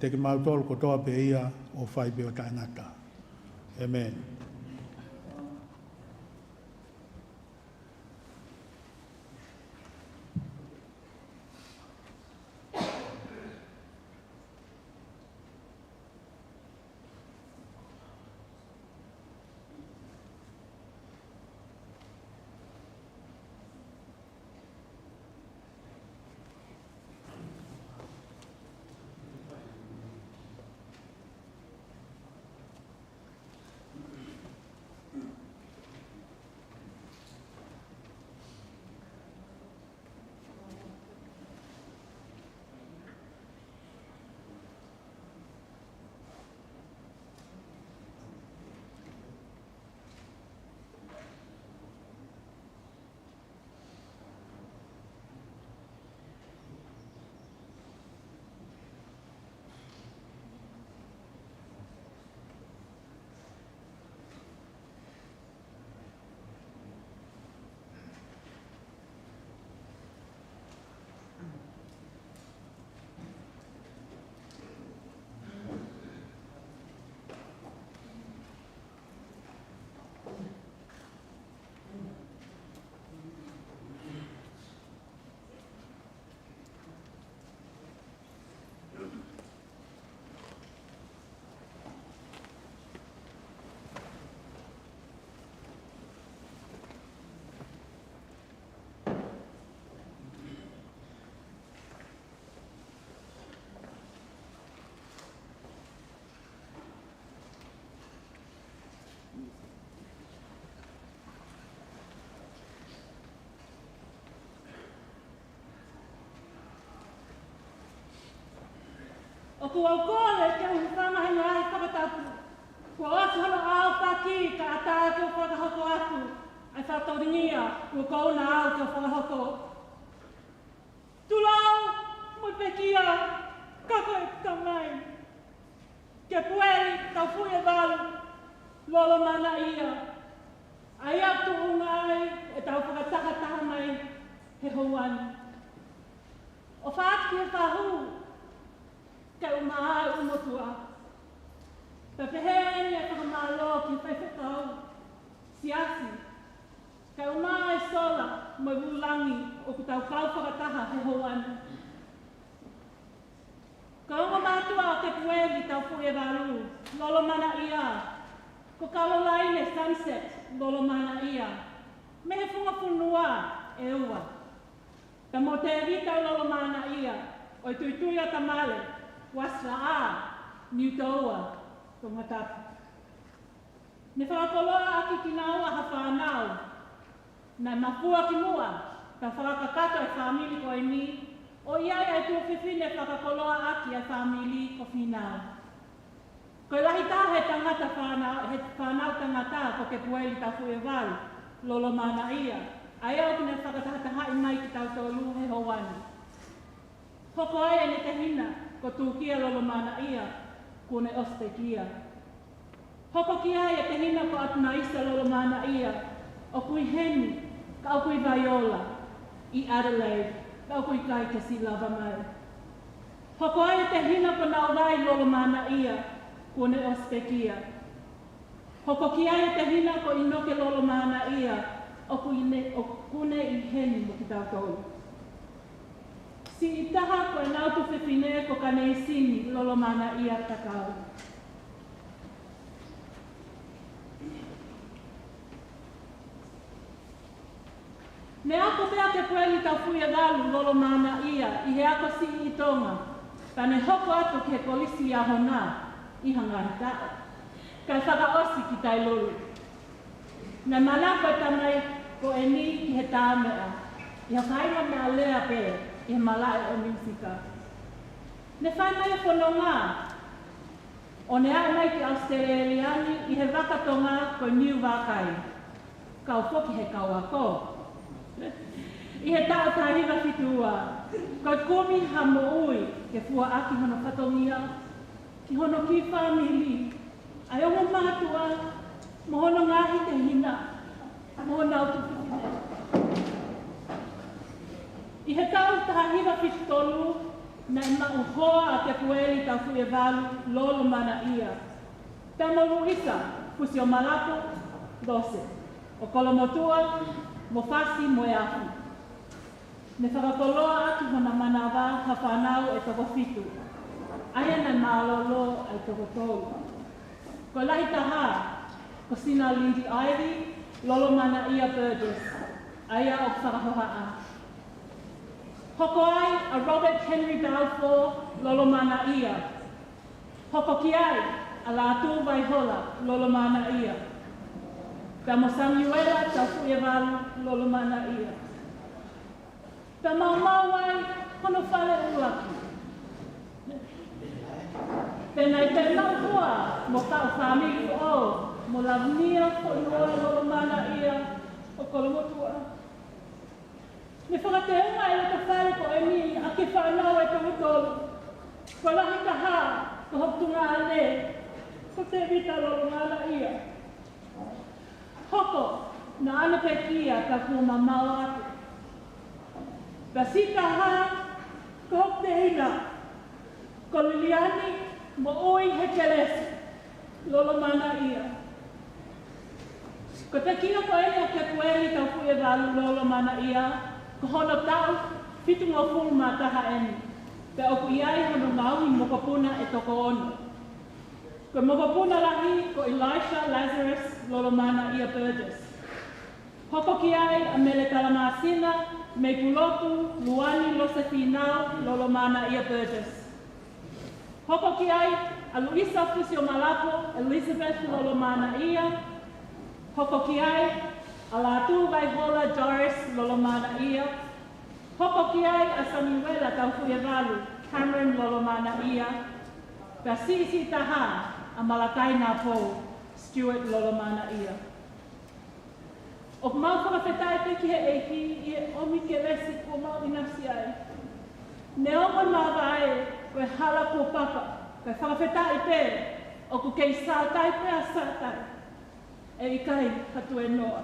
kiate kimautolu kotoa pē ia ʻo fai pē ʻo taʻengata. ʻĒmeni. ʻOku ou kole ke u hūfanga he ngaahi fakatapu. Kuo ʻosi hono aofaki kae ʻatā ke u fakahoko atu ʻa e fatongia kuo kau na au ke u fakahoko. Tulou mo e pekia, ka ko e tamai. Kepueli Taufuʻivalu Lolomanaʻia, ʻa ia ʻoku tuʻunga ai ʻetau fakatahataha mai he houa ni. ʻOfa atu ki he fahu, kae ʻumaʻā ʻa e motuʻa. Pea pehē ni ʻa e fakamālō ki he faifekau, siasi, kae ʻumaʻā ʻa e sola mo e vūlangi ʻoku tau kau fakataha he houa ni. Ko e ongo mātuʻa ʻo Kepueli Taufuʻivalu Lolomanaʻia, ko Kalolaine Sunset Lolomanaʻia, mei he funga fonua ʻEua. Pea mo Tēvita Lolomanaʻia, ʻo e Tuituiatamale, Uasila ʻa Niutoua, Tongatapu. Ne fakakoloa ʻaki kinaua ha fānau. Naʻe mafua ki muʻa, pea fakakakato e fāmili ko eni, ʻo ʻi ai ʻa e tuofefine fakakoloa ʻaki ʻa e fāmili ko Fīnau. Ko e lahi taha he tangata fānau, he fānau tangata ko Kepueli Taufuʻivalu Lolomanaʻia, ʻa ia ʻoku ne fakatahatahaʻi mai kitautolu he houa ni. Hoko ai ʻene tehina ko Tūkia Lolomanaʻia, kuo ne ʻosi pekia. Hoko ki ai e tehina ko ʻAtunaisa Lolomanaʻia, ʻoku ʻi heni, ka ʻoku ʻi Vaiola, ʻi Adelaide, ka ʻoku ʻikai ke siʻi lava mai. Hoko ai e tehina ko Nauvai Lolomanaʻia, kuo ne ʻosi pekia. Hoko ki ai e tehina ko ʻInoke Lolomanaʻia, ʻoku ʻi ne, ʻoku ne ʻi heni mo kitautolu. Siʻi taha ko ʻenau tuofefine ko Kaneisini Lolomanaʻia Takau. Ne ako pē ʻa Kepueli Taufuʻivalu Lolomanaʻia ʻi he ako siʻi ʻi Tonga, pea ne hoko atu ki he Kolisi ʻi Ahona ʻi ha ngaahi taʻu, kae fakaʻosi ki Tailulu. Naʻe manako e tamai ko eni ki he tāmeʻa, ʻi ha kāinga meʻalea pē ʻi he malaʻe ʻo Niu Sika. Ne fai mai e fononga, ʻo ne aʻu mai ki ʻAositelēlia ni ʻi he vaka Tonga ko e Niu Vakai, kau foki he kau ako. ʻI he taʻu taha hiva fitu ua, ko e kumi ha moʻui ke fua ʻaki hono fatongia, ki hono kiʻi fāmili, ʻa e ongo mātuʻa, mo hono ngaahi tehina, mo honau tuofefine. ʻI he taʻu taha hiva fitu tolu, Naʻe maʻu hoa ʻa Kepueli Taufuʻievalu Lolomanaʻia, pea mo Luisa Fusiomalapo Lose, ʻo Kolomotuʻa, mo Fasi mo e Afi. Ne fakakoloa ʻaki hona manava ha fānau ʻe toko fitu, ʻa ia naʻe mālōlō ai toko tolu. Ko e lahi taha, ko Sina Lindy Ivy Lolomanaʻia Burgess, ʻa ia ʻoku fakahohaʻa. Hoko ai ʻa Robert Henry Balfour Lolomanaʻia. Hoko ki ai ʻa Lātū Vaihola Lolomanaʻia, pea mo Samiuela Taufuʻievalu Lolomanaʻia. Pea maumau ai hono fale ʻuluaki. Pea naʻe toe maʻu hoa mo taʻu fāmili foʻou, mo Lavinia Fonuoa Lolomanaʻia ʻo Kolomotuʻa. Ne fakateunga e loto fale ko eni ʻaki e fānau ʻe toko tolu. Ko e lahi taha, ko hoku tuongaʻane, ko Tevita Lolomanaʻia. Hoko, naʻa ne pekia ka kuo mamao atu. Pea siʻi taha, ko hoku tehina, ko Liliani Moʻui Hekelesi Lolomanaʻia. Ko e pekia ko eni ʻo Kepueli Taufuʻievalu Lolomanaʻia, ko hono taʻu fitungofulu mā taha eni, pea ʻoku ʻi ai hono ngaohi mokopuna ʻe toko ono. Ko e mokopuna lahi ko Elisha Lazarus Lolomanaʻia Burgess. Hoko ki ai ʻa Mele Talamasina Meipulotu Luani Losefina Lolomanaʻia Burgess. Hoko ki ai ʻa Luisa Fusiomalapo Elizabeth Lolomanaʻia. Hoko ki ai ʻa Lātū Vaihola Doris Lolomanaʻia. Hoko ki ai ʻa Samiuela Taufuʻievalu Cameron Lolomanaʻia. Pea siʻisiʻi taha ʻa Malakai Napou Stewart Lolomanaʻia. ʻOku mau fakafetaʻi pē ki he ʻEiki ʻi he ʻomi kelesi kuo mau ʻinasi ai. Neongo e māvae ko e hala kuo papa, kae fakafetaʻi pē ʻoku kei sātai pē ʻa sātai, ʻe ʻikai ha tuēnoa.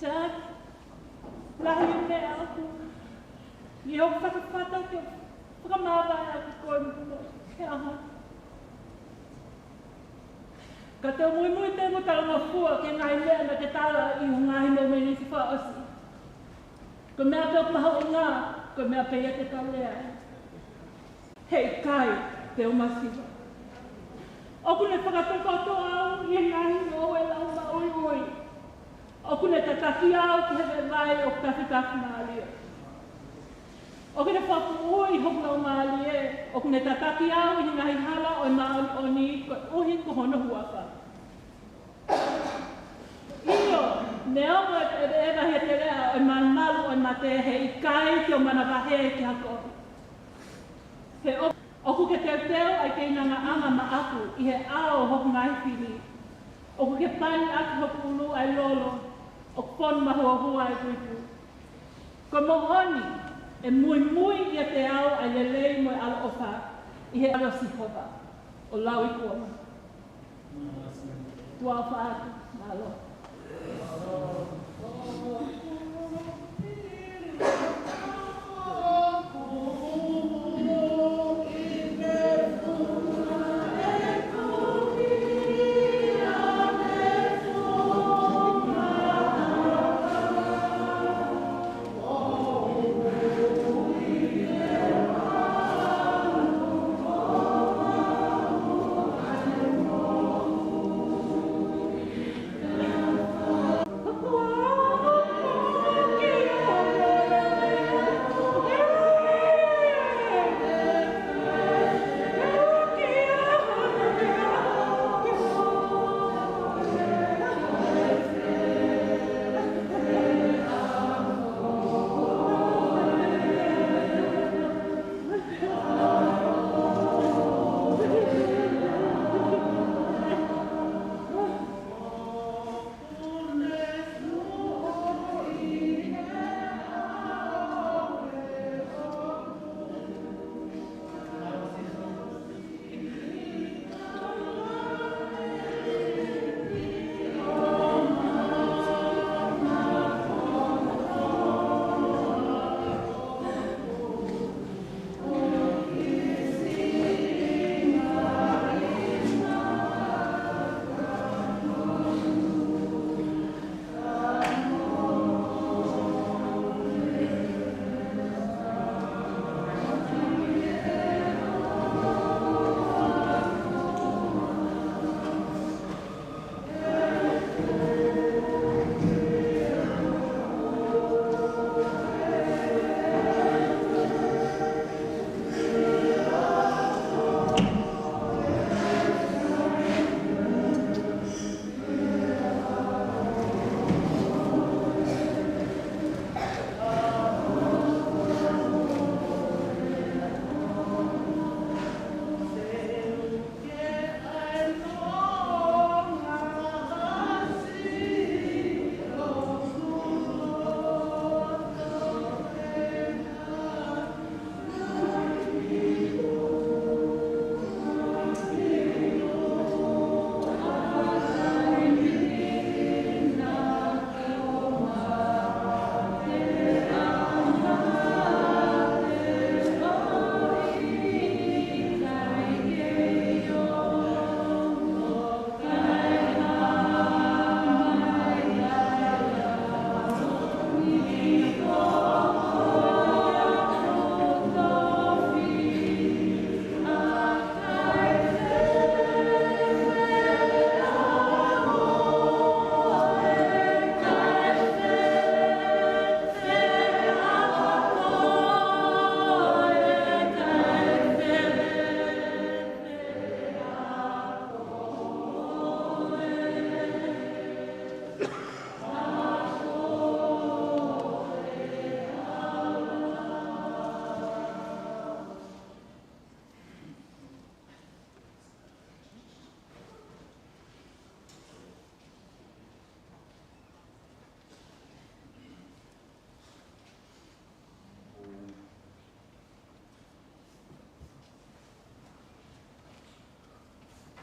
Dad, lahi e meʻa ʻoku, ʻi hoku fakafetaʻi ke fakamāvae ʻaki koe mo e ʻaho. Ka te u muimui pē mo talangofua ki he ngaahi meʻa naʻa ke tala ʻi hoʻo ngaahi momeniti fakaʻosi. Ko e meʻa pē ʻoku mahuʻinga, ko e meʻa pē ia te tau lea ai. He ʻikai te u masiva. ʻOku ne fakatokoto au ʻi he ngaahi ngoue lau maʻuiʻui. ʻOku ne tataki au ki he veʻe vai ʻoku tafitafi mālie. ʻOku ne fakapuʻuʻi hoku laumālie, ʻoku ne tataki au ʻi he ngaahi hala ʻo e māʻoniʻoni koeʻuhi ko hono huafa. ʻIo, neongo e ʻeveʻeva he teleʻa ʻo e malumalu ʻo e mate, he ʻikai te u manavahē ki ha kovi. He ʻo-, ʻoku ke teuteu ʻa e keinangaʻanga maʻaku ʻi he ʻao ʻo hoku ngaahi fili. ʻOku ke pani ʻaki hoku ʻulu ʻa e lolo, ʻoku fonu mahuohua ʻa e kuiku. Ko e moʻoni, ʻe muimui ʻiate au ʻa e lelei mo e ʻaloʻofa ʻi he ʻao ʻo Sihova, ʻo lauikuonga. Tuʻa ʻofa atu, mālō.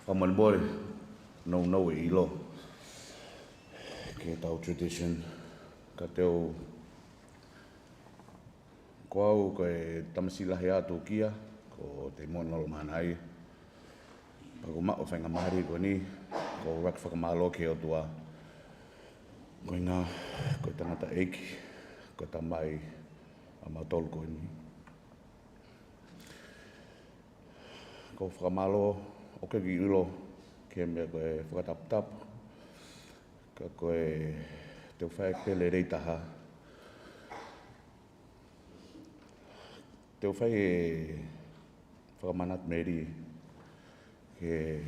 Fakamolemole, nounou e ʻilo ki heʻetau tradition, ka te u, ko au ko e tamasiʻi lahi ʻa Tūkia, ko Teimona Lomana ia. Pea ʻoku ou maʻu e faingamālie ko eni, ko e ʻuluaki fakamālō ki he ʻOtua. Ko e ʻuhinga, ko e tangataʻeiki, ko e tamai ʻa mautolu ko eni. Ko e fakamālō, ʻoku ʻikai ke u ʻilo ki he meʻa ko e fakataputapu, ka ko e te u fai pē lelei taha. Te u fai e fakamanatu melie ki he,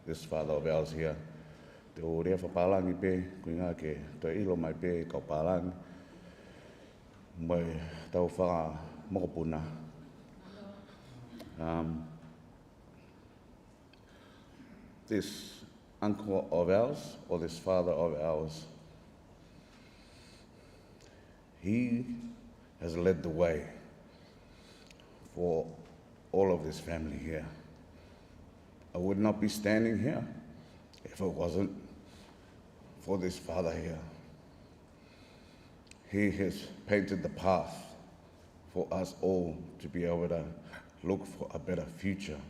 this father of ours here. Te u lea fakapālangi pē, ko e ʻuhinga ke toe ʻilo mai pē kau pālangi mo ʻetau fakamokopuna. Um, this uncle of ours, or this father of ours, he has led the way for all of this family here. I would not be standing here if it wasn't for this father here. He has painted the path for us all to be able to look for a better future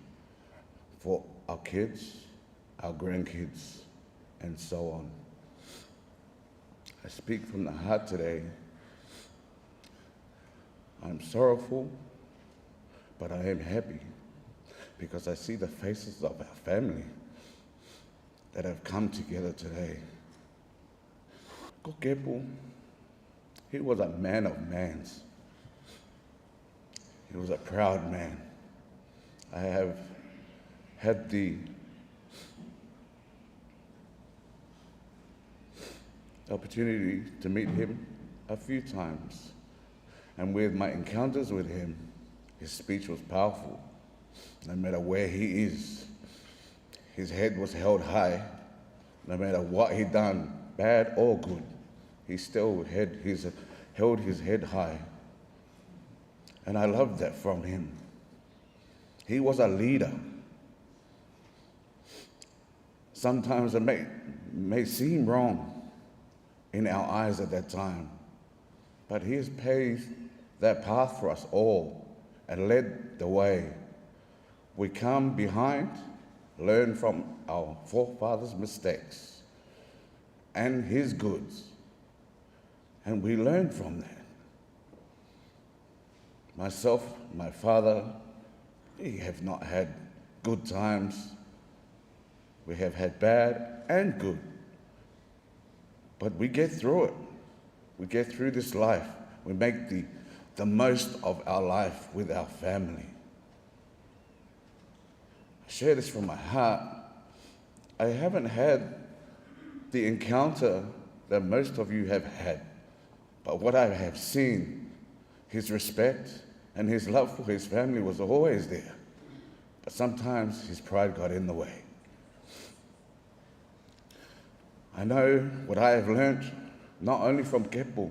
for our kids, our grandkids, and so on. I speak from the heart today. I'm sorrowful, but I am happy because I see the faces of our family that have come together today. Ko Kepu, he was a man of mans. He was a proud man. I have had the opportunity to meet him a few times, and with my encounters with him, his speech was powerful. No matter where he is, his head was held high. No matter what he done, bad or good, he still had his, held his head high. And I loved that from him. He was a leader. Sometimes it may, may seem wrong in our eyes at that time, but he has paved that path for us all and led the way. We come behind, learn from our forefathers' mistakes and his goods, and we learn from that. Myself, my father, we have not had good times. We have had bad and good. But we get through it. We get through this life. We make the, the most of our life with our family. I share this from my heart. I haven't had the encounter that most of you have had, but what I have seen, his respect and his love for his family was always there. But sometimes his pride got in the way. I know what I have learnt, not only from Kepu.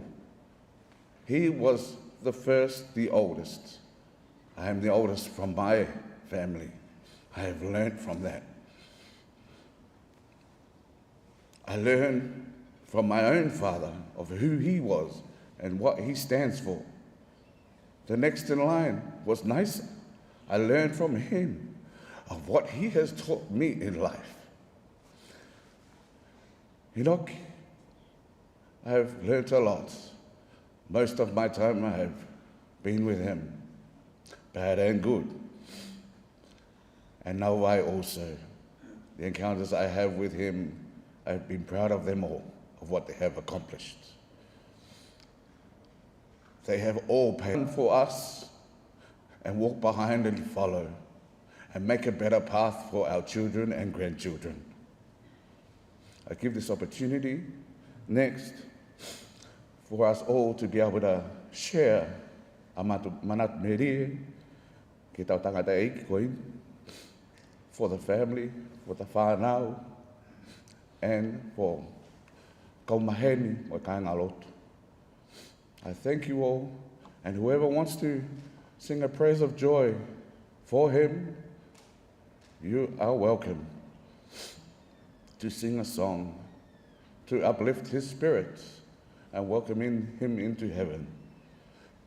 He was the first, the oldest. I am the oldest from my family. I have learnt from that. I learned from my own father of who he was and what he stands for. The next in line was Naisa. I learned from him of what he has taught me in life. Hinoki, I have learnt a lot. Most of my time I have been with him, bad and good. And now I also, the encounters I have with him, I've been proud of them all, of what they have accomplished. They have all paid for us and walk behind and follow and make a better path for our children and grandchildren. I give this opportunity next for us all to be able to share a matu-, manatu melie ki heʻetau tangataʻeiki ko eni, for the family, for the whānau, and for kau maheni mo e kāingalotu. I thank you all, and whoever wants to sing a praise of joy for him, You are welcome to sing a song to uplift his spirits and welcoming him into heaven.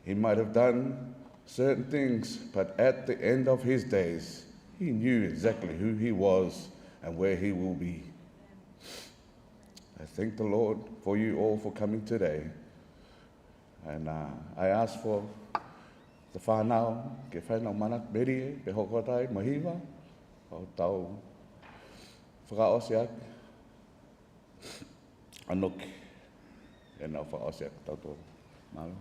He might have done certain things, but at the end of his days, he knew exactly who he was and where he will be. I thank the Lord for you all for coming today. And uh, I ask for the whānau ke fai ʻenau manatu melie, pe hoko atu ai mo e hiva, ʻo tau fakaʻosi ʻaki ʻa Noki. ʻEnau fakaʻosi ʻaki tautolu. Mālō.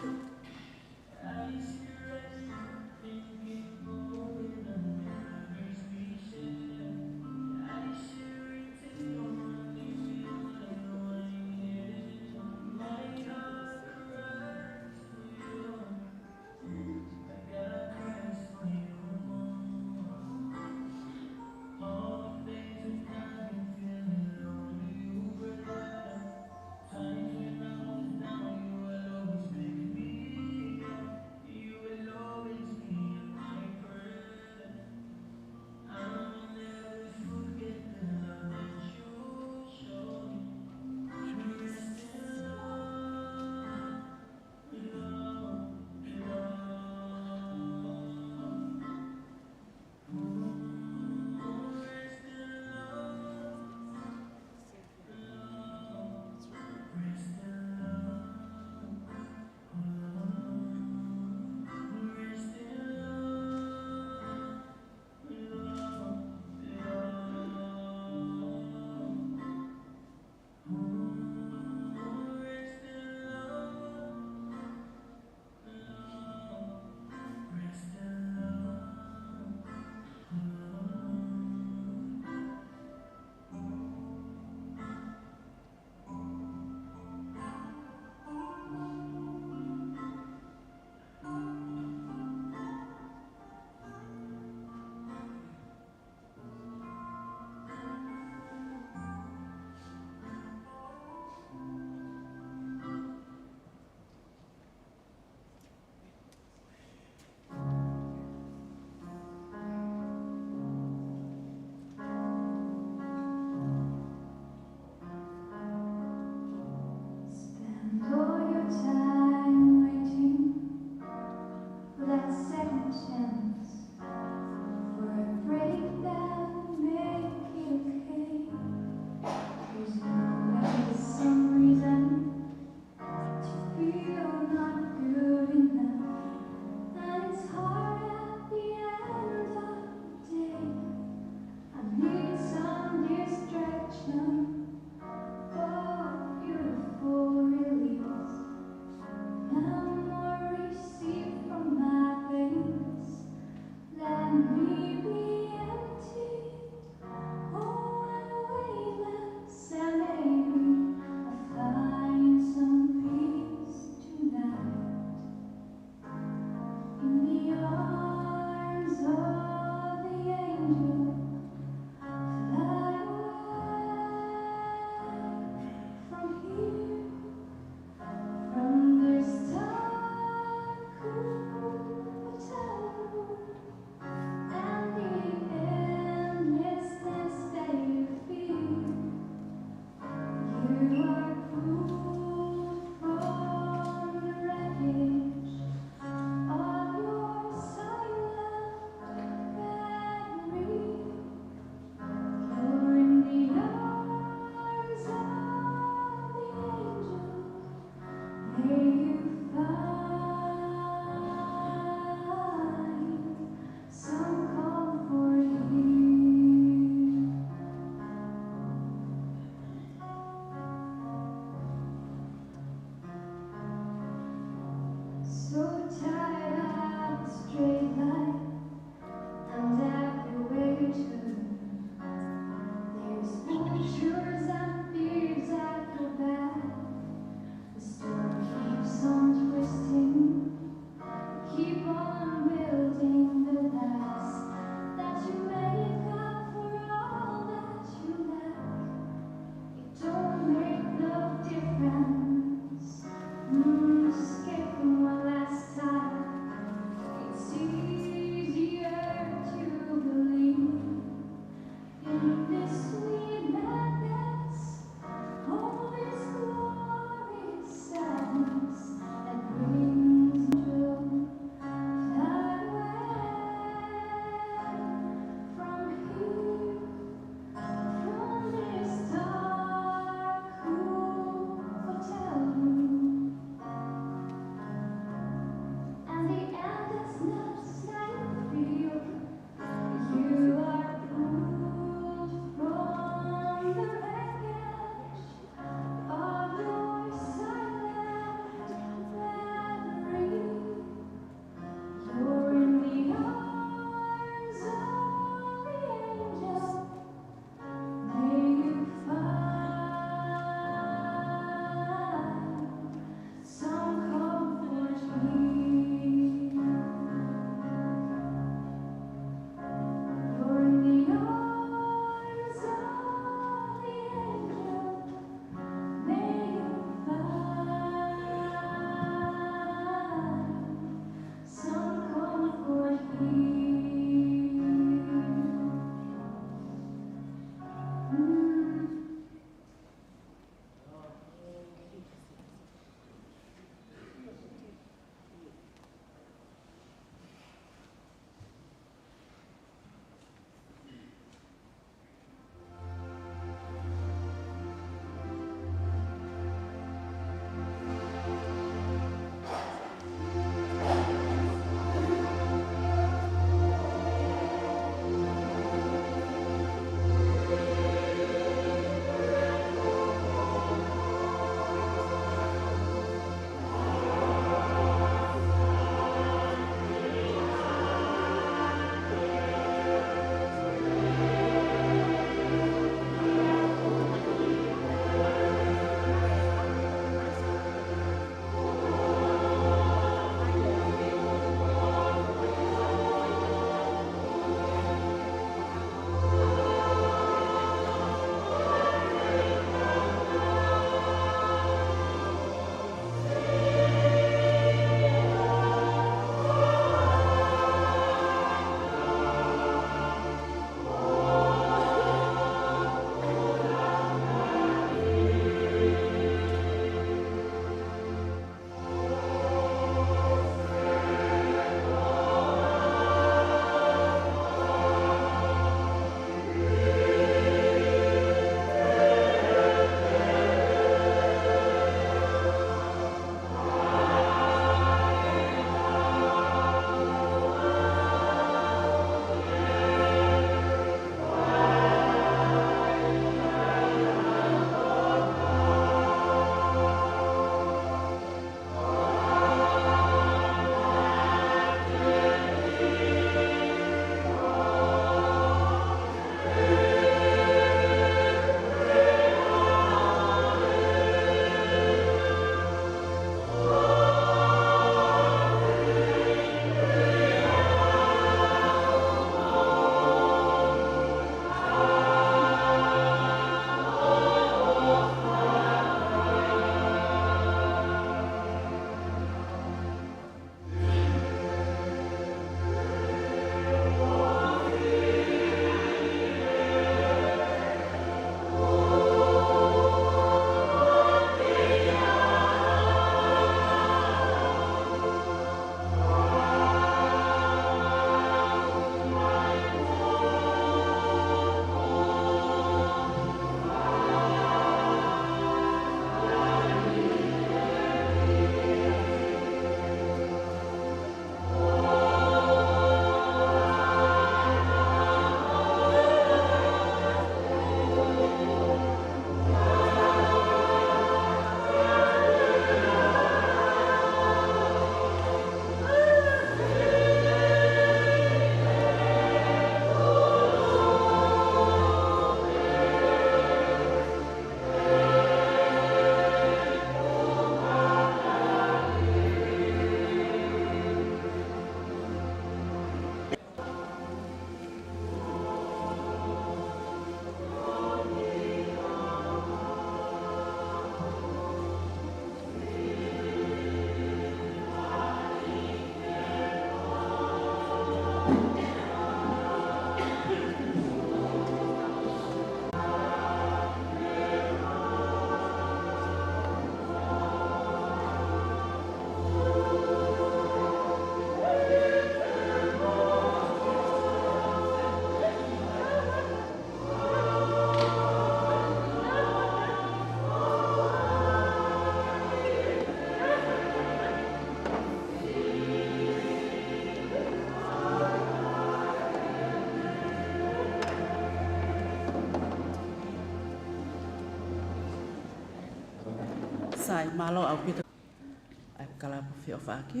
Sai, mālō ʻaupito ʻa e kalapu feʻofaʻaki.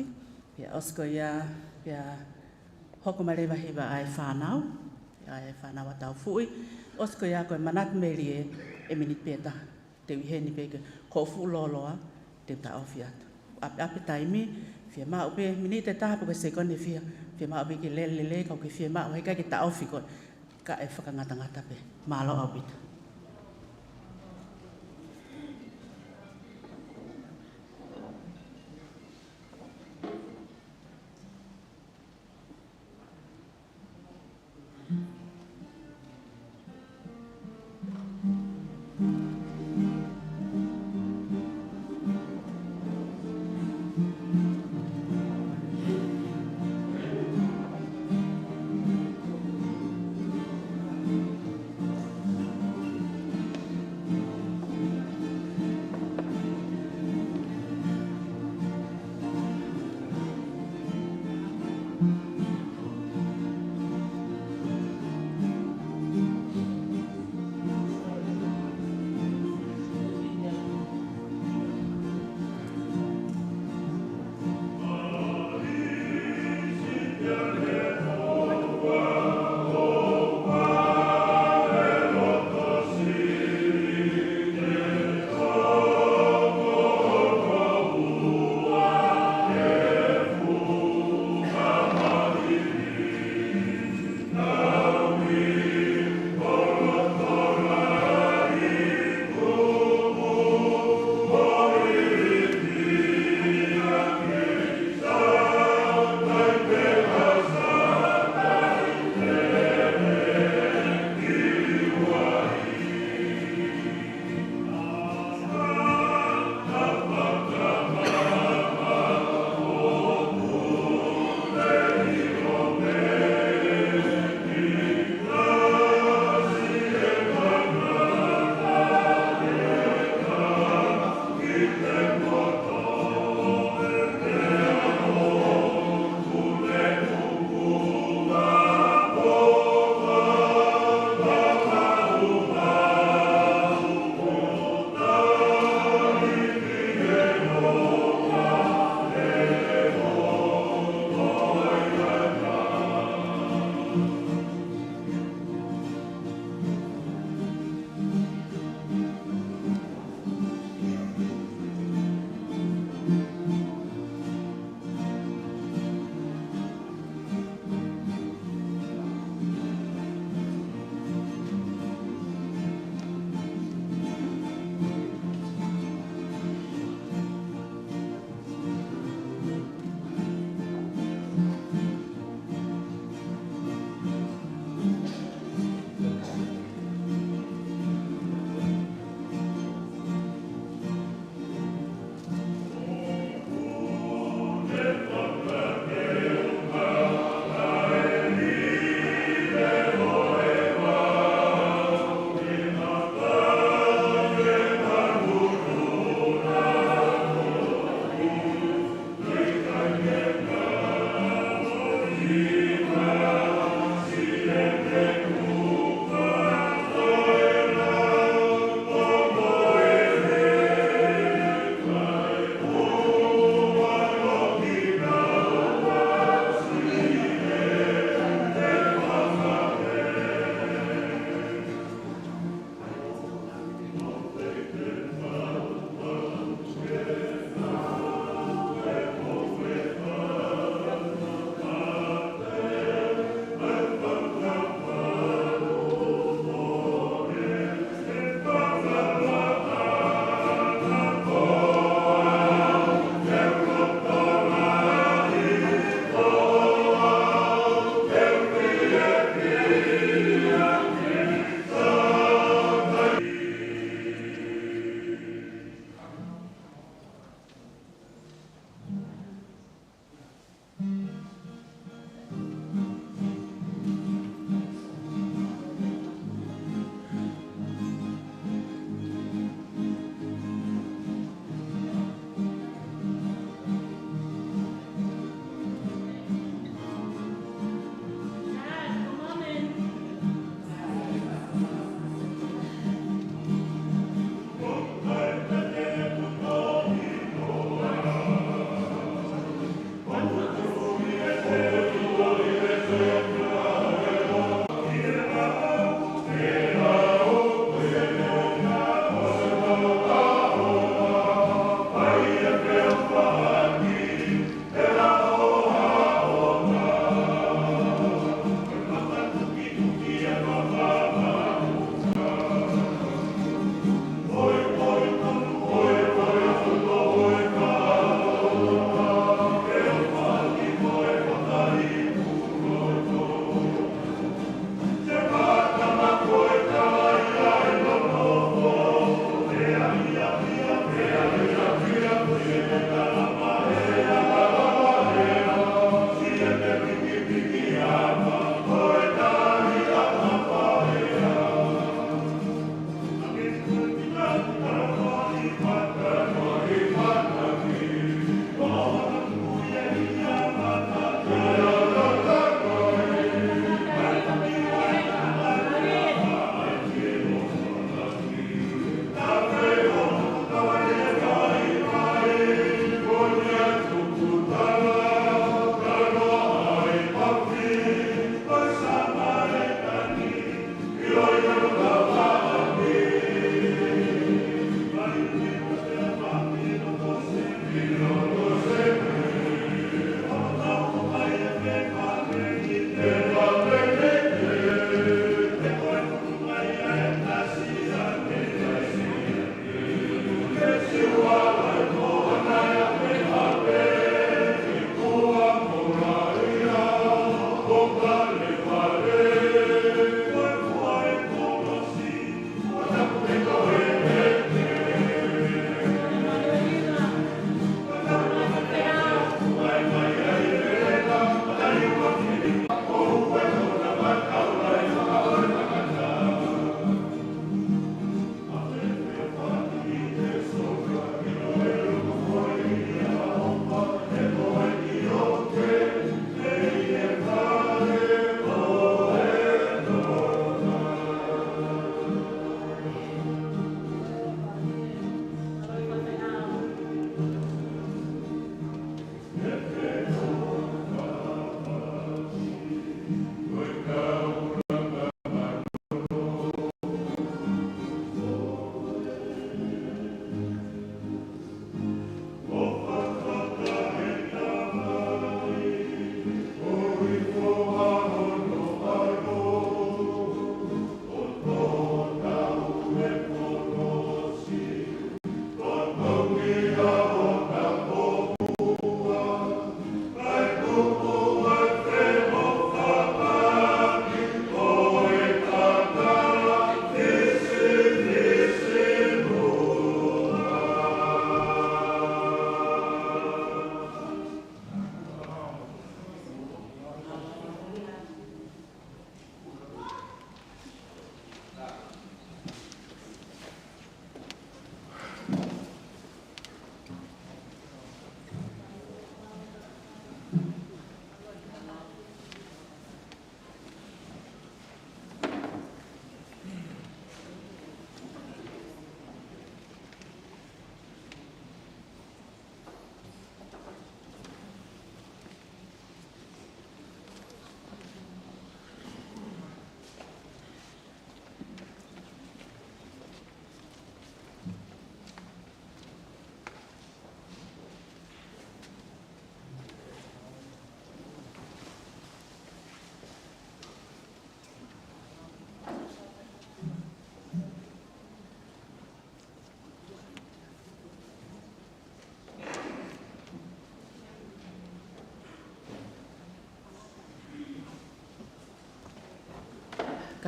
Pea ʻosi ko ia, pea hoko mai leva hiva ʻa e fānau, ʻa e fānau ʻa Taufuʻi. ʻOsi ko ia ko e manatu melie ʻe miniti pē ʻe taha. Te u ʻi heni pē ke ko fuʻu lōloa, te u taʻofi atu. ʻApe, ʻape taimi, fiemaʻu pē miniti ʻe taha pe ko e sekoni ʻe fiha, fiemaʻu pē ke lele lelei, kau ke fiemaʻu, heʻikai ke taʻofi koe, ka ʻe fakangatangata pē. Mālō ʻaupito.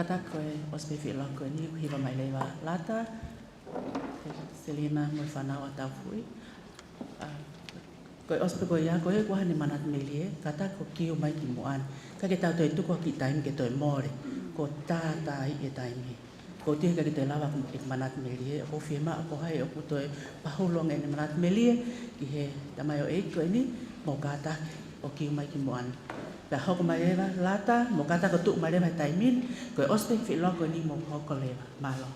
Kātaki ko e ʻosi pē feʻiloaki ko eni, ʻoku hiva mai leva Lata, Selina mo e fānau ʻa Taufuʻi. ʻA, ko e ʻosi pē ko ia ko ē, kuo ʻi ai haʻane manatu melie, kātaki ʻo kiu mai ki muʻa ni. Ka ke tau toe tuku ha kiʻi taimi ke toe mole, kuo tātaaʻi e taimi. Ko e tui he ʻikai ke toe lava ʻeku manatu melie, ʻoku ou fiemaʻu ko hai ʻoku toe pahulu ange ʻene manatu melie ki he tamaioʻeiki ko eni, mou kātaki ʻo kiu mai ki muʻa ni. Pea hoko mai leva Lata, mou kātaki ʻo tuʻu mai leva he taimi ni, ko e ʻosi pē feʻiloaki ko eni mou hoko leva. Mālō.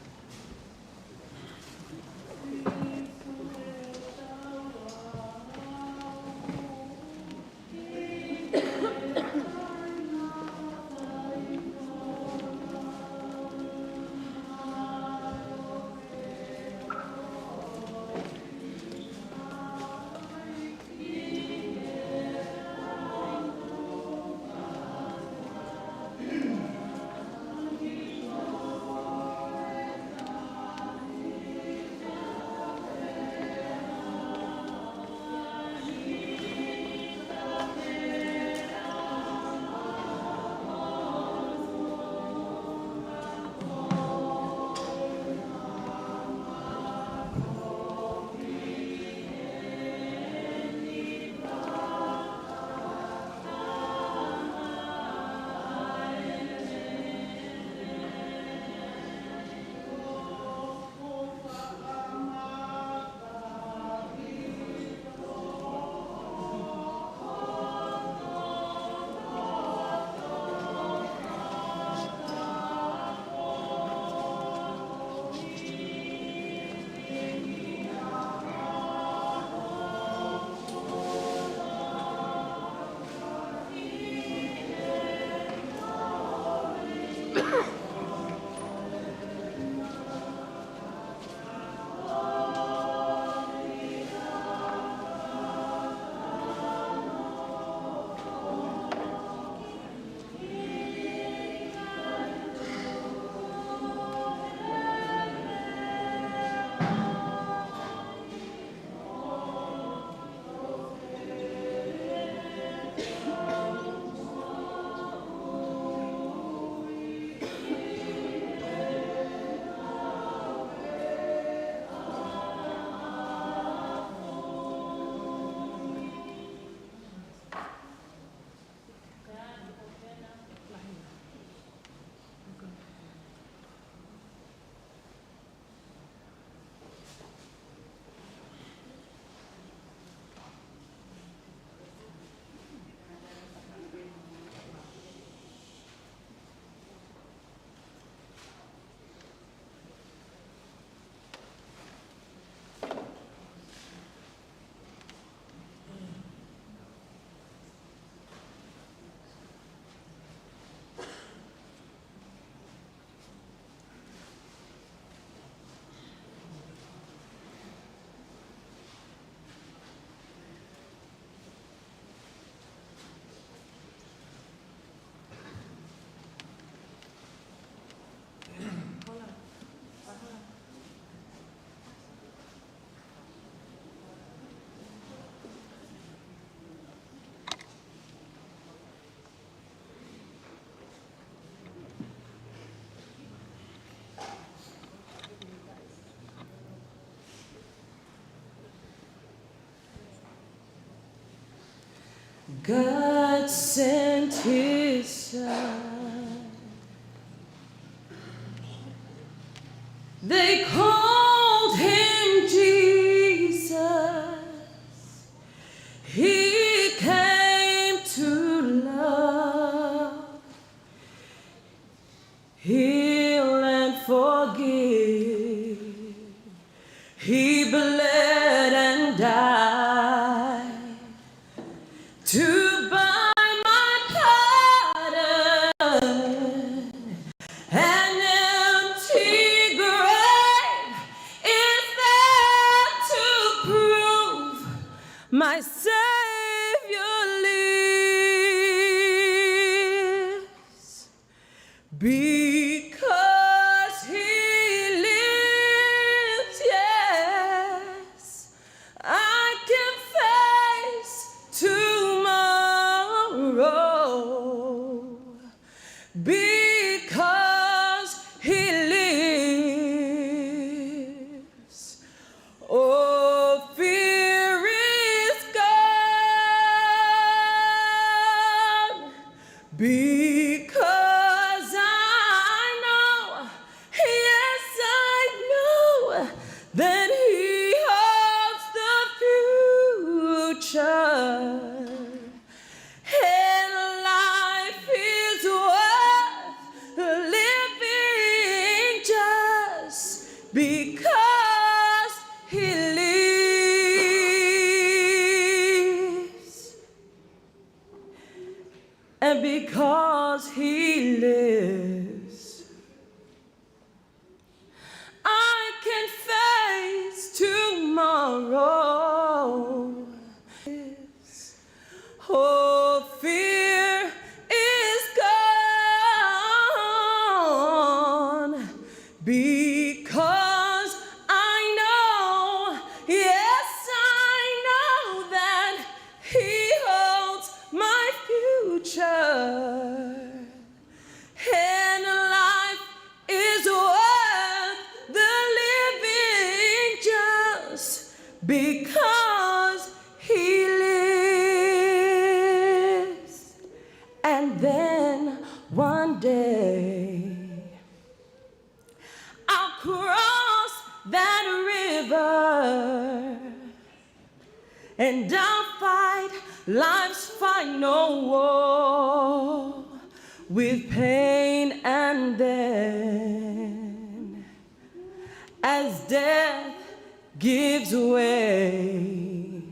God sent his son. They called him Jesus. He came to love, heal and forgive. He bled and died to buy my pardon. An empty grave is there to prove my Savior lives. Because he Because he lives. And because he lives, I can face tomorrow. All fear is gone, because I know, yes, I know that he holds my future. And life is worth the living just because he lives. And then one day, I'll cross that river and I'll fight life's final war with pain, and then, as death gives way,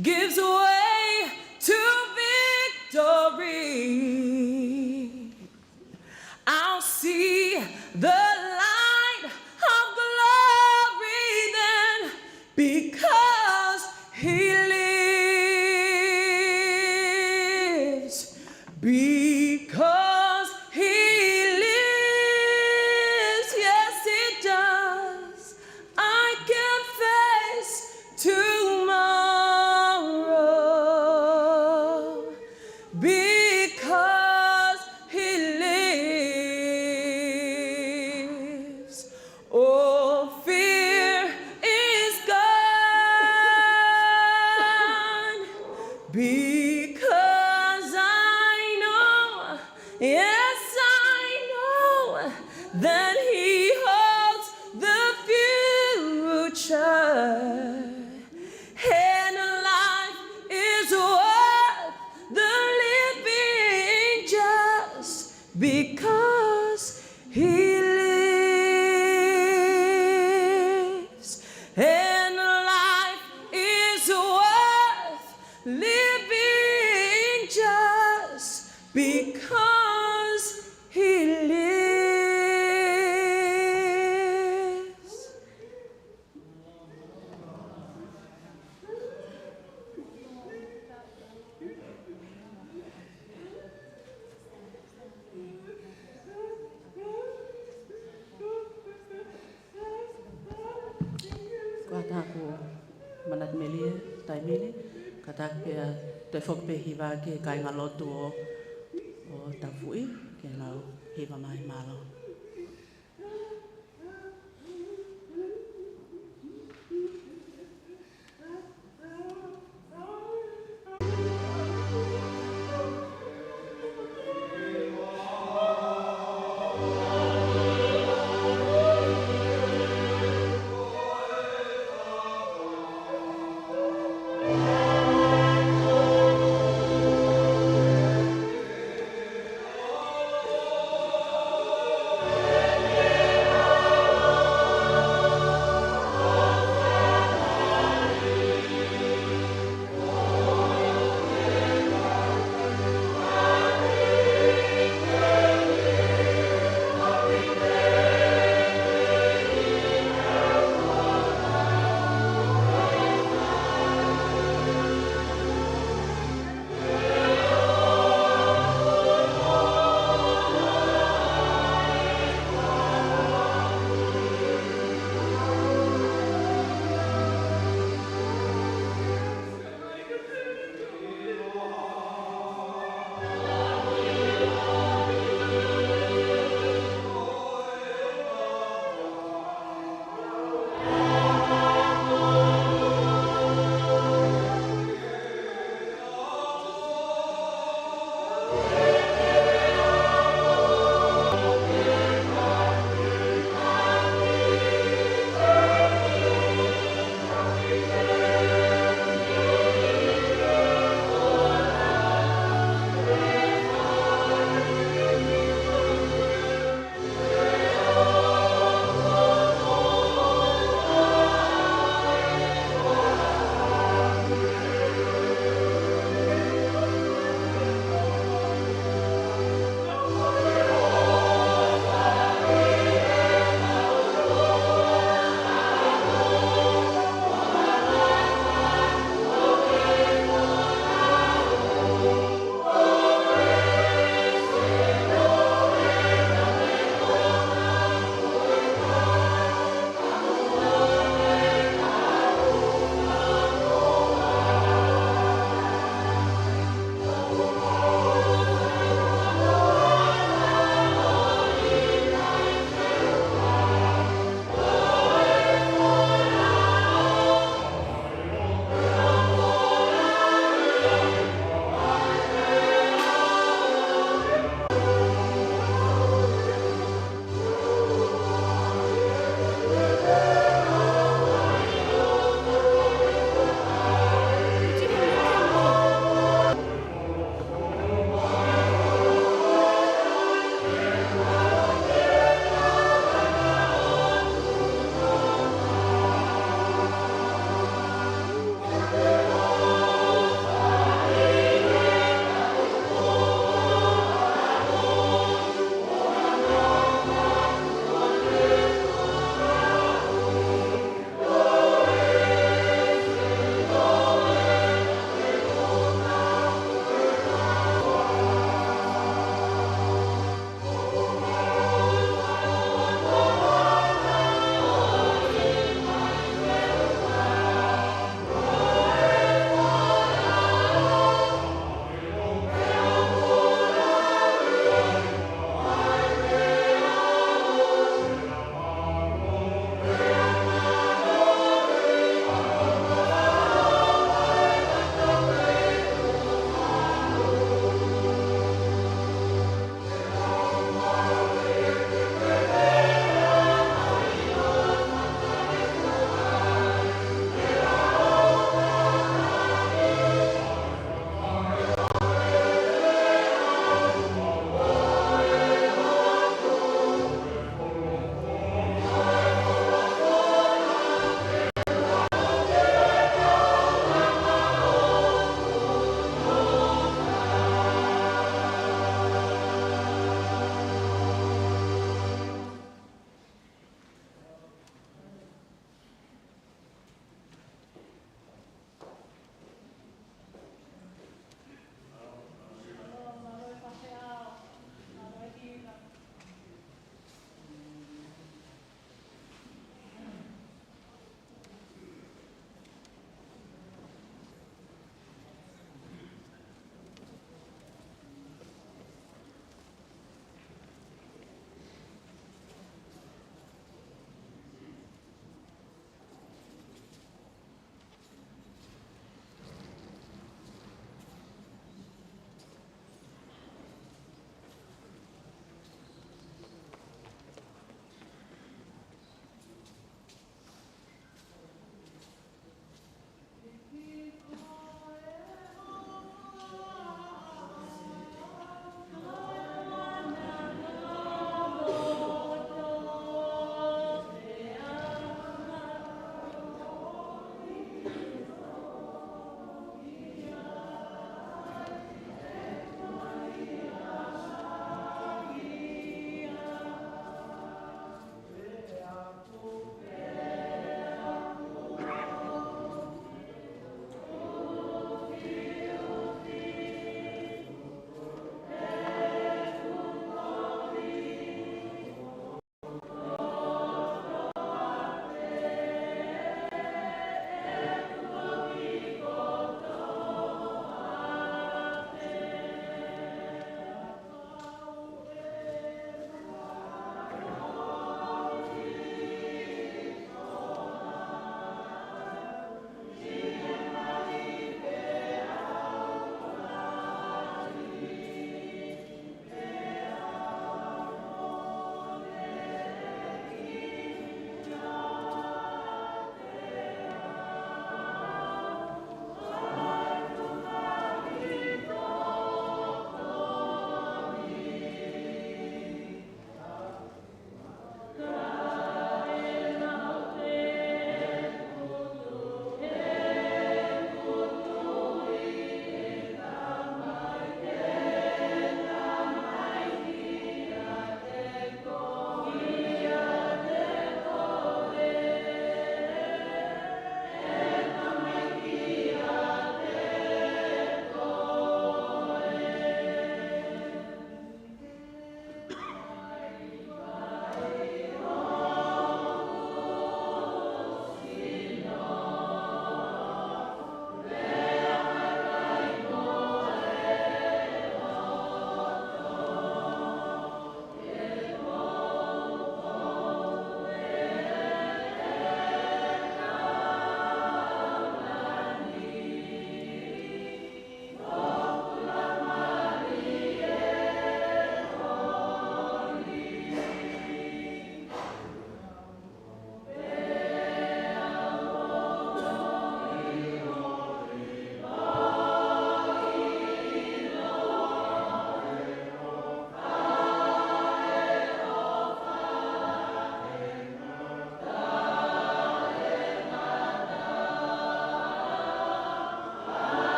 gives way to victory, I'll see the light of glory then, because he lives, because he lives, yes, he does. I can face tomorrow because he lives. All fear is gone because I know, yes, I know that he holds the future. And life is worth the living just because he lives. And life is worth living just because he lives. Ko e taha ko Manatu Melie, taimi ni, kātaki pē ʻa e toe foki pē hiva ki he kāingalotu ʻo, ʻo Tafuʻi, ke nau hiva mai, mālō.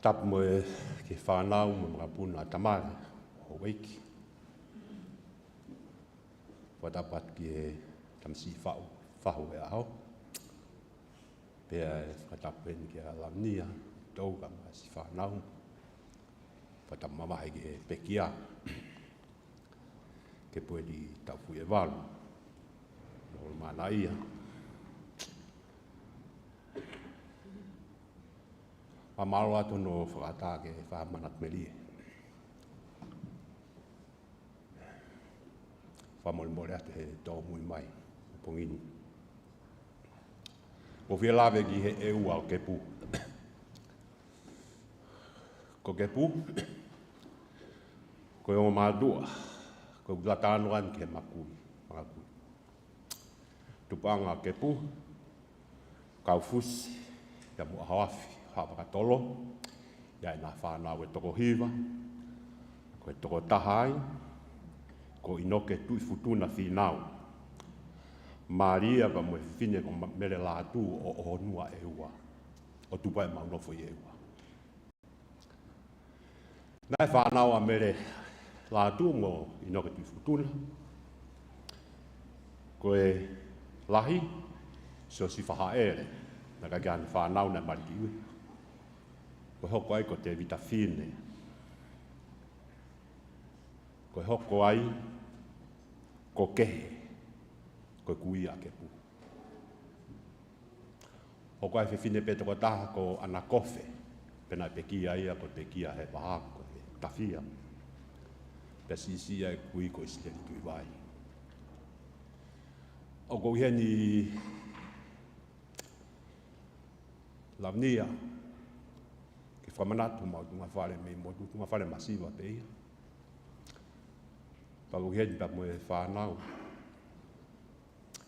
Tapu mo e kiʻi fānau mo e makapuna ʻa Tamale, ʻo Ueiki. Fakatapu atu ki he tamasiʻi fahu, fahu ʻo e ʻaho. Pea ʻe fakatapu heni kia Lavenia, Touka mo e siʻi fānau. Fakatapu mamahi ki he pekia. Kepueli Taufuʻivalu. Lolo mana ia. Fakamālō atu hono fakaʻatā ke fai ha manatu melie. Fakamolemole atu he tōmui mai he pongipongi ni. ʻOku ou fie lave ki he ʻEua ʻo Kepu. Ko Kepu, ko e ongo mātuʻa, ko e ʻuta talanoa ni ki he makui, makui. Tupuʻanga ʻo Kepu, Kaufusi, ia mo ʻAhoafi, Haʻavakatolo, ia ʻena fānau ʻe toko hiva, ko e toko taha ai, ko ʻInoke Tuʻifutuna Fīnau. Mālie pea mo e fefine ko Ma-, Mele Lātū ʻo, ʻo Honua ʻEua. ʻO tupu ai ʻemau nofo ʻi ʻEua. Naʻe fānau ʻa Mele Lātū mo ʻInoke Tuʻifutuna. Ko e lahi, Siosifa Haʻele, naʻe ʻikai ke ʻi ai haʻane fānau naʻe mali ki ʻUe. Ko e hoko ai ko Tēvita Fine. Ko e hoko ai ko Kehe, ko e kui ʻa Kepu. Hoko ai e fefine pē toko taha ko ʻAna Kofe, pea naʻe pekia ia ko e pekia he vaha ko e Tafia. Pea siʻisiʻi ai e kui ko ʻIsileli Tuʻivai. ʻOku ou ʻi heni Lavenia, ke fakamanatu homau tuʻunga fale mei motu, tuʻunga fale masiva pē ia. Pea ʻoku ou ʻi heni pea mo e fānau,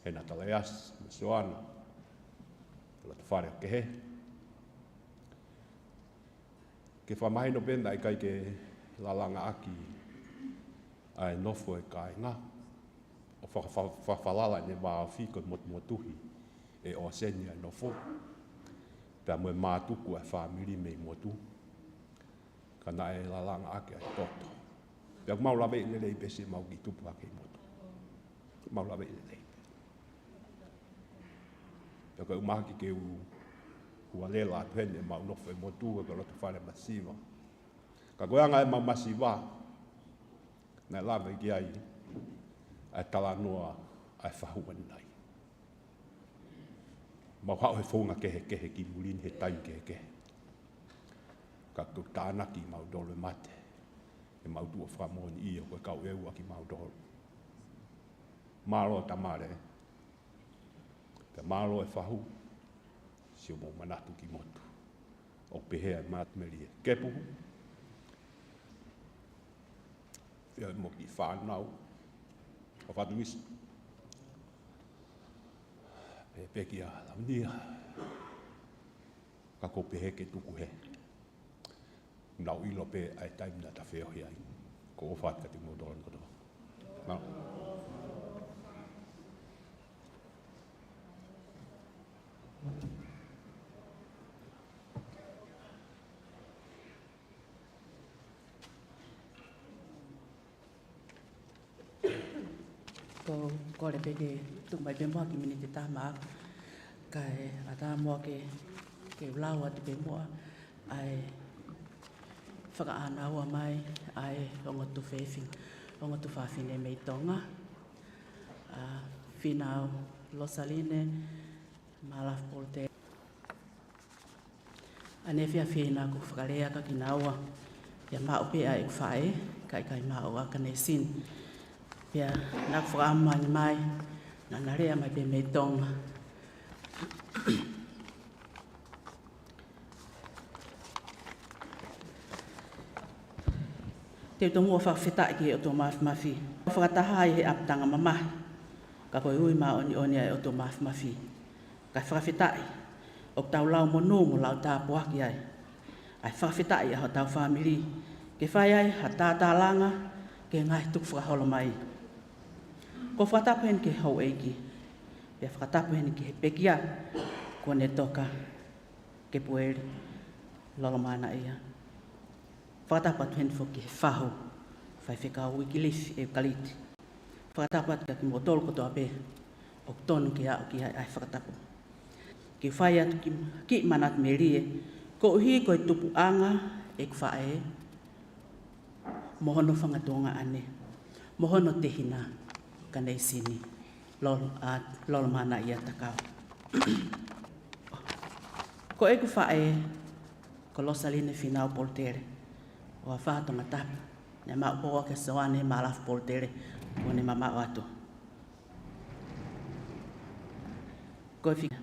Hena Talaiasi, mo Soana, loto fale ʻo Kehe. Ke fakamahino pē naʻe ʻikai ke lalangaʻaki ʻa e nofo ʻa e kāinga, ʻo faka-, fa-, fa-, falala ʻene vāofi ko e motumotuhi ʻe ʻōseni ʻa e nofo. Pea mo e mātuku ʻa e fāmili mei motu. Ka naʻe lalangaʻaki ʻa e toto. Pea ʻoku mau laveʻi lelei pē siʻemau kiʻi tupu hake ʻi motu. Mau laveʻi lelei. Pea ʻoku ou mahaki ke u, u ʻalu atu heni ʻemau nofo ʻi motu ʻi he loto fale masiva. Ka ko e anga ʻemau masiva, naʻe lave ki ai ʻa e talanoa ʻa e fahu ʻanenai. Mau haʻu he founga kehekehe ki muli ni he taimi kehekehe. Ka ʻoku tānaki kimautolu ʻe mate, ʻemau tuʻu ʻo fakamoʻoni ʻio ko e kau ʻEua kimautolu. Mālō Tamale. Pea mālō e fahu, siʻomou manatu ki motu. ʻOku pehē ʻa e manatu melie. Kepu, ʻio mo e kiʻi fānau, ʻo fatu misi. Pea, pea kia Lavenia. Ka ʻoku ou pehē ke tuku hē. Nau ʻilo pē ʻa e taimi naʻa ta feohi ai. ʻOku ou ʻofa atu kiate kimoutolu kotoa. Mālō. Ko e kole pē ke tuku mai pē muʻa kiʻi miniti ʻe taha maʻaku. Kae ʻatā muʻa ke, ke u lau atu pē muʻa ʻa e fakaʻānaua mai ʻa e ongo tuofefine, ongo tuofefine mei Tonga. ʻA Fīnau Losaline Malafu Polutele. ʻAneefiafi naʻa ku fakalea kia kinaua, ʻia maʻu pē ʻa ʻeku faʻē, kae ʻikai maʻu ʻa Kaneisini. Pea naʻa ku fakaʻamu ange mai, naʻa na lea mai pē mei Tonga. Te u tomuʻa fakafetaʻi ki he ʻOtua Mafimafi. Fakataha ai he ʻapitanga mamahi, ka ko e ui māʻoniʻoni ʻa e ʻOtua Mafimafi. Kae fakafetaʻi, ʻoku tau lau monū mo lau tāpuaki ai. ʻA e fakafetaʻi ʻa hotau fāmili, ke fai ai ha tātālanga ki he ngaahi tukufakaholo mai. ʻOku ou fakatapu heni ki he houʻeiki, pea fakatapu heni ki he pekia, ko Netoka Kepueli. Lolomānaʻia. Fakatapu atu heni foki ki he fahu, faifekau Uikilifi ʻEukaliti. Fakatapu atu kia kimoutolu kotoa pē ʻoku tonu ke aʻu ki ai ʻa e fakatapu. Ke fai atu ki, ki manatu melie, koeʻuhi ko e tupuʻanga ʻeku faʻē, mo hono fanga tuongaʻane, mo hono tehina, Kaneisini Lolo, ʻa, Lolomānaʻia Takau. Ko ʻeku faʻē, ko Losaline Finau Polutele, ʻo Afā Tongatapu, ne maʻu pō ʻa Soane Malafu Polutele, kuo ne mamaʻo atu. Ko e fika,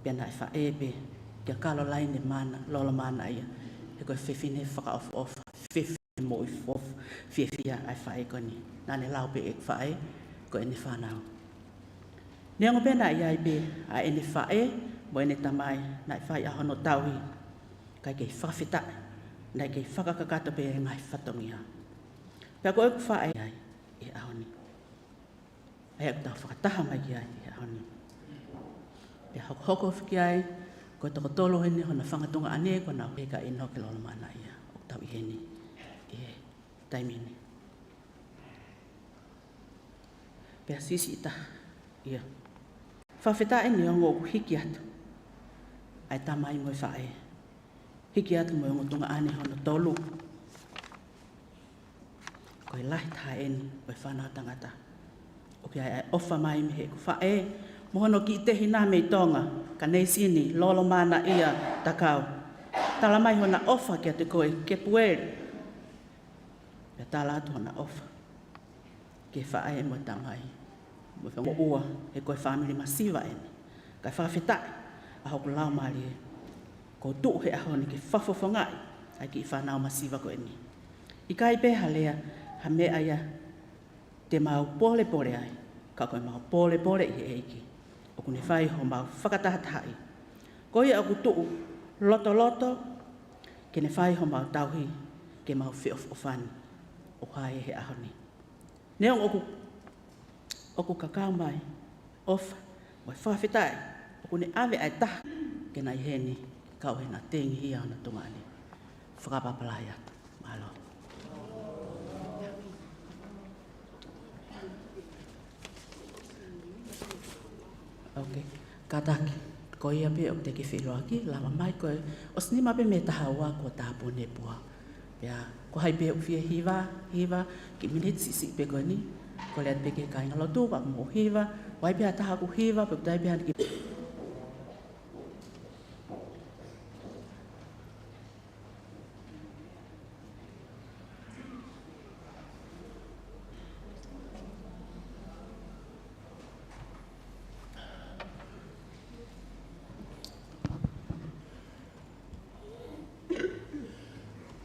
pea naʻe faʻē pē kia Kalolaine Mana, Lolomānaʻia, he ko e fefine fakaʻofoʻofa, fefine moʻui foʻou, fiefia ʻa e faʻē ko eni. Naʻa ne lau pē ʻeku faʻē, ko ʻene fānau. Neongo pē naʻe ʻi ai pē ʻa ʻene faʻē, mo ʻene tamai, naʻe fai ʻa hono tauhi, kae kei fakafetaʻi, naʻe kei fakakakato pē e ngaahi fatongia. Pea ko ʻeku faʻē ai, ʻi he ʻaho ni. ʻA ia ʻoku tau fakataha mai ki ai ʻi he ʻaho ni. Pea hokohoko foki ai, ko e toko tolu heni hona fanga tuongaʻane, ko ʻenau heka ʻi he noke Lolomānaʻia. ʻOku tau ʻi heni, ʻi he taimi ni. Pea siʻisiʻi taha, ʻio. Fakafetaʻi neongo ʻoku hiki atu ʻa e tamai mo e faʻē. Hiki atu mo e ongo tuongaʻane hono tolu. Ko e lahi taha eni ʻo e fānau tangata. ʻOku ʻi ai ʻa e ʻofa mai mei heʻeku faʻē, mo hono kiʻi tehina mei Tonga, Kaneisini Lolomānaʻia Takau. Tala mai hona ʻofa kiate koe Kepueli. Pea tala atu hona ʻofa ki he faʻē mo e tamai, mo e fanga moʻua, he ko e fāmili masiva eni. Kae fakafetaʻi ʻa hoku laumālie, kuo u tuʻu he ʻaho ni ke fakafofongaʻi ʻa e kiʻi fānau masiva ko eni. ʻIkai pē ha lea, ha meʻa ia te mau pōlepole ai, ka ko ʻemau pōlepole ʻi he ʻEiki. ʻOku ne fai homau fakatahatahaʻi. Ko ia ʻoku tuʻu lotoloto ke ne fai homau tauhi, ke mau feʻofoʻofani ʻo hā ʻi he ʻaho ni. Neongo ʻoku, ʻoku kakau mai ʻofa mo e fakafetaʻi, ʻoku ne ʻave ʻa e taha ke na ʻi heni, ke kau he naʻa tengihia hona tuongaʻane. Fakapapālangi atu. Mālō. Ok. Kātaki. Ko ia pē ʻoku teʻeki feʻiloaki, lava mai ko e ʻosi nima pē mei he taha ua kuo tāpuni e pua. Pea ko hai pē ʻoku fie hiva, hiva, kiʻi miniti siʻisiʻi pē ko eni, kole atu pē ki he kāingalotu, pea mou hiva, ʻi ai pē ha taha ʻoku hiva, pe ʻoku ʻi ai pē ha kiʻi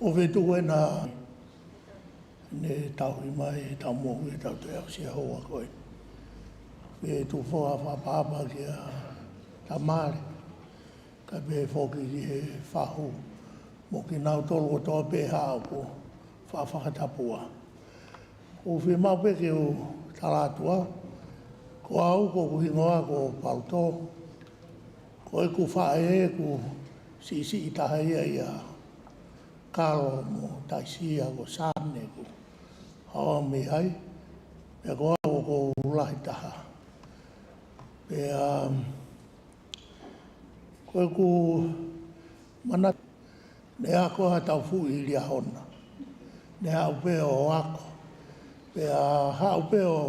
ʻO fetuʻu ena ne tauhi mai ʻetau moʻui, ʻetau toe aʻusia houa ko ē. Fetuʻu foki ʻa e fakaʻapaʻapa kia Tamale, kae pehē foki ki he fahu, mo kinautolu kotoa pē haʻu ʻo fakafakatapua. ʻOku fiemaʻu pē ke u tala atu au, ko au ko hoku hingoa ko Paluto, ko ʻeku faʻē ʻoku siʻisiʻi taha ia ʻia Kalo mo Taisia, ko Sane ʻoku haʻu mei ai, pea ko au ko hoku lahi taha. Pea, um, ko ʻeku manatu, ne ako ʻa Taufuʻi ʻi Liahona. Ne haʻu pē ʻo ako. Pea haʻu pē ʻo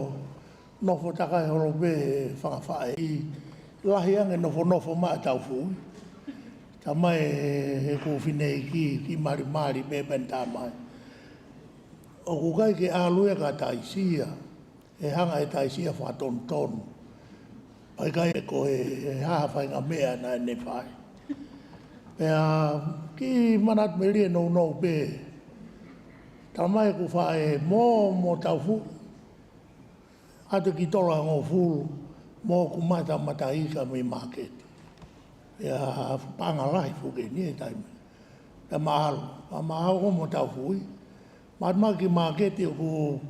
nofo takai holo pē he fanga faʻē. Lahi ange nofonofo mai ʻa Taufuʻi. Tamai he, he kuo fineʻeiki, kiʻi malimali pē pea ne tā mai. ʻOku ʻikai ke ʻalu ia kia Taisia. ʻE hanga ʻe Taisia ʻo fakatonutonu. Pea ʻikai ko e, e hā ha faʻahinga meʻa naʻa ne fai. Pea kiʻi manatu melie nounou pē. Tamai ʻoku faʻē mo, mo Taufuʻi. ʻAtu ki tolungofulu, mo ʻeku mata mataika mei māketi. Pea paʻanga lahi fuke ni e taimi. Pea māʻalo, pea māʻalo ko mo Taufuʻi. Maʻu mai ki māketi ʻoku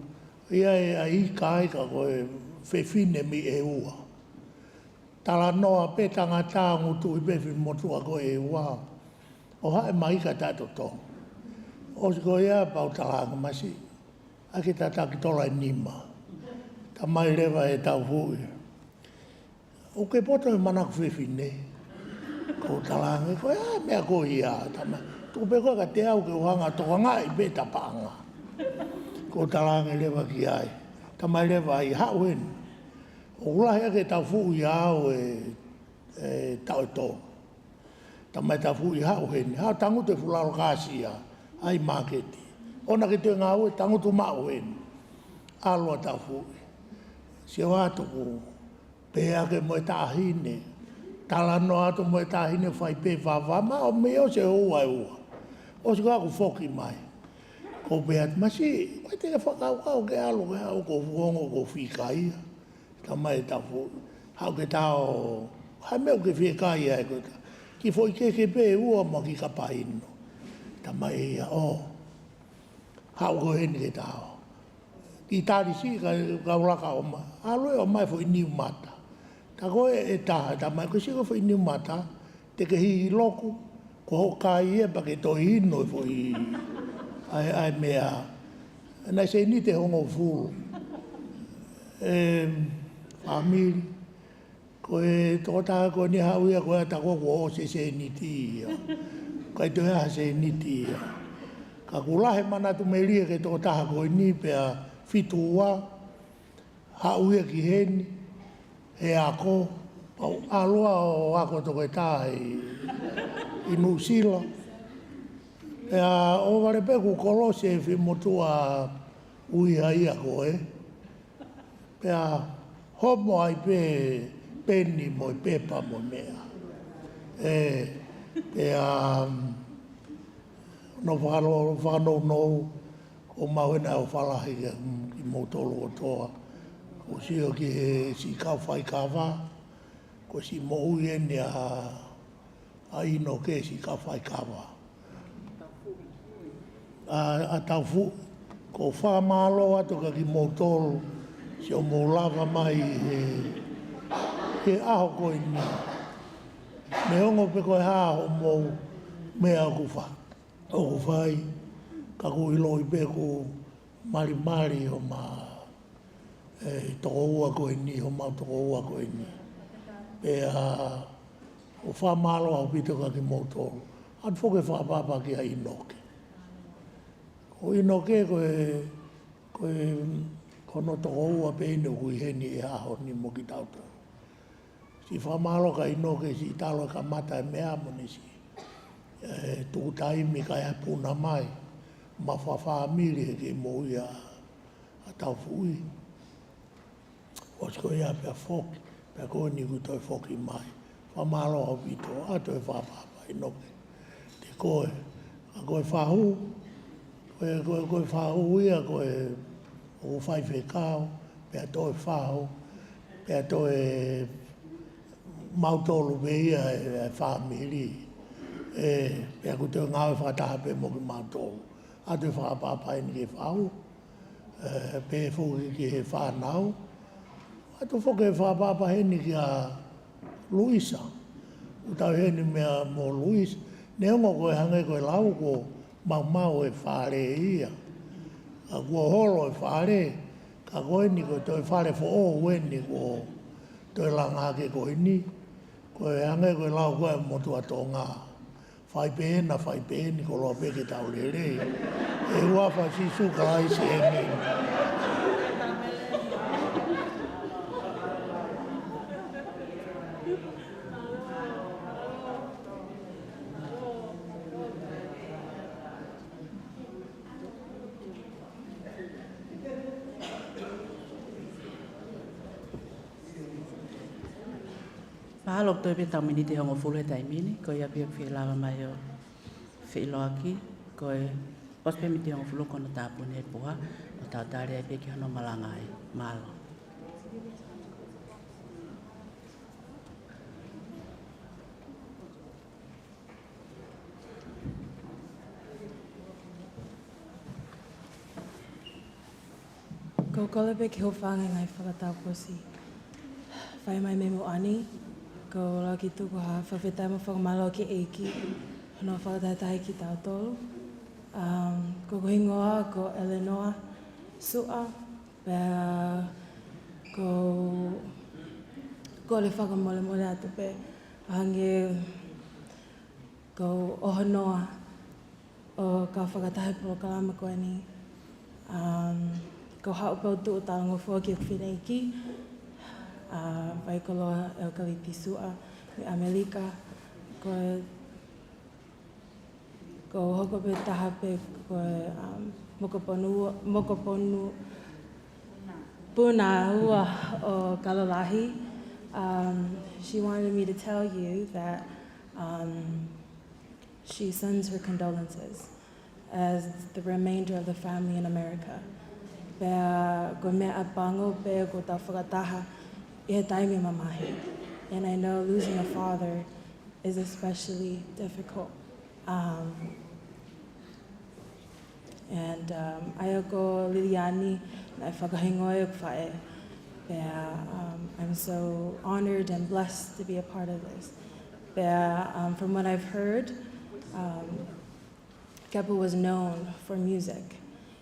ʻi ai ʻa e ika ai ka ko e fefine mei ʻEua. Talanoa pē tangata ngutu ʻi pē fefine motuʻa ko ʻEua. ʻo haʻu mai ka taʻetotongi. ʻOsi ko ia pea u talaange, masiʻi, ʻai ke tataki tola ʻe nima. Talamai leva ʻe Taufuʻi, ʻoku ke poto he manako fefine? Ko u talaange, ko e hā e meʻa ko ia, talamai, tuku pē koe kiate au ke u hanga ʻo tokangaʻi pē tapaʻanga. Ko u talaange leva ki ai, talamai leva ʻe ia, haʻu heni. ʻOku lahi ʻa e Taufuʻi ʻa au ʻe, ʻe taʻu ʻe tolu. Talamai ʻe Taufuʻi, haʻu heni, haʻu tangutu he fuʻu lalo kāsia ʻi māketi. ʻOua naʻá ke toe ngāue, tangutu maʻu heni. ʻAlu ʻa Taufuʻi. Sio atu, ko e pehē hake mo e taʻahine. Talanoa atu mo e taʻahine, fai pē vavā, maʻu mei ʻosi e houa ʻe ua. ʻOsi ko ia kuo foki mai. Ko u pehē atu, masiʻi, ʻoua te ke fakakaukau ke ʻalu ke haʻu, ko e fuʻu ongo ko e fika ia. Talamai ʻe Taufuʻi, haʻu ke tau ō, hā e meʻa ʻoku ke fiekaia ai koe? Kiʻi foʻi keke pē ʻe ua mo e kiʻi kapa inu. Talamai ʻe ia, ʻō, haʻu koe heni ke tau ō. Kiʻi tali siʻi ka, ka u laka ʻo ʻomai. ʻAlu ʻo ʻomai e foʻi niu mata. Tā ko ē ʻe taha, talamai, ko e sio ko e foʻi niu mata, te ke hihiloku, ko hoʻo kai ia pea ke toe inu e foʻi, ʻa e, ʻa e meʻa. Naʻe sēniti ʻe hongofulu. ʻE, fāmili. Ko e tokotaha ko eni haʻu ia ko e ʻata ko ē kuo ʻosi e sēniti ia. ʻIkai toe ʻi ai ha sēniti ia. Ka kuo lahi e manatu melie ki he tokotaha ko eni pea fitu ua. Haʻu ia ki heni, he ako, pea u ʻalu au ʻo ako toketā ʻi, ʻi Nuʻusila. Pea ʻohovale pē kuo kolosi e finemotuʻa ʻuhiha ia ko ē. Pea homo ai pē peni mo e pepa mo e meʻa. ʻE, pea, um, no fakalo-, fakanounou, ko mau ena ʻo falahi ke, mm, kimoutolu kotoa. Ko u sio ki he siʻi kau faikava, ko e siʻi moʻui eni ʻa, ʻa ʻInoke, siʻi kau faikava. ʻA, ʻa Taufuʻi, ko u fakamālō atu kia kimoutolu, siʻomou lava mai he, he ʻaho ko eni. Neongo pe ko e hā hoʻomou meʻa ʻoku fa-, ʻoku fai, ka ʻoku ou ʻiloʻi pē ʻoku malimali homau, ʻe, tokoua ko eni, homau tokoua ko eni. Pea ʻoku ou fakamālō ʻaupito kia kimoutolu. ʻOatu foki e fakaʻapaʻapa kia ʻInoke. Ko ʻInoke ko e, ko e, ko hono tokoua pē eni ʻoku ʻi heni he ʻaho ni mo kitautolu. Siʻi fakamālō kia ʻInoke, siʻi talu e kamata e meʻa mo ʻene siʻi, ʻe, tuku taimi kae ʻai e puna mai, mo e fakafāmili he kei moʻui ʻa, ʻa Taufuʻi. ʻOsi ko ia pea foki, pea ko eni kuo toe foki mai. Fakamālō ʻaupito, ʻoatu e fakaʻapaʻapa ʻInoke. Te koe, ka ko e fahu, ko e, ko e, ko e fahu ia, ko e ʻoku faifekau, pea toe fahu, pea toe mautolu pē ia e, e fāmili. ʻE, pea kuo toe ngāue fakataha pē mo kimautolu. ʻOatu e fakaʻapaʻapa eni ki he fahu, ʻe, pehē foki ki he fānau. ʻOatu foki e fakaʻapaʻapa eni kia Luisa. ʻOku tau ʻi heni meia mo Luisa. Neongo ko e hangē ko e lau kuo maumau e fale ia. Ka kuo holo e fale, ka ko eni ko e toe fale foʻou eni kuo toe langa hake ko eni. Ko e hangē ko e lau ko ē ʻa e motuʻa Tonga. Fai pē ena, fai pē eni, koloa pē ke tau lelei. ʻI he huafa ʻo Sīsū Kalaisi, ʻēmeni. Mahalo ʻoku toe pē ʻetau miniti ʻe hongofulu he taimi ni, ko ia pē ʻoku fie lava mai ʻo feʻiloaki, ko e ʻosi pē miniti ʻe hongofulu ko hono tāpuni e puha, ʻo tau tali ai pē ki hono malanga ai. Mālō. Ko u kole pē ke hūfanga he ngaahi fakatau kuo ʻosi fai mai mei muʻa ni. Ko u lau ki tuku ha fakafetaʻi mo fakamālō ki he ʻEiki. Hono fakatahataha kitautolu. Um, ko hoku hingoa ko Eleanor Suʻa, pea ko, ko e fakamolemole atu pē, hangē ko hono ʻaho noa ʻo ka fakataha e polokalama ko eni. Um, ko e haʻu pē ʻo tuʻu talangofua ki hoku fineʻeiki, uh, Vaikoloa ʻEukaliti Suʻa, mei ʻAmelika. Ko e, ko e hoko pē taha pē ko e, um, mokopuna, mokopuna puna ua ʻo Kalolahi. Um, she wanted me to tell you that, um, she sends her condolences as the remainder of the family in America. Pea ko e meʻa pango pē ko ʻetau fakataha ʻi he taimi mamahi. And I know losing a father is especially difficult. Um, and, um, ʻa ia ko Liliani, naʻe fakahingoa ʻe hoku faʻē. Pea, um, I'm so honored and blessed to be a part of this. Pea, um, from what I've heard, um, Kepa was known for music.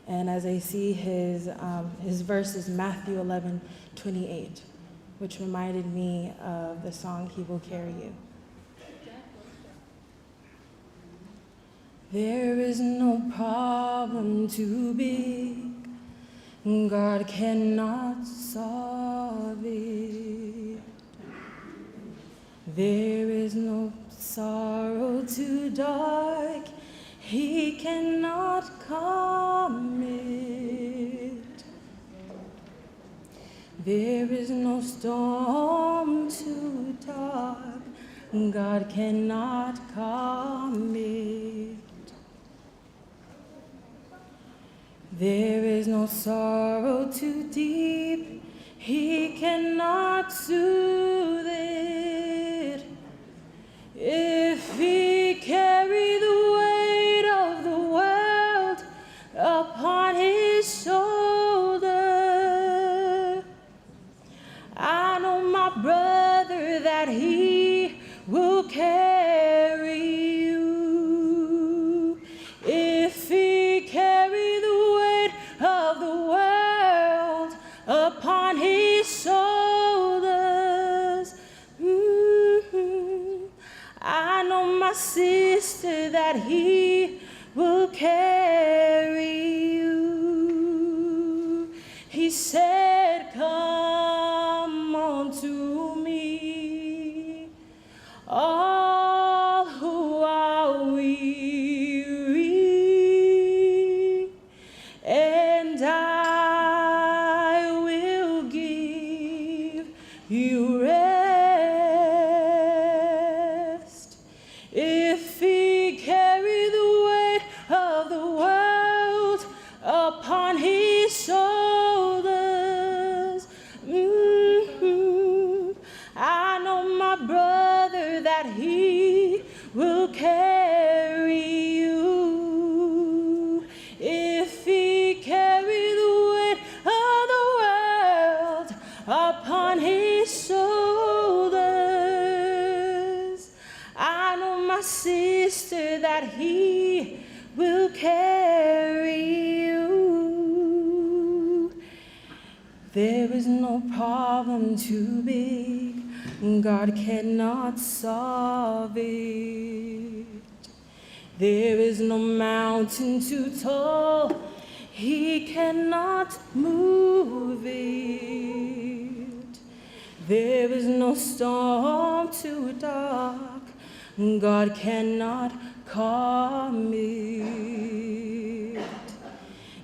And as I see his, um, his verse is Matthew eleven twenty-eight, which reminded me of the song He Will Carry You. There is no problem too big God cannot solve it. There is no sorrow too dark He cannot calm it. There is no storm too dark God cannot calm it. There is no sorrow too deep He cannot soothe it. If He carry the weight of the world upon His shoulder, I know, my brother, that He will carry you. If He carry the weight of the world upon His shoulders, mm-hmm, I know, my sister, that He will carry you. He said, "Come unto me, all who are weary, and I will give you rest." If He carry the weight of the world upon His shoulders, mm-hmm, I know, my brother, that He will carry you. If He carry the weight of the world upon His shoulders, I know, my sister, that He will carry you. There is no problem too big God cannot solve it. There is no mountain too tall He cannot move it. There is no storm too dark God cannot calm it.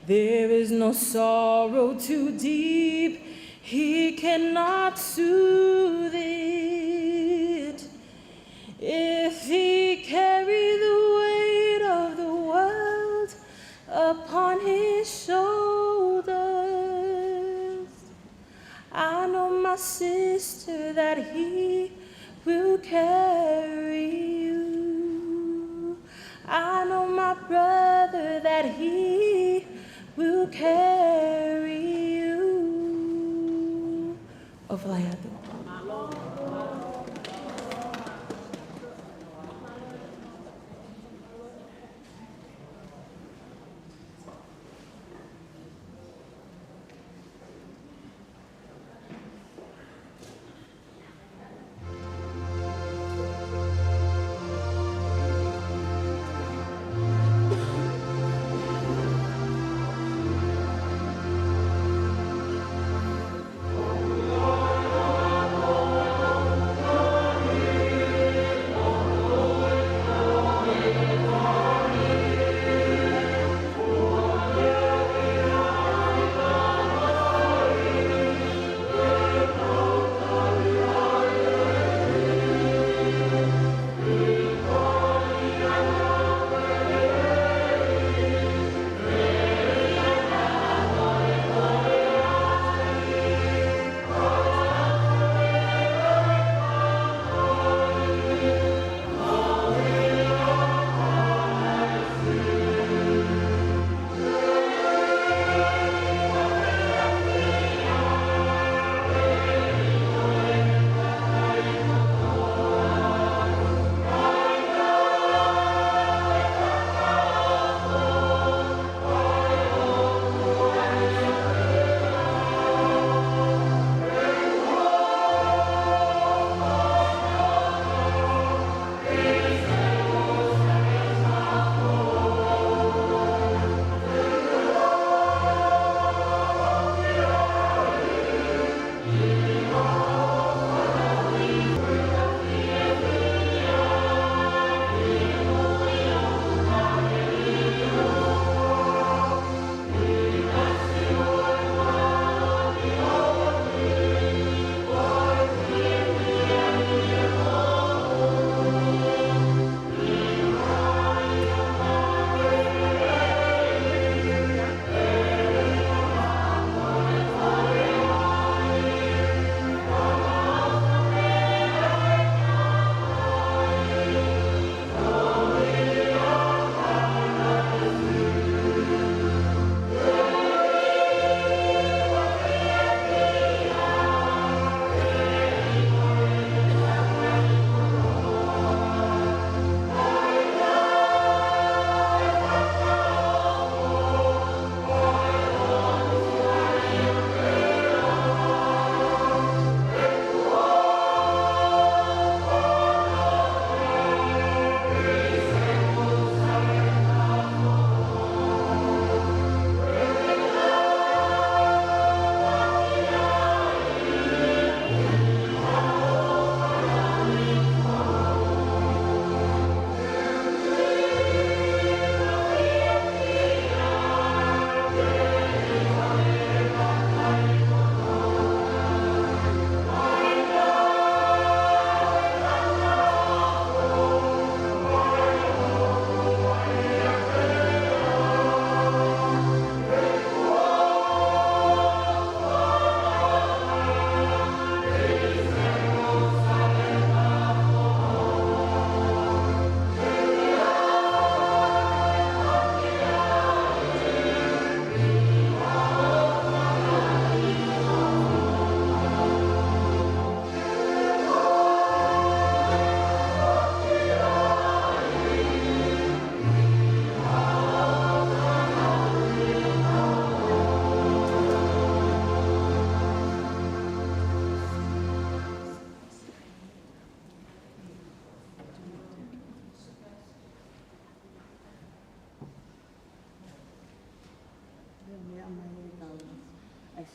There is no sorrow too deep He cannot soothe it. If He carry the weight of the world upon His shoulders, I know, my sister, that He will carry you. I know, my brother, that He will carry you. ʻOfa lahi atu.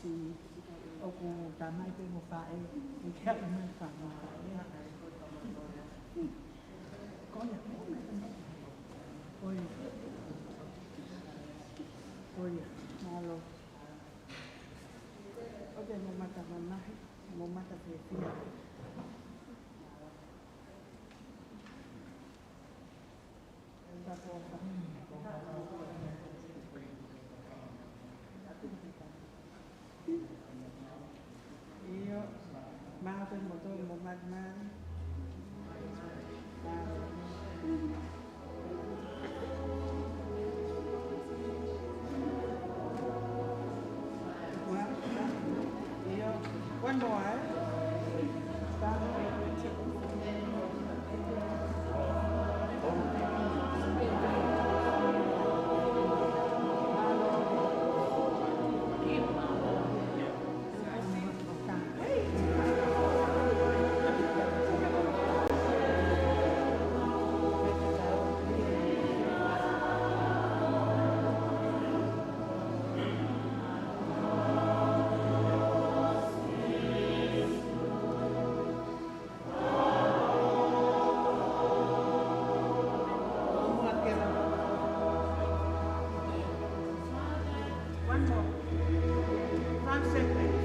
ʻOku tamai pē mo faʻē, ʻikai ke ʻi ai mai ka mo faʻē. Ko ia, ko ia, ko ia, mālō. ʻOku mo mata mamahi, mo mata fiefia. ʻIo, mālō mo tō mo mata mamahi. One more, eh? One more. Five seconds.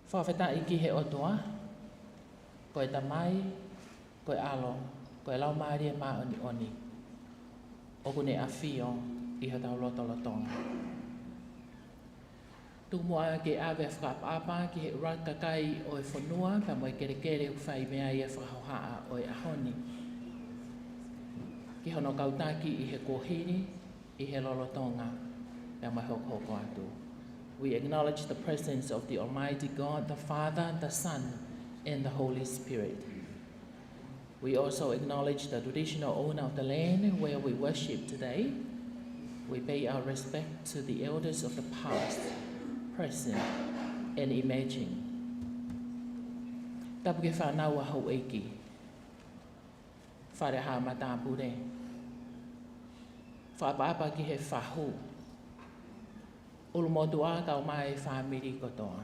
Fakafetaʻi ki he ʻOtua, ko e Tamai, ko e ʻAlo, ko e Laumālie Māʻoniʻoni, ʻoku ne ʻafio ʻi hotau lotolotonga. Tuku muʻa ke ʻave ʻa e fakaʻapaʻapa ki he ʻuluaki kakai ʻo e fonua, pea mo e kelekele ʻoku fai mei ai ʻa e fakahohaʻa ʻo e ʻaho ni, ki hono kau taki ʻi he kuohili, ʻi he lolotonga, pea mo e hokohoko atu. We acknowledge the presence of the Almighty God, the Father, the Son, and the Holy Spirit. We also acknowledge the traditional owner of the land where we worship today. We pay our respect to the elders of the past, present, and emerging. Tapu ki he fānau ʻa houʻeiki, fale ʻa haʻa matāpule. Fakaʻapaʻapa ki he fahu, ʻulumotuʻa kae ʻumaʻā e fāmili kotoa.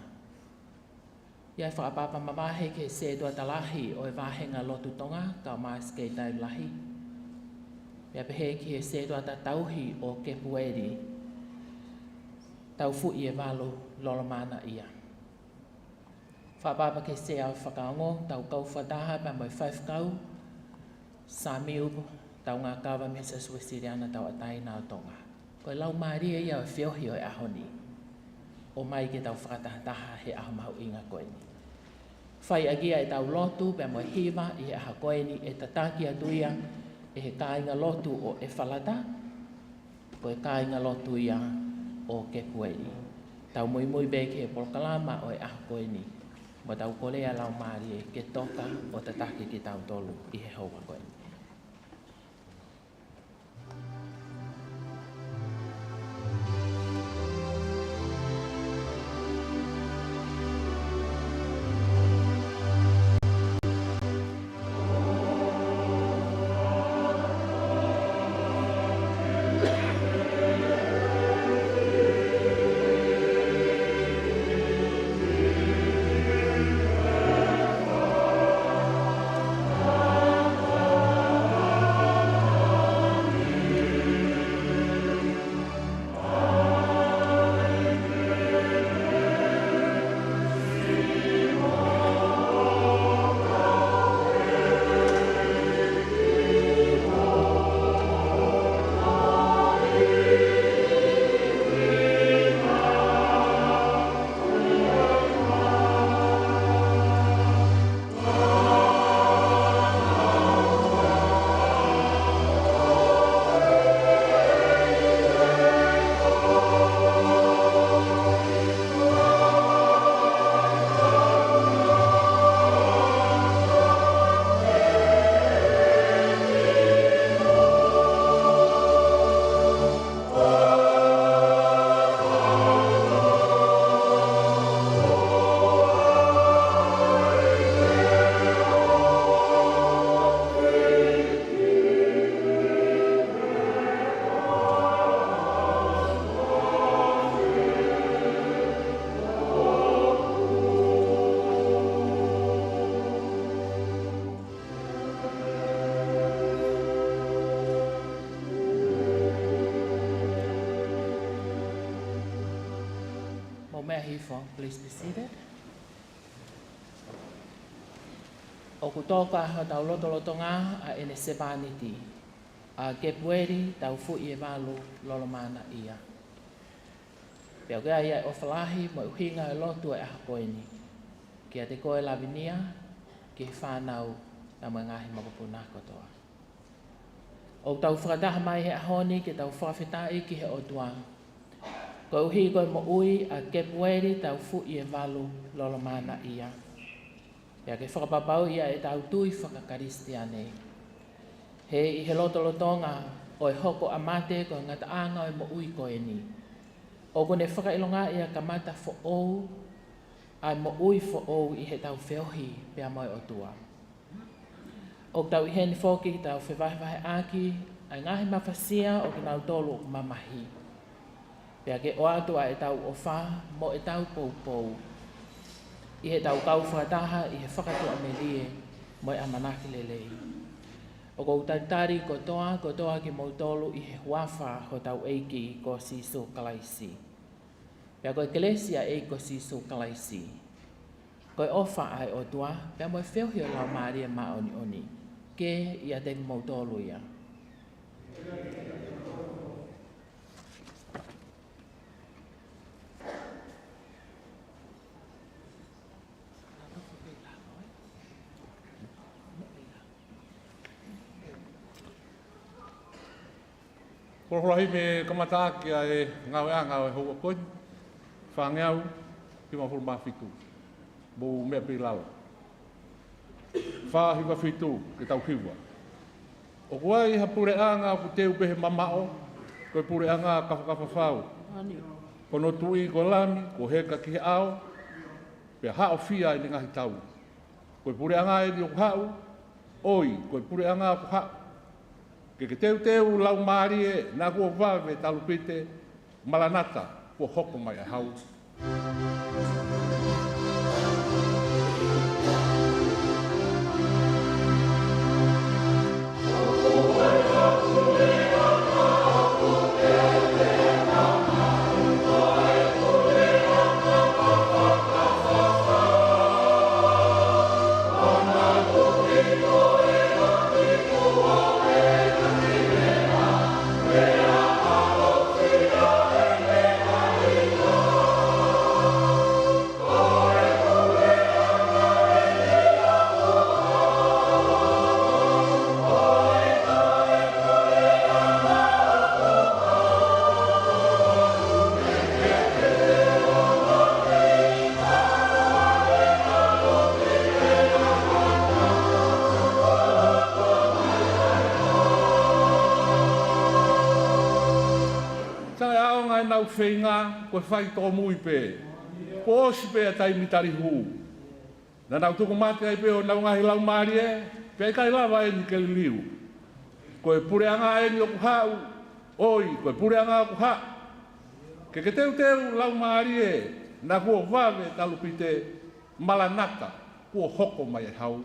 ʻI ai e fakaʻapaʻapa mavahe ki he sētuata lahi ʻo e Vāhenga Lotu Tonga, kae ʻumaʻā e Sekelitali Lahi. Pea pehē ki he sētuata tauhi ʻo Kepueli Taufuʻiʻevalu Lolomānaʻia. Fakaʻapaʻapa ki he Sea ʻo e Fakaongo, tau kau fakataha pea mo e faifekau, Samiu Taungakava mei he Siasi Uēsiliana Tauʻatāina ʻo Tonga. Ko e laumālie ia ʻo e feohi ʻo e ʻaho ni, ʻomai ke tau fakatahataha he ʻaho mahuʻinga ko eni. Fai ʻaki ia ʻetau lotu pea mo e hiva ʻi he ʻaho ko eni, ʻe tataki atu ia ʻe he kāingalotu ʻo ʻEfalata, ko e kāingalotu ia ʻo Kepueli. Tau muimui pē ki he polokalama ʻo e ʻaho ko eni, mo tau kole ʻa e Laumālie ke toka ʻo tataki kitautolu ʻi he houa ko eni. Mou meʻa hifo, please be seated. ʻOku toka hotau lotolotonga ʻa ʻene sevāniti, ʻa Kepueli Taufuʻiʻevalu Lolomānaʻia. Pea ʻoku ʻi ai ʻa e ʻofa lahi mo e ʻuhinga ʻo e lotu ʻo e ʻaho ko eni, kiate koe Lavinia, ki he fānau, pea mo e ngaahi mokopuna kotoa. ʻOku tau fakataha mai he ʻaho ni ke tau fakafetaʻi ki he ʻOtua, koeʻuhi ko e moʻui ʻa Kepueli Taufuʻiʻevalu Lolomānaʻia. Pea ke fakapapauʻi ʻa ʻetau tui faka-Kalisitiane, he ʻi he lotolotonga ʻo e hoko ʻa mate ko e ngataʻanga ʻo e moʻui ko eni, ʻoku ne fakaʻilongaʻi ʻa e kamata foʻou ʻa e moʻui foʻou ʻi heʻetau feohi pea mo e ʻOtua. ʻOku tau ʻi heni foki ke tau fevahevaheʻaki ʻa e ngaahi mafasia ʻo kinautolu ʻoku mamahi. Pea ke ʻoatu ʻa ʻetau ʻofa mo ʻetau poupou ʻi heʻetau kau fakataha ʻi he fakatuʻamelie mo e ʻamanaki lelei. ʻOku ou talitali kotoa, kotoa kimoutolu ʻi he huafa hotau ʻEiki ko Sīsū Kalaisi. Pea ko e kelesi ʻa e ʻEiki ko Sīsū Kalaisi, Ko e ʻofa ʻa e ʻOtua, pea mo e feohi ʻo e Laumālie Māʻoniʻoni, ke ʻiate kimoutolu ia. Koloa lahi mei he kamataʻaki ʻa e ngāueʻanga ʻo e houa ko eni, fāngeau hivangofulu mā fitu. Mou meʻa pē ʻi lalo. Fā hiva fitu, ke tau hiva. ʻOku ʻi ai ha puleʻanga ʻoku teu pē he mamaʻo, ko e puleʻanga kafakafa fau. Ko hono tuʻi ko e Lami, kuo heka ki he ʻao, pea haʻofia ʻene ngaahi tau. Ko e puleʻanga eni ʻoku haʻu, ʻoi, ko e puleʻanga ʻoku haʻu. Ke ke teuteu Laumālie, naʻa kuo vave talupite, Malanata, kuo hoko mai ʻa e hau. Taʻeʻaonga ʻenau feinga, ko e fai tōmui pē. Kuo ʻosi pē ʻa e taimi tali hū. Naʻa nau tuku mate ai pē honau ngaahi laumālie, pea ʻikai lava eni ke liliu. Ko e puleʻanga eni ʻoku haʻu, ʻoi, ko e puleʻanga ʻoku haʻu. Ke ke teuteu Laumālie, naʻa kuo vave talupite, Malanata, kuo hoko mai ʻa e hau.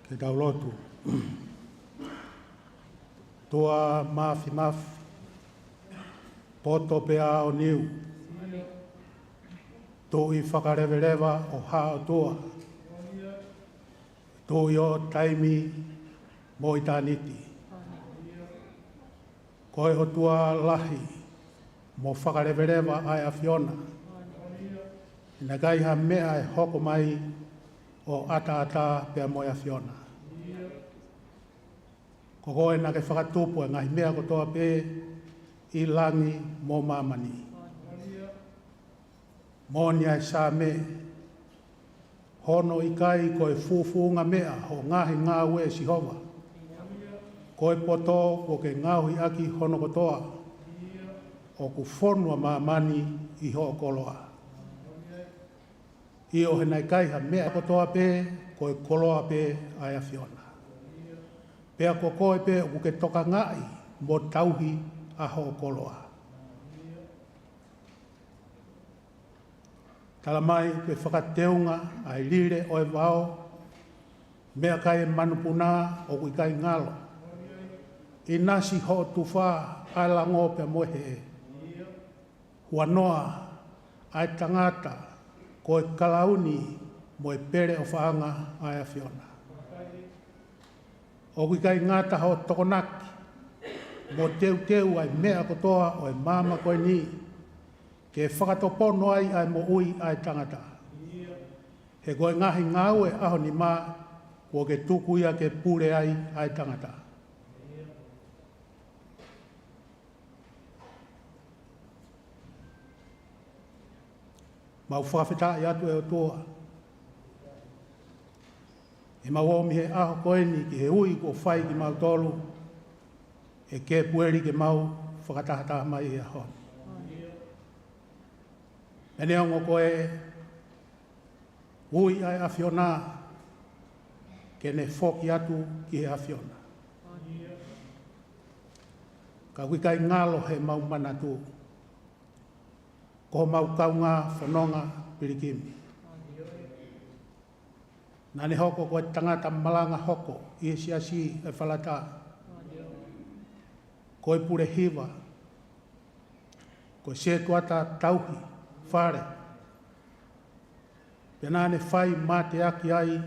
Ke tau lotu. ʻOtua Māfimafi, poto pea ʻaoniu, Tuʻi fakaleveleva ʻo haʻa ʻotua, Tuʻi ʻo taimi mo ʻitāniti. Ko e ʻOtua lahi mo fakaleveleva ʻa e ʻAfiona. ʻIkai ha meʻa ʻe hoko mai ʻo ʻataʻatā pea mo e ʻAfiona. Ko koe naʻa ke fakatupu ʻa e ngaahi meʻa kotoa pē ʻi langi mo māmani. Moʻoni ʻa e Saame, hono ʻikai ko e fufuuʻanga meʻa hoʻo ngaahi ngāue ʻe Sihova. Ko e poto kuo ke ngaohi ʻaki hono kotoa, ʻoku fonu ʻa māmani ʻi hoʻo koloa. ʻIo, he naʻe ʻikai ha meʻa kotoa pē, ko e koloa pē ʻa e ʻAfiona. Pea ko koe pē ʻoku ke tokangaʻi mo tauhi ʻa hoʻo koloa. Tala mai ʻoku ke fakateunga ʻa e lile ʻo e vao, meʻakai e manupuna ʻoku ʻikai ngalo. ʻInasi hoʻo tufa ʻa e lango pea mo e hē. Huanoa ʻa e tangata ko e kalauni mo e pele ʻofaʻanga ʻa e ʻAfiona. ʻOku ʻikai ngata hoʻo tokonaki mo teuteu ʻa e meʻa kotoa ʻo e maama ko eni, ke fakatopono ai ʻa e moʻui ʻa e tangata. He ko e ngaahi ngāue ʻaho ni mā kuo ke tuku ia ke pule ai ʻa e tangata. Mau fakafetaʻi atu ʻe ʻOtua, ʻi heʻemau ō mei he ʻaho ko eni ki he ui kuo fai kimautolu ʻe Kepueli ke mau fakatahataha mai he ʻaho ni. Pea neongo ko e ui ʻa e ʻAfiona ke ne foki atu ki he ʻAfiona, ka ʻoku ʻikai ngalo heʻemau manatu ko homau kaungā fononga pilikimi. Naʻa ne hoko ko e tangata malanga hoko ʻi he siasi ʻo e Falata, ko e pule hiva, ko e sētuata tauhi fale, pea naʻa ne fai mateaki ai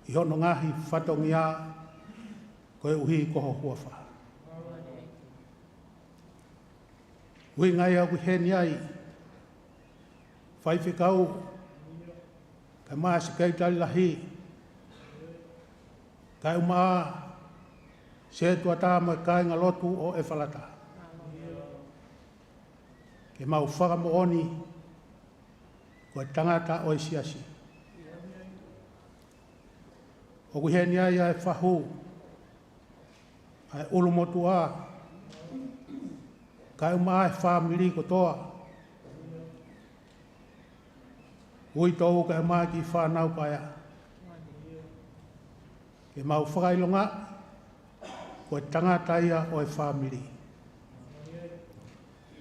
ʻi hono ngaahi fatongia koeʻuhi ko ho huafa. ʻUhinga ia ʻoku ʻi heni ai Faifekau, kae ʻumaʻā Sekelitali Lahi, kae ʻumaʻā sētuata mo e kāingalotu ʻo e Falata, ke mau fakamoʻoni ko e tangata ʻo e siasi. ʻOku ʻi heni ai ʻa e fahu, ʻa e ʻulumotuʻa, kae ʻumaʻā e fāmili kotoa, uitou kae ʻumaʻā e kiʻi fānau paea, ke mau fakaʻilongaʻi ko e tangata ia ʻo e fāmili.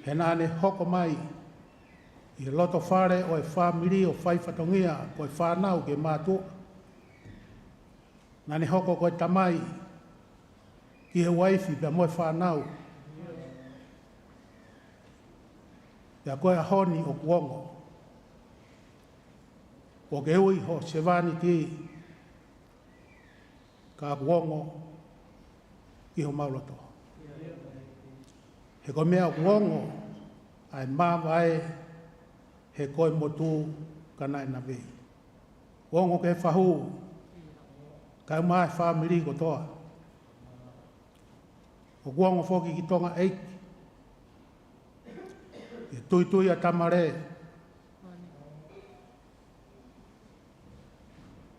He naʻa ne hoko mai ʻi he loto fale ʻo e fāmili ʻo fai fatongia ko e fānau ki he mātuʻa. Naʻa ne hoko ko e tamai ki he uaifi pea mo e fānau. Pea ko e ʻaho ni ʻoku ongo, kuo ke ui ho sevāniti, ka ʻoku ongo ki homau loto. He ko e meʻa ʻoku ongo, ʻa e māvae, he ko e motu ka naʻe navei. Ongo ki he fahu, kae ʻumaʻā e fāmili kotoa. ʻOku ongo foki ki Tonga ʻEiki, ʻi he Tuitui ʻa Tamale,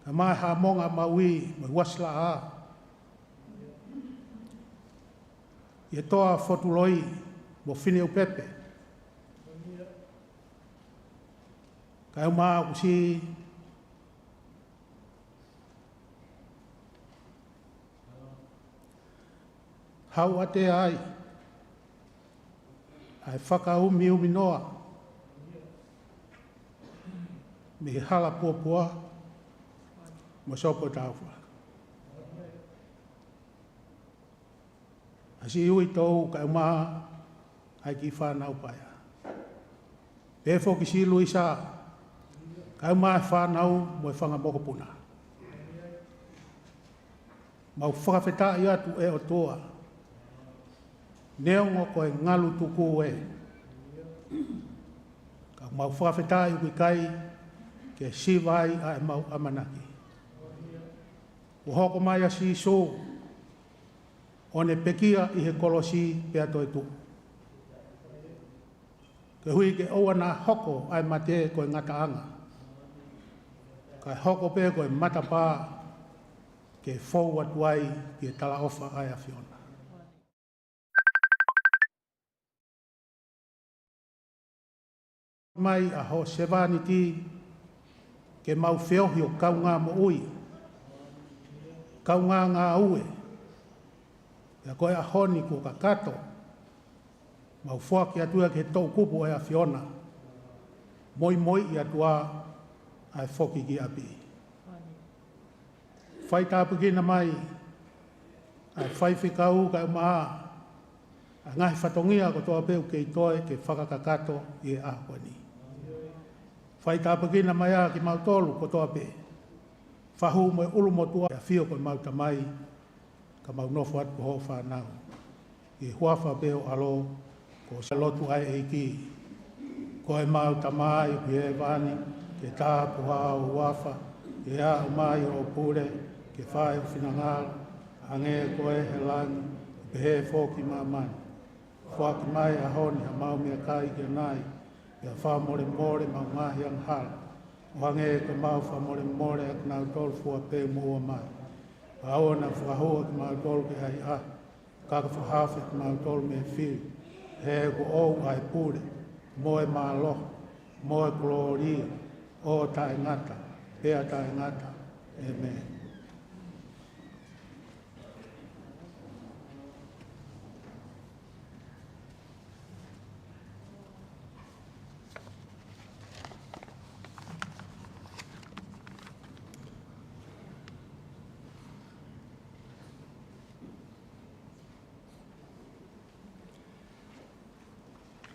kae ʻumaʻā e Haʻamonga Maui mo e Uasilaʻā, ʻi he Toa Fotuloi mo Fineʻupepe, kae ʻumaʻā ʻa Kusi, Hauʻatea ai ʻa e fakaumiumi noa mei he Hala Puapua mo Sopu ʻo Taufa. ʻA siʻi uitou kae ʻumaʻā ʻa e kiʻi fānau paea. Pehē foki siʻi Luisa, kae ʻumaʻā e fānau mo e fanga mokopuna. Mau fakafetaʻi atu ʻe ʻOtua, neongo ko e ngalu tuku ē, ka mau fakafetaʻi ʻoku ʻikai ke siva ai ʻa ʻemau ʻamanaki. Kuo hoko mai ʻa Sīsū ʻo ne pekia ʻi he kolosi pea toetuʻu, koeʻuhi ke ʻoua naʻa hoko ʻa e mate ko e ngataʻanga, kae hoko pē ko e matapā ke fou atu ai ki he talaʻofa ʻa e ʻAfiona. Mai ʻa ho sevāniti ke mau feohi ʻo kaungā moʻui, kaungā ngāue. Pea ko e ʻaho ni kuo kakato, mau foaki atu ia ki he toʻukupu ʻo e ʻAfiona, moimoiʻi atu ā ʻa e foki ki ʻapi. Faitāpuekina mai ʻa e faifekau kae ʻumaʻā ʻa e ngaahi fatongia kotoa pē ʻoku kei toe ke fakakakato ʻi he ʻaho ko eni. Faitāpuekina mai ā kimautolu kotoa pē, fahu mo e ʻulumotuʻa, ʻa e ʻafio ko ʻemau Tamai, ka mau nofo atu ko hoʻo fānau. ʻI he huafa pē ho ʻAlo, ko e lotu ʻa e ʻEiki. Ko ʻemau Tamai ʻoku ʻi hēvani, ke tāpuhā ho huafa, ke aʻu mai hoʻo pule, ke fai ho finangalo, hangē ko ē he langi, ʻo pehē foki ʻi māmani. Foaki mai he ʻaho ni haʻamau meʻakai ki ʻanai, pea fakamolemole ʻemau ngaahi angahala, ʻo hangē ko ʻemau fakamolemole ʻa kinautolu fua pē ʻoku moʻua mai. Pea ʻoua naʻa fakahū kimautolu ki he ʻahiʻahi, ka ke fakahaofi kimautolu mei he fili, he ʻoku ʻoʻou ʻa e pule, mo e mālohi, mo e kolōlia, ʻo taʻengata pea taʻengata. ʻĒmeni.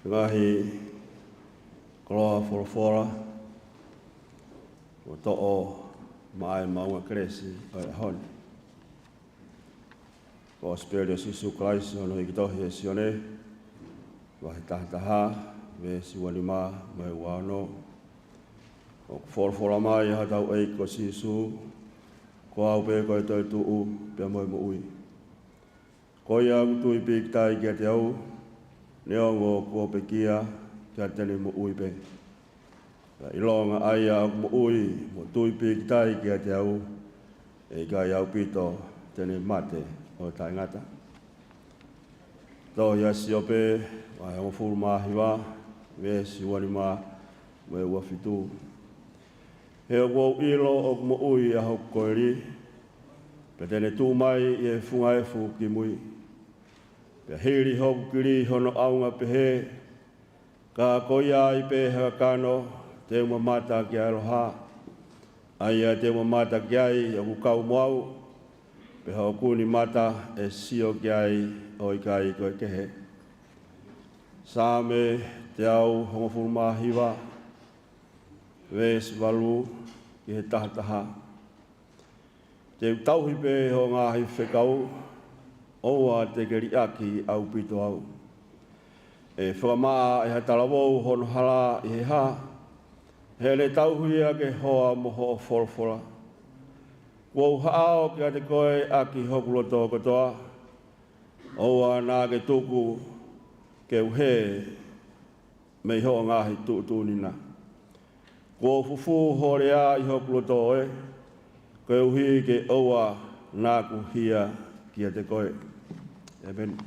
Ngaahi koloa folofola ʻoku toʻo maʻa e maʻunga kelesi ʻo e ʻaho ni. Kosipeli ʻo Sīsū Kalaisi hono hiki tohi ʻe Sione, vahe taha taha, veesi ua nima mo e ua ono. ʻOku folofola mai ʻa hotau ʻEiki ko Sīsū, ko au pē ko e toetuʻu pea mo e moʻui. Ko ia ʻoku tui pīkitai kiate au, neongo kuo pekia, ka te ne moʻui pē. Ka ʻilonga ʻa ia ʻoku moʻui mo tui pīkitai kiate au, ʻe ʻikai ʻaupito te ne mate ʻo taʻengata. Tohi ʻa Siope, vahe hongofulu mā hiva, veesi ua nima mo e ua fitu. He ʻoku ou ʻilo ʻoku moʻui ʻa hoku koeli, pea te ne tuʻu mai ʻi he funga efu kimui. Pea hili hoku kili hono ʻaunga pehē, ka ko ia ai pē ha kakano te u mamata ki ai ʻo ʻalu hā. ʻA ia te u mamata ki ai ʻoku kau mo au, pea ʻoku ne mata ʻe sio ki ai ʻo ʻikai ko e kehe. Saame teau hongofulu mā hiva, veesi valu ki he taha taha. Te u tauhi pē hoʻo ngaahi fekau, ʻoua te ke liʻaki ʻaupito au. ʻE fakamaʻa ʻe ha talavou hono hala ʻi he hā, he ʻe tauhi ʻaki e hoa mo hoʻo folofola. Kuo u haʻao kiate koe ʻaki hoku loto kotoa, ʻoua naʻa ke tuku ke u hē mei hoʻo ngaahi tuʻutuʻuni na. Kuo u fufū hoʻo lea ʻi hoku loto ʻe, koeʻuhi ke ʻoua naʻa ku hia kiate koe. ʻĒmeni.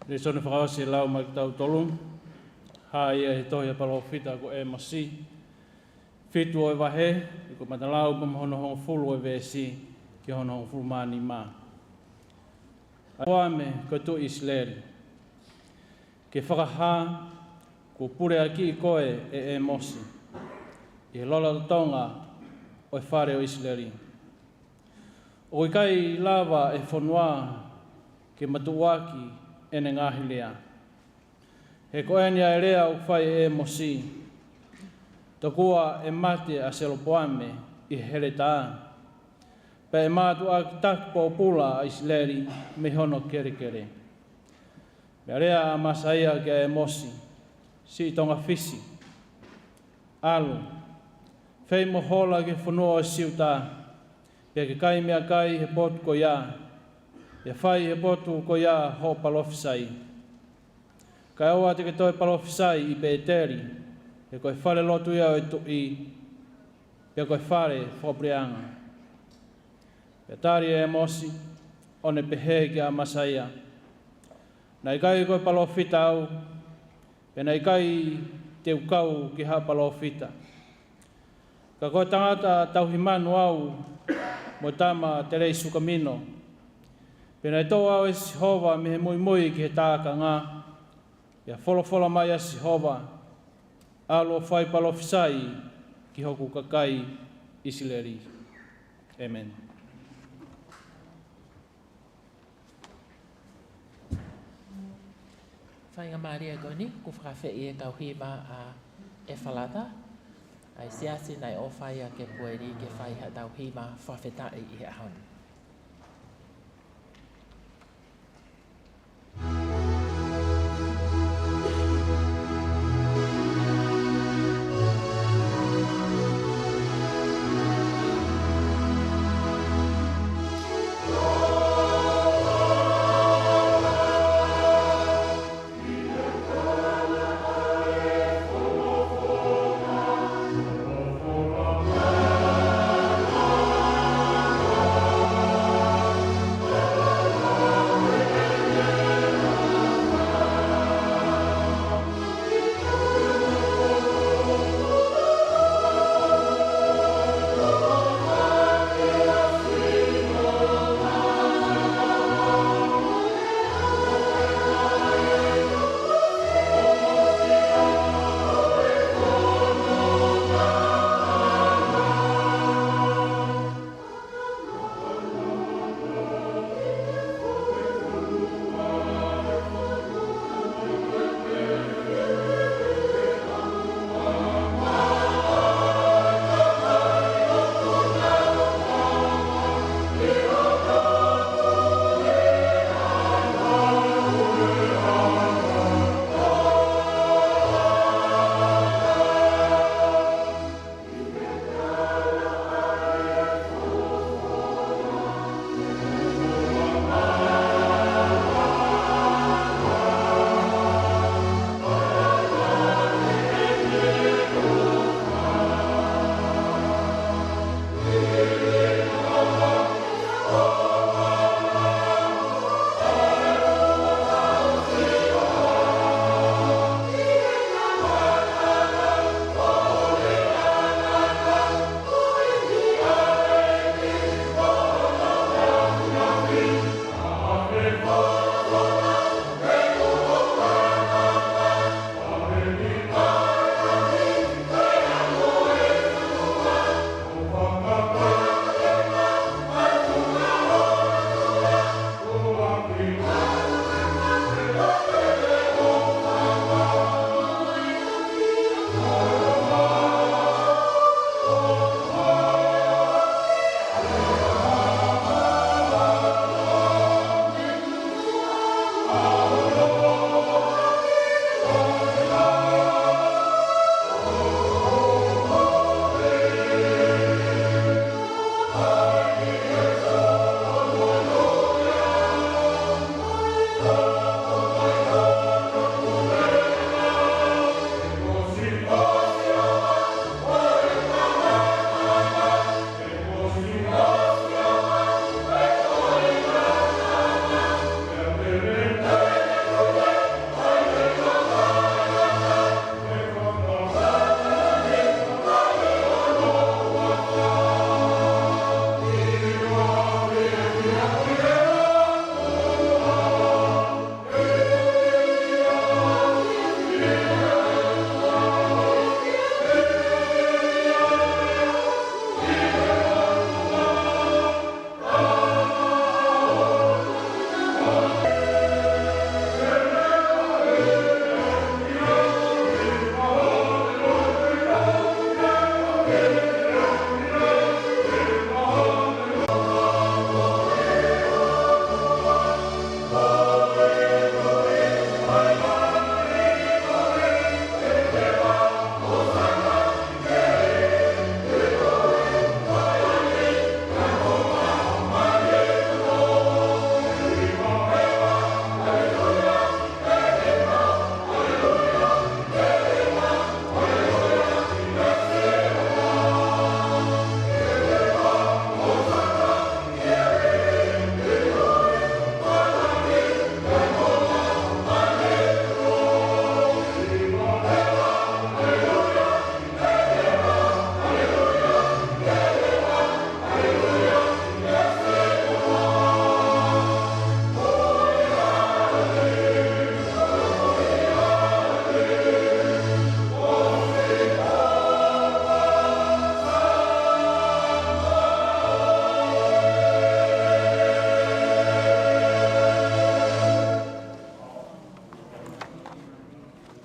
Lēsoni fakaʻosi ʻe lau mai kiate kitautolu, hā ia he tohi ʻa e palōfita ko ʻĒmosi, fitu ʻo e vahe, ʻi ko e matalau pē mo hono hongofulu ʻo e veesi, ki hono hongofulu mā nima. ʻA Sēlopoame ko e tuʻi ʻIsileli, ke fakahā kuo puleʻi koe ʻe ʻĒmosi ʻi he lolotonga ʻo e fale ʻo ʻIsileli. ʻOku ʻikai lava ʻe he fonua ke matuʻuaki ʻene ngaahi lea. He ko eni ʻa e lea ʻoku fai ʻe ʻĒmosi: Tokua ʻe mate ʻa Sēlopoame ʻi he heletā, pea ʻe mātuʻaki taki pōpula ʻa ʻIsileli mei hono kelekele. Pea lea ʻa ʻAmasaia kia ʻĒmosi, siʻi tongafisi: ʻAlu, fei mo hola ki he fonua ʻo Siuta, pea ke kai meʻakai he potu ko ia, pea fai he potu ko ia hoʻo palōfisai. Kae ʻoua te ke toe palōfisai ʻi Pēteli, he ko e fale lotu ia ʻo e tuʻi, pea ko e fale fakapuleʻanga. Pea tali ʻe ʻĒmosi, ʻo ne pehē kia ʻAmasaia: Naʻe ʻikai ko e palōfita au, pea naʻe ʻikai te u kau ki ha palōfita. Ka ko e tangata tauhi manu au, mo e tama telei sukamino. Pea naʻe tō au ʻe Sihova mei he muimui ki he tākanga, pea folofola mai ʻa Sihova: ʻAlu ʻo fai palōfisai ki hoku kakai ʻIsileli. ʻĒmeni. Faingamālie ko eni, ʻoku fakaafeʻi e kau hiva ʻa ʻEfalata, ʻA e siasi naʻe ʻofa ia ke pueli ke fai haʻatau hima fakafetaʻi ʻi he ʻaho ni.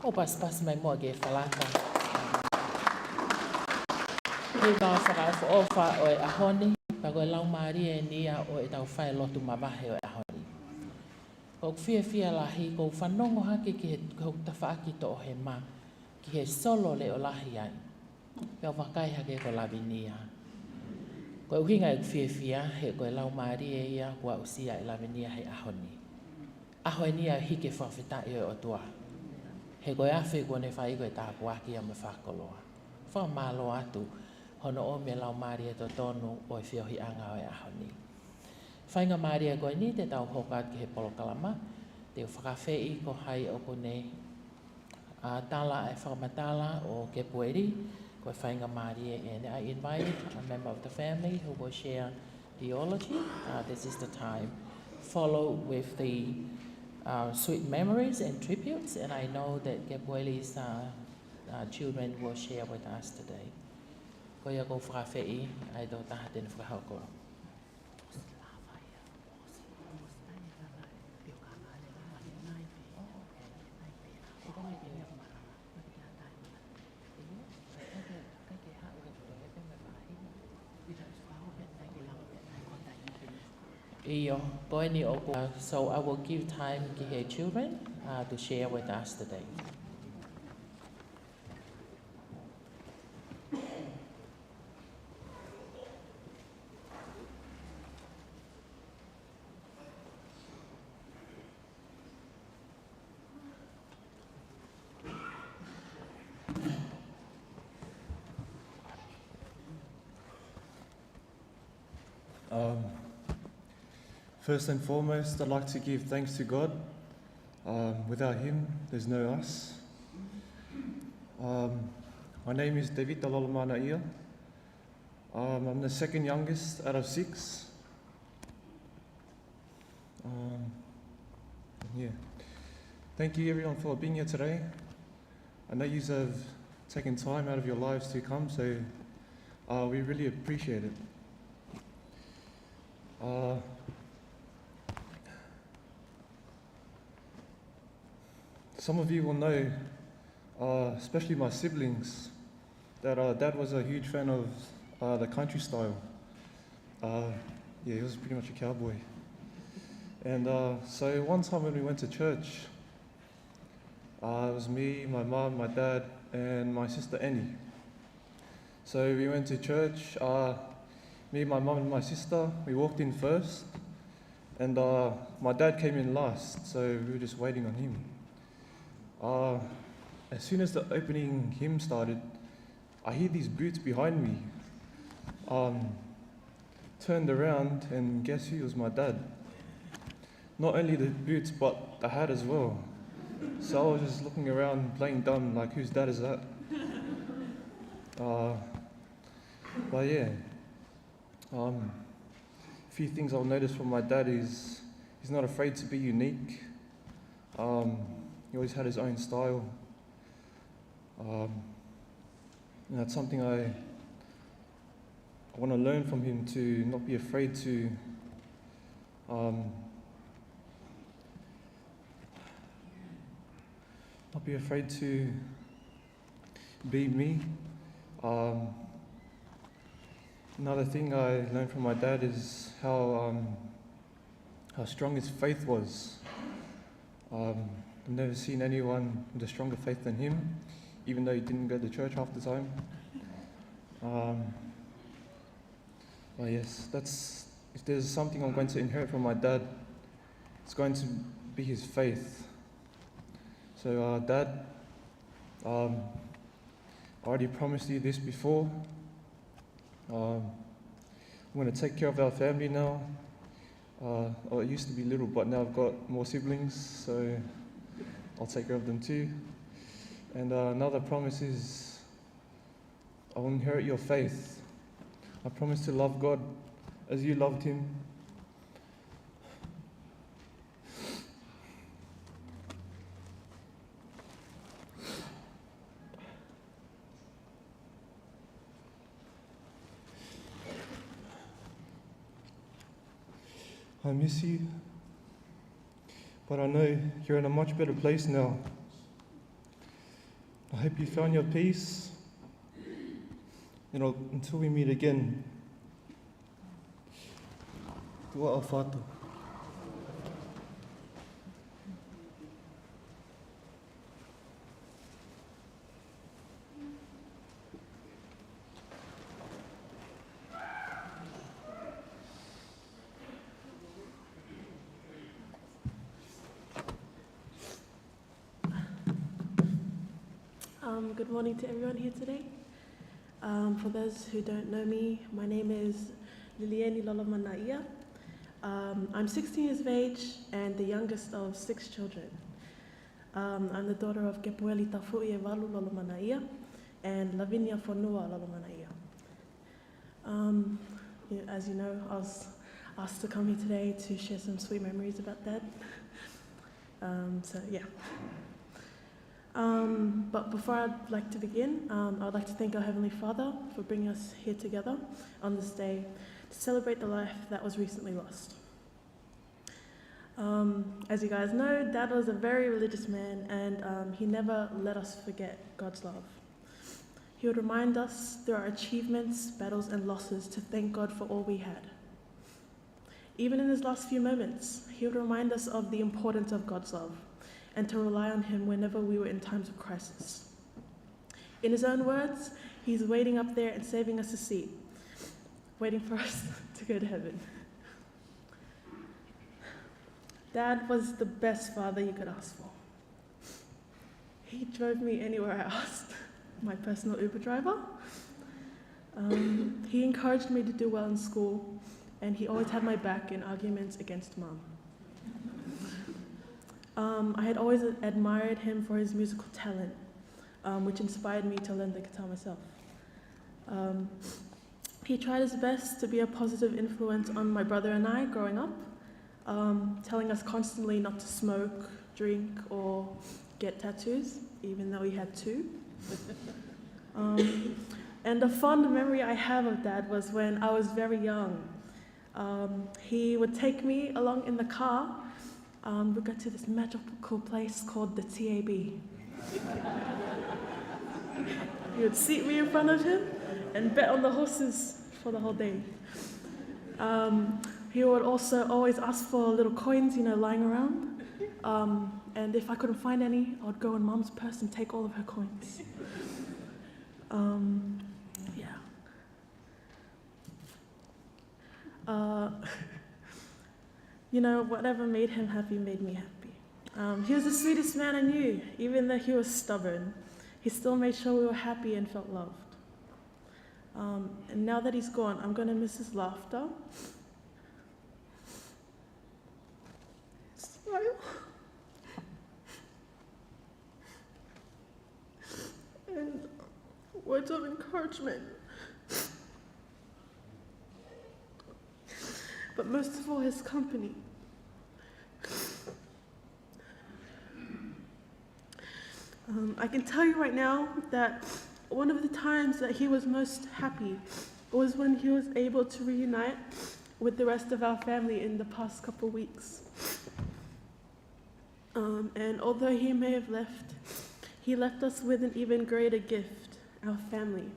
ʻO pasipasi mai muʻa ke falaka. Hiva fakaʻofoʻofa ʻo e ʻaho ni, pea ko e laumālie eni ia ʻo ʻetau fai lotu mavahe ʻo e ʻaho ni. ʻOku ou fiefia lahi, ʻoku ou fanongo hake ki he, ki hoku tafaʻaki toʻohema, ki he solo leʻo lahi ai. Pea u vakai hake ko Lavinia. Ko e ʻuhinga ʻeku fiefia, he ko e laumālie ia kuo aʻusia ʻe Lavinia he ʻaho ni. ʻAho eni ia e hiki e fakafetaʻi ʻo e ʻOtua. He ko e afe kuo ne fai ko e tāpuaki ia mo e fakakoloa. Fakamālō atu hono ʻomi e laumālie totonu ʻo e feohiʻanga ʻo e ʻaho ni. Faingamālie ko eni te tau hoko atu ki he polokalama, te u fakaafeʻi ko hai ʻoku ne, ʻa, tala e fakamatala ʻo Kepueli, ko e faingamālie eni. I invite a member of the family who will share the eulogy. Uh, this is the time. Follow with the, uh, sweet memories and tributes, and I know that Kepueli's, uh, uh, children will share with us today. Ko ia ʻoku ou fakaafeʻi ai tō taha te ne fakahoko. ʻIo, ko eni ʻoku, uh, so I will give time ki he children, uh, to share with us today. Um, first and foremost, I'd like to give thanks to God. Um, without him, there's no us. Um, my name is David Dalolomana Ia. Um, I'm the second youngest out of six. Um, yeah. Thank you everyone for being here today. I know you have taken time out of your lives to come, so, uh, we really appreciate it. Uh, some of you will know, uh, especially my siblings, that, uh, Dad was a huge fan of, uh, the country style. Uh, yeah, he was pretty much a cowboy. And, uh, so one time when we went to church, uh, it was me, my mum, my dad, and my sister Annie. So we went to church. Uh, me, my mum, and my sister, we walked in first, and, uh, my dad came in last, so we were just waiting on him. Uh, as soon as the opening hymn started, I hear these boots behind me. Um, turned around and guess who? It was my dad. Not only the boots, but the hat as well. So I was just looking around playing dumb, like, whose dad is that? Uh, but yeah, um, a few things I've noticed from my dad is he's not afraid to be unique. Um, he always had his own style. Um, and that's something I, I wanna learn from him, to not be afraid to, um, not be afraid to be me. Um, another thing I learned from my dad is how, um, how strong his faith was. Um, I've never seen anyone with a stronger faith than him, even though he didn't go to church half the time. Um, but yes, that's, if there's something I'm going to inherit from my dad, it's going to be his faith. So, uh, Dad, um, I already promised you this before. Um, I'm gonna take care of our family now. Uh, oh, it used to be little, but now I've got more siblings, so I'll take care of them too. And, uh, another promise is I'll inherit your faith. I promise to love God as you loved him. I miss you, but I know you're in a much better place now. I hope you found your peace. You know, until we meet again, tuʻa ʻofa atu. Um, good morning to everyone here today. Um, for those who don't know me, my name is Lilieni Lolomanaia. Um, I'm sixteen years of age and the youngest of six children. Um, I'm the daughter of Kepueli Tafuʻi ʻEvalu Lolomanaia and Lavinia Fonua Lolomanaia. Um, you, as you know, I was asked to come here today to share some sweet memories about Dad. Um, so, yeah. Um, but before I'd like to begin, um, I'd like to thank our Heavenly Father for bringing us here together on this day to celebrate the life that was recently lost. Um, as you guys know, Dad was a very religious man, and, um, he never let us forget God's love. He would remind us through our achievements, battles, and losses to thank God for all we had. Even in his last few moments, he would remind us of the importance of God's love and to rely on him whenever we were in times of crisis. In his own words, he's waiting up there and saving us a seat, waiting for us to go to heaven. Dad was the best father you could ask for. He drove me anywhere I asked, my personal Uber driver. Um, he encouraged me to do well in school, and he always had my back in arguments against Mum. Um, I had always admired him for his musical talent, um, which inspired me to learn the guitar myself. Um, he tried his best to be a positive influence on my brother and I growing up, um, telling us constantly not to smoke, drink, or get tattoos, even though he had two. Um, and a fond memory I have of Dad was when I was very young. Um, he would take me along in the car. Um, we'd go to this magical place called the T A B. He would seat me in front of him and bet on the horses for the whole day. Um, he would also always ask for little coins, you know, lying around. Um, and if I couldn't find any, I would go in Mum's purse and take all of her coins. Um, yeah. Uh, you know, whatever made him happy made me happy. Um, he was the sweetest man I knew, even though he was stubborn. He still made sure we were happy and felt loved. Um, and now that he's gone, I'm gonna miss his laughter, his smile, and words of encouragement. But most of all, his company. Um, I can tell you right now that one of the times that he was most happy was when he was able to reunite with the rest of our family in the past couple weeks. Um, and although he may have left, he left us with an even greater gift, our family.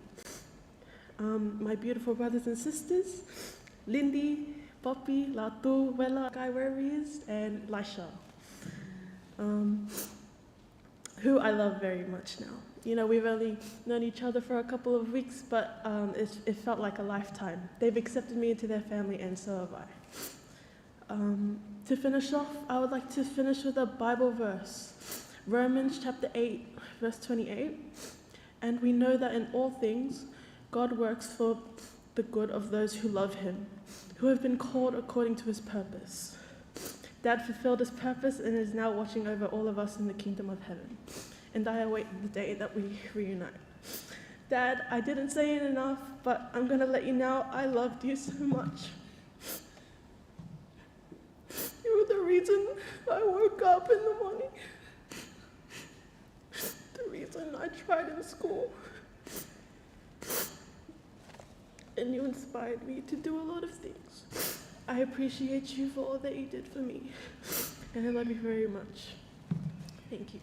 Um, my beautiful brothers and sisters, Lindy, Poppy, Latu, Wela, Guy, wherever he is, and Laisha, um, who I love very much now. You know, we've only known each other for a couple of weeks, but, um, it, it felt like a lifetime. They've accepted me into their family, and so have I. Um, to finish off, I would like to finish with a Bible verse, Romans chapter eight, verse twenty-eight. "And we know that in all things, God works for the good of those who love him, who have been called according to his purpose." Dad fulfilled his purpose and is now watching over all of us in the kingdom of heaven. And I await the day that we reunite. Dad, I didn't say it enough, but I'm gonna let you know I loved you so much. You were the reason I woke up in the morning. The reason I tried in school. And you inspired me to do a lot of things. I appreciate you for all that you did for me. And I love you very much. Thank you.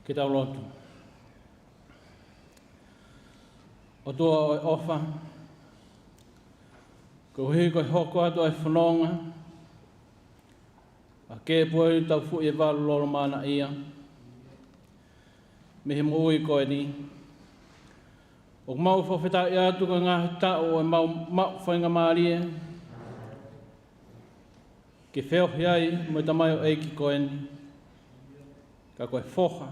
Ke tau lotu. ʻOtua ʻo e ʻofa, koeʻuhi ko e hoko atu ʻa e fononga ʻa Kepueli Taufuʻi e Valu Lolomānaʻia mei he moʻui ko eni, ʻoku mau fakafetaʻi atu ko e ngaahi taʻu ʻo e mau maʻu faingamālie ke feohi ai mo e tamaioʻeiki ko eni, ka ko e foha,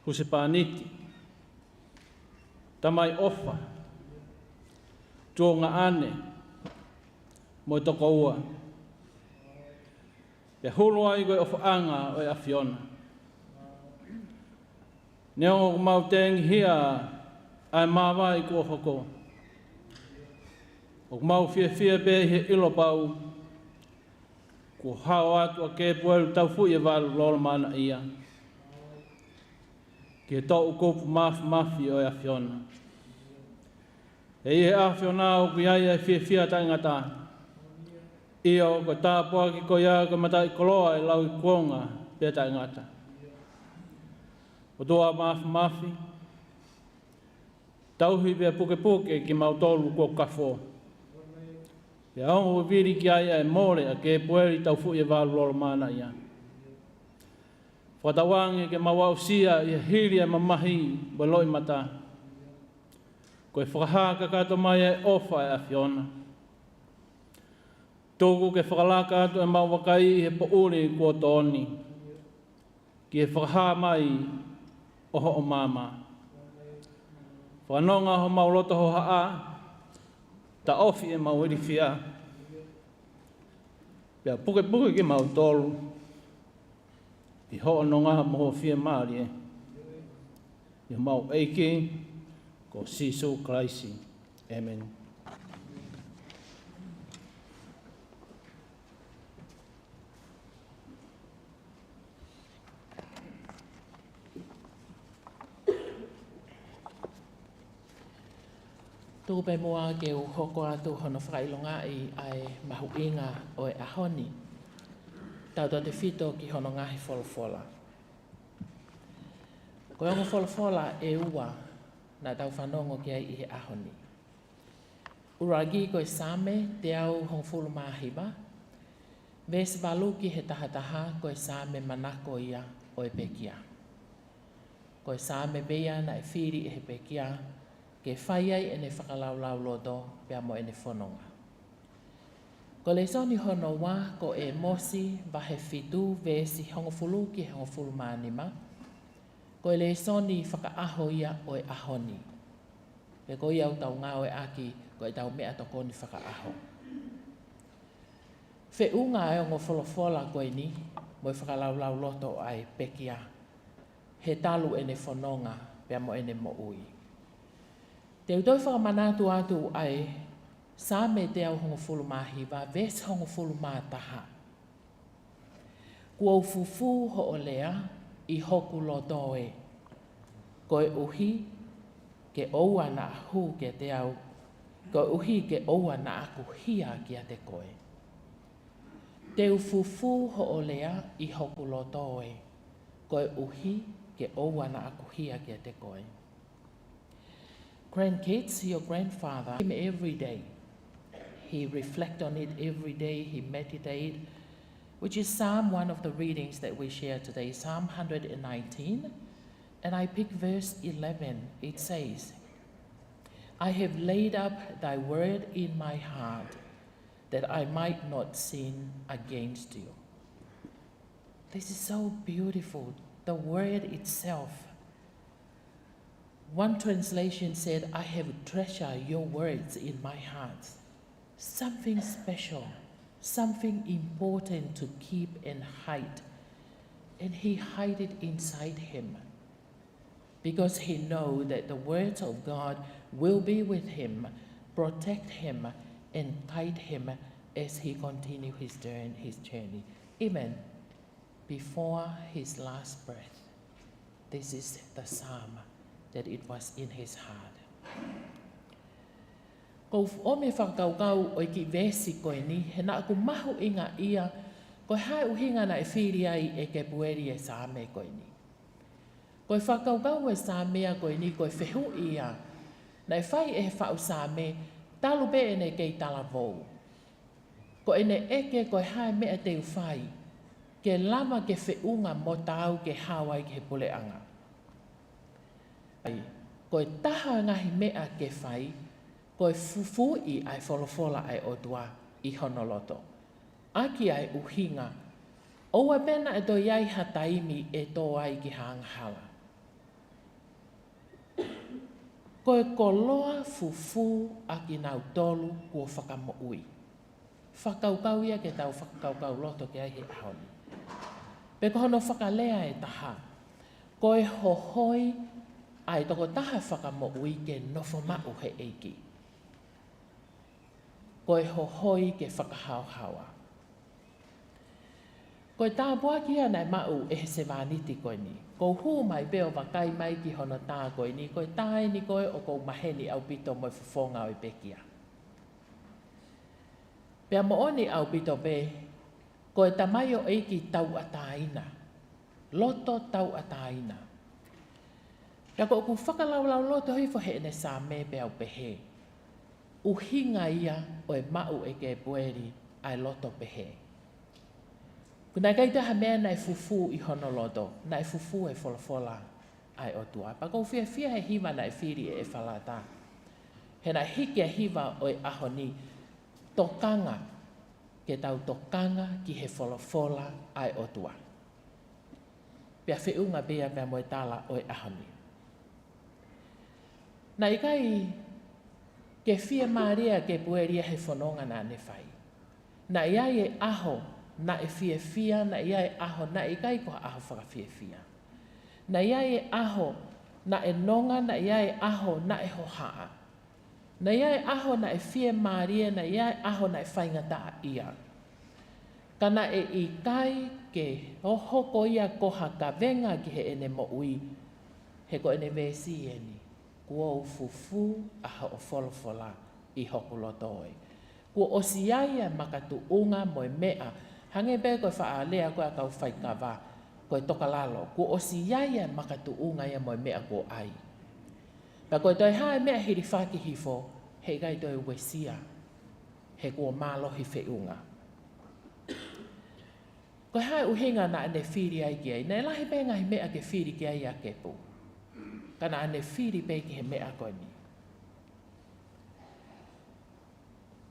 husepāniti, tamai ʻofa, tuongaʻane, mo e tokoua, pea hulu ai ko e ʻofaʻanga ʻo e ʻAfiona. Neongo ʻoku mau tengihia ʻa e māvae kuo hoko, ʻoku mau fiefia pē ʻi he ʻilo pau kuo hao atu ʻa Kepueli Taufuʻi e Valu Lolomānaʻia ki he toʻukupu māfimafi ʻo e ʻAfiona. He ʻi he ʻAfiona ʻoku ʻi ai ʻa e fiefia taʻengata, ʻio, ko e tāpuaki ko ia ko e mataʻikoloa ʻo e lauikuonga pea taʻengata. ʻOtua Māfimafi, tauhi pea pukepuke kimautolu kuo kafo, pea ongo vivili ki ai ʻa e mole ʻa Kepueli Taufuʻi e Valu Lolomānaʻia. Fakatauange ke mau aʻusia ʻi he hili ʻa e mamahi mo e loʻimata, ko e fakahā kakato mai ʻa e ʻofa ʻa e ʻAfiona. Tuku ke fakalaka atu ʻemau vakai ʻi he poʻuli kuo tō ni ki he fakahā mai ʻo hoʻo maama. Fakanonga homau loto hohaʻa, taʻofi ʻemau ilifia, pea pukepuke kimautolu ʻi hoʻo nonga mo hoʻo fiemālie, ʻi homau ʻEiki ko Sīsū Kalaisi. ʻĒmeni. Tuku pē muʻa ke u hoko atu hono fakaʻilongaʻi ʻa e mahuʻinga ʻo e ʻaho ni. Tautautefito ki hono ngaahi folofola. Ko e ongo folofola ʻe ua naʻa tau fanongo ki ai ʻi he ʻaho ni. ʻUluaki ko e Saame teau hongofulu mā hiva, veesi valu ki he taha taha, ko e Saame manako ia ʻo e pekia. Ko e Saame pē ia naʻe fili ʻe he pekia ke fai ai ʻene fakalaulauloto pea mo ʻene fononga. Ko e lēsoni hono ua ko ʻĒmosi vahe fitu veesi hongofulu ki he hongofulu mā nima. Ko e lēsoni fakaʻaho ia ʻo e ʻaho ni. Pea ko ia ʻoku tau ngāueʻaki ko ʻetau meʻatokoni fakaʻaho. Feʻunga e ongo folofola ko eni mo e fakalaulauloto ʻa e pekia he talu ʻene fononga pea mo ʻene moʻui. Te u toe fakamanatu atu ʻa e Saame teau hongofulu mā hiva, veesi hongofulu mā taha. Kuo u fufū hoʻo lea ʻi hoku loto ē, koeʻuhi ke ʻoua naʻa hū kiate au, koeʻuhi ke ʻoua naʻa ku hia kiate koe. Te u fufū hoʻo lea ʻi hoku loto ē, koeʻuhi ke ʻoua naʻa ku hia kiate koe. Grandkids, your grandfather, him every day. He reflect on it every day, he meditate, which is Psalm, one of the readings that we share today, Psalm hundred and nineteen, and I pick verse eleven. It says, "I have laid up thy word in my heart, that I might not sin against you." This is so beautiful, the word itself. One translation said, "I have treasured your words in my heart." Something special, something important to keep and hide. And he hide it inside him. Because he know that the words of God will be with him, protect him, and guide him as he continue his jour-, his journey, even before his last breath. This is the psalm that it was in his heart. Ko u ʻomi e fakakaukau ʻo e kiʻi veesi ko eni, he naʻa ku mahuʻingaʻia, ko e hā e ʻuhinga naʻe fili ai ʻe Kepueli e Saame ko eni. Ko e fakakaukau ʻo e Saame ko eni ko e fehuʻi ia naʻe fai ʻe he faʻu Saame talu pē ʻene kei talavou. Ko ʻene ʻeke ko e hā e meʻa te u fai ke lava ke feʻunga mo taau ke hao ai ki he puleʻanga. ʻAi, ko e taha ngaahi meʻa ke fai, ko e fufuuʻi ʻa e folofola ʻa e ʻOtua ʻi hono loto. ʻAki ʻa e ʻuhinga, ʻoua pē naʻe toe ʻi ai ha taimi ʻe tō ai ki ha angahala. Ko e koloa fufū ʻa kinautolu kuo fakamoʻui. Fakakaukau ia ke tau fakakaukau loto ki ai he ʻaho ni. Pe ko hono fakalea ʻe taha, ko e hohoi ʻa e tokotaha fakamoʻui ke nofo maʻu he ʻEiki. Ko e hohoi ke fakahaohaoa. Ko e tāpuaki ia naʻe maʻu ʻe he sevāniti ko eni. Ko u hū mai pē ʻo vakai mai ki hono tā ko eni, ko e tā eni ko ē ʻoku ou maheni ʻaupito mo e fofonga ʻo e pekia. Pea moʻoni ʻaupito pē, ko e tamaioʻeiki tauʻatāina, loto tauʻatāina. Pea ko ʻeku fakalaulauloto hifo heʻene Saame pea u pehē, ʻuhinga ia ʻo e maʻu ʻe Kepueli ʻa e loto pehē. Ko e naʻe ʻikai toe ha meʻa naʻe fufū ʻi hono loto, naʻe fufū e folofola ʻa e ʻOtua. Pea ko u fiefia he hiva naʻe fili ʻe ʻEfalata. He naʻe hiki e hiva ʻo e ʻaho ni, tokanga, ke tau tokanga ki he folofola ʻa e ʻOtua. Pea feʻunga pē ia pea mo e tala ʻo e ʻaho ni. Naʻe ʻikai ke fiemālie ʻa Kepueli ia he fononga naʻa ne fai. Naʻe ʻi ai e ʻaho naʻe fiefia, naʻe ʻi ai e ʻaho naʻe ʻikai ko ha ʻaho fakafiefia. Naʻe ʻi ai e ʻaho naʻe nonga, naʻe ʻi ai e ʻaho naʻe hohaʻa. Naʻe ʻi ai e ʻaho naʻe fiemālie, naʻe ʻi ai e ʻaho naʻe faingataʻaʻia. Ka naʻe ʻikai ke hoko ia ko ha kavenga ki heʻene moʻui, he ko ʻene veesi eni, kuo u fufū ʻa hoʻo folofola ʻi hoku loto ē. Kuo ʻosi ʻi ai e makatuʻunga mo e meʻa, hangē pē ko e faʻa lea ko ē ʻa e kau faikava, ko e tokalalo. Kuo ʻosi ʻi ai e makatuʻunga ia mo e meʻa kuo ʻai. Pea ko e toe hā e meʻa hilifaki hifo, heʻikai toe uesia, he kuo mālohi feʻunga. Ko e hā e ʻuhinga naʻa ne fili ai ki ai? Naʻe lahi pē ngaahi meʻa ke fili ki ai ʻa Kepu. Ka naʻa ne fili pē ki he meʻa ko eni.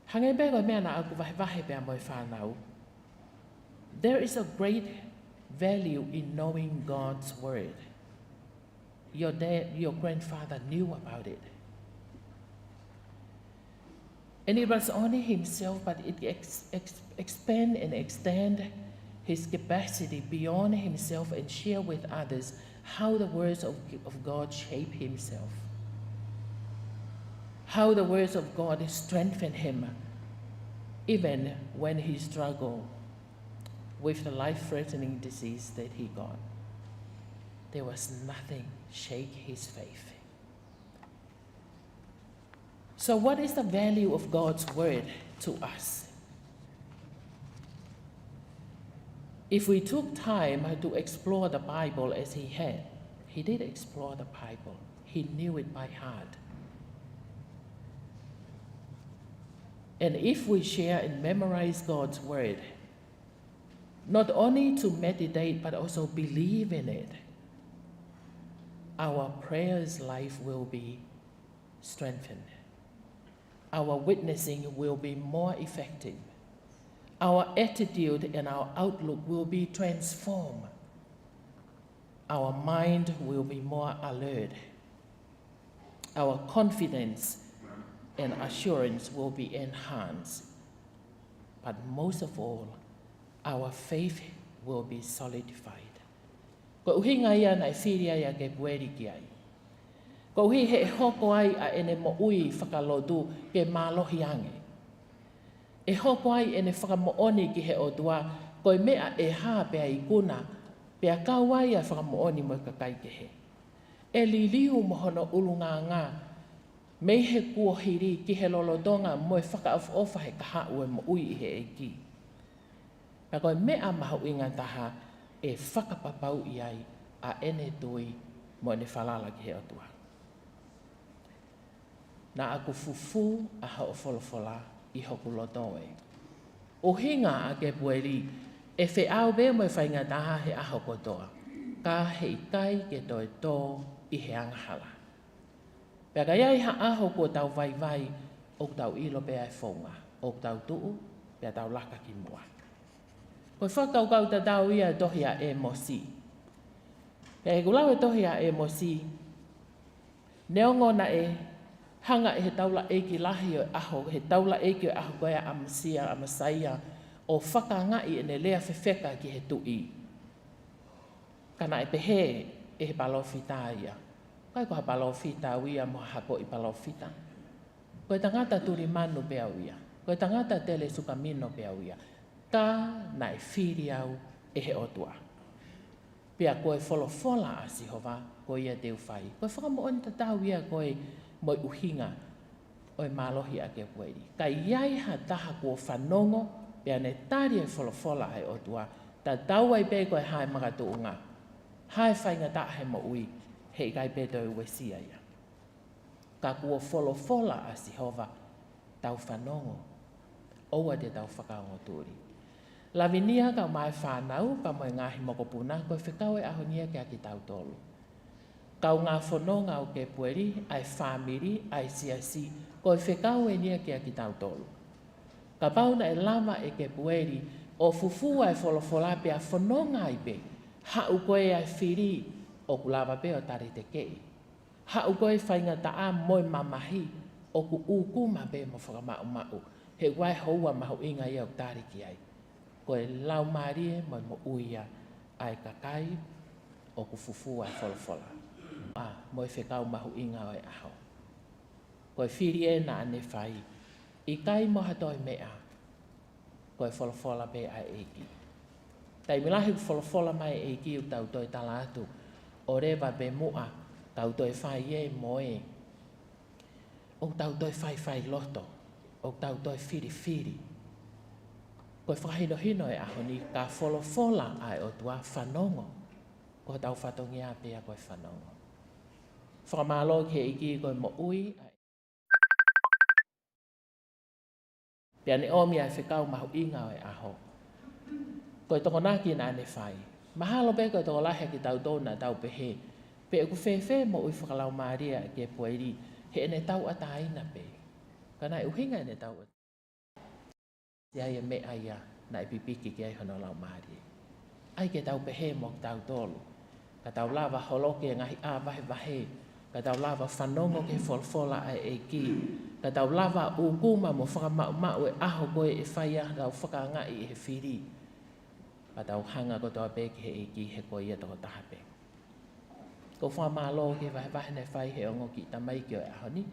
Hangē pē ko e meʻa naʻa ku vahevahe pea mo e fānau. There is a great value in knowing God's word. Your dad, your grandfather knew about it. And it was only himself, but it ex-, ex-, expand and extend his capacity beyond himself and share with others how the words of, of God shape himself. How the words of God strengthen him, even when he struggled with the life-threatening disease that he got. There was nothing shake his faith. So what is the value of God's word to us? If we took time to explore the Bible as he had, he did explore the Bible. He knew it by heart. And if we share and memorize God's word, not only to meditate but also believe in it, our prayers life will be strengthened. Our witnessing will be more effective. Our attitude and our outlook will be transformed. Our mind will be more alert. Our confidence and assurance will be enhanced. But most of all, our faith will be solidified. Ko e ʻuhinga ia naʻe fili ai ʻa Kepueli ki ai. Koeʻuhi he ʻe hoko ai ʻa ʻene moʻui fakalotu ke mālohi ange. ʻE hoko ai ʻene fakamoʻoni ki he ʻOtua, ko e meʻa ʻe hā pea ikuna, pea kau ai ʻa e fakamoʻoni mo e kakai kehe. ʻE liliu mo hono ʻulungaanga mei he kuohili ki he lolotonga mo e fakaʻofoʻofa he kahaʻu e moʻui ʻi he ʻEiki. Pea ko e meʻa mahuʻinga taha ʻe fakapapauʻi ai ʻa ʻene tui mo ʻene falala ki he ʻOtua. Naʻa ku fufū ʻa hoʻo folofola ʻi hoku loto ē. ʻUhinga ʻa Kepueli, ʻe feʻao pē mo e faingataʻa he ʻaho kotoa, ka heʻikai ke toe tō ʻi he angahala. Pea ka ʻi ai ha ʻaho kuo tau vaivai, ʻoku tau ʻilo pē ʻa e founga, ʻoku tau tuʻu, pea tau laka ki muʻa. Ko e fakakaukau tatau ia ʻa e tohi ʻa ʻĒmosi. Pea ʻi heʻeku lau e tohi ʻa ʻĒmosi, neongo naʻe hanga ʻe he taulaʻeiki lahi ʻo e ʻaho, he taulaʻeiki ʻo e ʻaho ko ia ʻa ʻAmasia, ʻAmasaia, ʻo fakaangaʻi ʻene lea fefeka ki he tuʻi. Ka naʻe pehē ʻe he palōfita ia, ʻikai ko ha palōfita au ia mo ha hakoʻi palōfita. Ko e tangata tuli manu pē au ia. Ko e tangata tele sukamino pē au ia. Ka naʻe fili au ʻe he ʻOtua. Pea ko e folofola ʻa Sihova, ko ia te u fai. Ko e fakamoʻoni tatau ia ko ē mo e ʻuhinga ʻo e mālohi ʻa Kepueli. Ka ʻi ai ha taha kuo fanongo, pea ne tali e folofola ʻa e ʻOtua, tatau ai pē ko e hā e makatuʻunga, hā e faingataʻa he moʻui, heʻikai pē toe uesia ia. Ka kuo folofola ʻa Sihova, tau fanongo, ʻoua te tau fakaongo tuli. Lavinia kae ʻumaʻā e fānau, pea mo e ngaahi mokopuna, ko e fekau e ʻaho ni ia kiate kitautolu. Kaungā fononga ʻo Kepueli, ʻa e fāmili, ʻa e siasi, ko e fekau eni ia kiate kitautolu. Kapau naʻe lava ʻe Kepueli ʻo fufū ʻa e folofola pea fononga ai pē, haʻu ko ē ʻa e fili, ʻoku lava pē ʻo talitekeʻi. Haʻu ko ē faingataʻa mo e mamahi, ʻoku ʻūkuma pē mo fakamaʻumaʻu, he ʻoku ʻi ai e houa mahuʻinga ia ʻoku tali ki ai. Ko e laumālie mo e moʻui ia ʻa e kakai ʻoku fufū ʻa e folofola. ʻA, mo e fekau mahuʻinga ʻo e ʻaho. Ko e fili ē naʻa ne fai, ʻikai mo ha toe meʻa, ko e folofola pē ʻa e ʻEiki. Taimi lahi ʻoku folofola mai e ʻEiki ʻoku tau toe tala atu, ʻo leva pē muʻa, tau toe fai ē mo ē. ʻOku tau toe faifai loto, ʻoku tau toe filifili. Ko e fakahinohino e ʻaho ni, ka folofola ʻa e ʻOtua, fanongo, ko hotau fatongia pē ia ko e fanongo. Fakamālō ki he ʻEiki ko e moʻui, ʻa e Pea ne ʻomi ʻa e fekau mahuʻinga ʻo e ʻaho. Ko e tokonaki naʻa ne fai. Mahalo pē ko e tokolahi ʻa kitautolu naʻa tau pehē, pe ʻoku fēfē moʻui fakalaumālie ʻa Kepueli, heʻene tauʻatāina pē. Ka naʻe ʻuhinga ʻene tauʻatāina, ʻi ai e meʻa ia naʻe pipiki ki ai hono laumālie. ʻAi ke tau pehē mo kitautolu. Ka tau lava holoki e ngaahi ʻā vahevahe. Ka tau lava fanongo ki he folofola ʻa e ʻEiki. Ka tau lava ʻūkuma mo fakamaʻumaʻu e ʻaho ko ē ʻe fai ai ʻetau fakaangaʻi ʻe he fili. Ka tau hanga kotoa pē ki he ʻEiki he ko ia tokotaha pē. ʻOku ou fakamālō ki he vahevahe naʻe fai ʻe he ongo kiʻi tamaiki ʻo e ʻaho ni.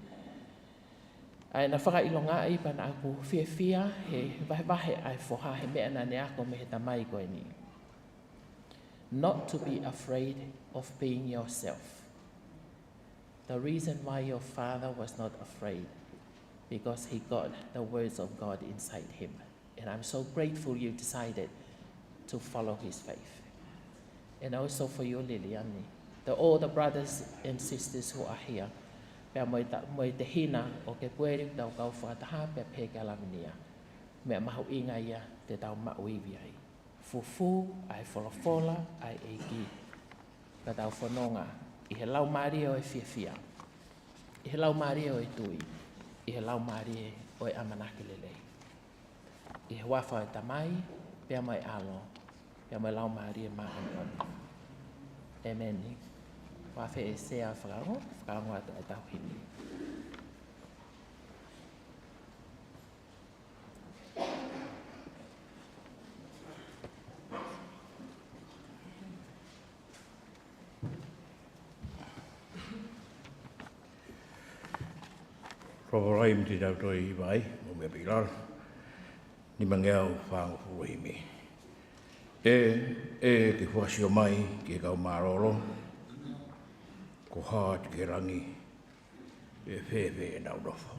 ʻA ē naʻa fakaʻilongaʻi pea naʻa ku fiefia he vahevahe ʻa e foha he meʻa naʻa ne ako mei he tamai ko eni. Not to be afraid of being yourself. The reason why your father was not afraid, because he got the words of God inside him. And I'm so grateful you decided to follow his faith. And also for you, Liliani, the, all the brothers and sisters who are here. Pea mo e ta-, mo e tehina ʻo Kepueli ʻoku tau kau fakataha pea pehē kia Lavinia. Meʻa mahuʻinga ia te tau maʻu ivi ai. Fufū ʻa e folofola ʻa e ʻEiki. Ka tau fononga ʻi he laumālie ʻo e fiefia. ʻI he laumālie ʻo e tui. ʻI he laumālie ʻo e ʻamanaki lelei. ʻI he huafa ʻo e Tamai, pea mo e ʻAlo, pea mo e Laumālie Māʻoniʻoni. ʻEmeni. Ua fe e sea fakaongo, fakaongo atu ʻetau himi. Proverbs, te tau toe ʻi vai, mo me pilal. Nimangeau fāngofulu himi. ʻE, ʻe ke fakasio mai ki he kau mālōlō, ko e hā atu ki he langi, ʻe fēfē ʻenau nofo.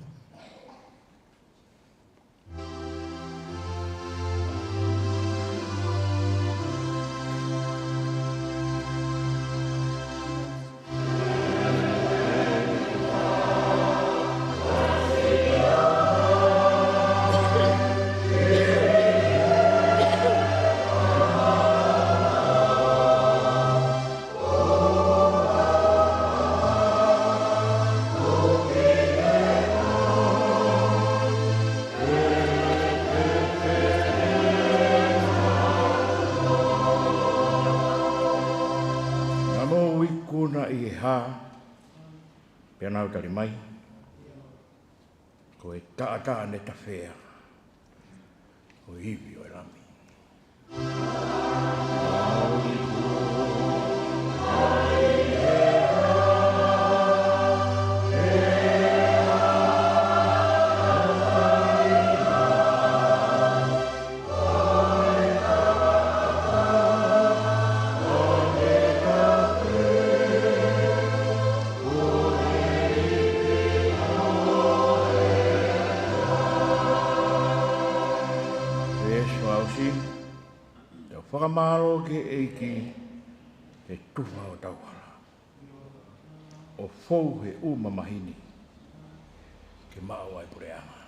hā, pea nau tali mai, ko e taʻataʻa ne tafea, ko e ivi ʻo e Lami. Iesu ʻausi, tau fakamālō ki he ʻEiki he tufa ʻo tau hala, ʻo fou he ʻū mamahi ni ke maʻu ai puleʻanga.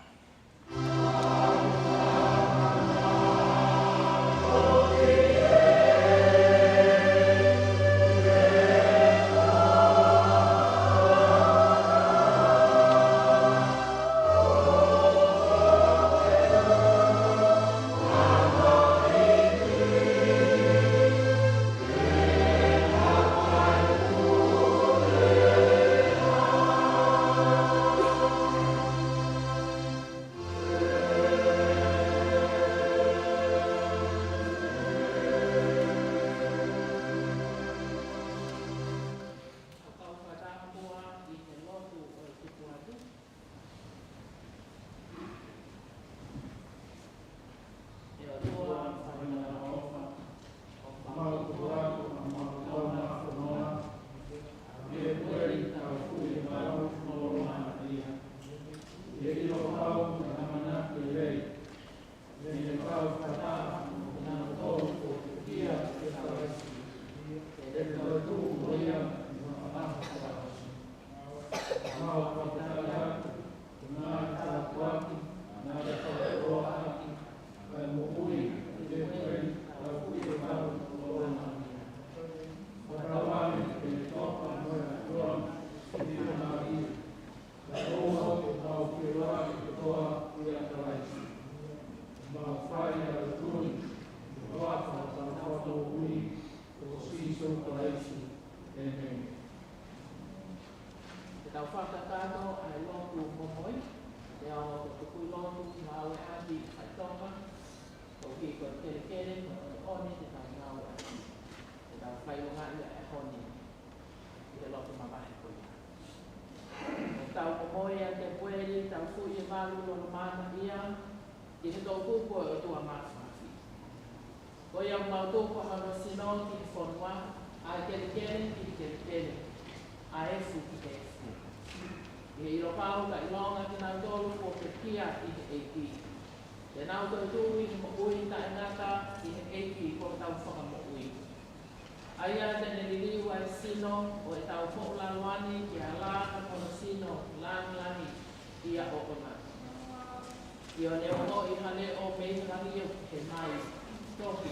ʻE ʻOtua fakamālō ʻofa, ʻoku mau tuku atu ʻemau fononga, ʻa e puleʻanga, tau fui ʻemau fononga ia. ʻI he ʻilo pau mo e ʻamanaki lelei, ʻi he kau fakataha mo kinautolu kuo pekia ʻia Kalaisi, ʻe toetuʻu mo ia ʻi he ʻaho taʻengata. Mau fakatauange atu ki he ngaahi tāpuaki naʻa tau fakahoko ʻaki, kae moʻui ʻi he puleʻanga, tau fui ʻemau fononga ia. Fakatauange ke toka mo e ʻAfiona, ʻi he ngaahi, kae ʻoua ke mau feʻiloaki kotoa ʻia Kalaisi. Mau fai ʻa e lotu ni ʻi he huafa ʻo hotau Fakamoʻui ko Sīsū Kalaisi. ʻĒmeni. Te tau fakakakato ʻa e lotu momoi, pea ʻoku ou tuku lotu ki he ngāueʻaki ʻa e faʻitoka, koeʻuhi ko e kelekele mo e ʻoneʻone te tau ngāueʻaki. Te tau fai ʻo ngāueʻaki ʻa e ʻoneʻone ʻi he lotu mamahi ko ia. ʻOku tau momoi ʻa e tēpile, tau fui ʻemau lolo mana ia, ʻi he toʻukupu ʻo e ʻOtua Māfimafi. Ko ia ʻoku mau tuku ʻa hono sino ki he fonua, ʻa e kelekele ki he kelekele, ʻa e efu ki he efu. ʻI he ʻilo pau kae ʻilonga kinautolu kuo pekia ʻi he ʻEiki, te nau toetuʻu ʻi he moʻui taʻengata ʻi he ʻEiki ko hotau Fakamoʻui. ʻA ia te ne liliu ʻa e sino ʻo ʻetau moʻulaloa ni ke ala ʻa hono sino lāngilangi ʻia ʻoʻona. ʻIo, ne ongoʻi ha leʻo mei he langi ʻo pehē mai, Tohi,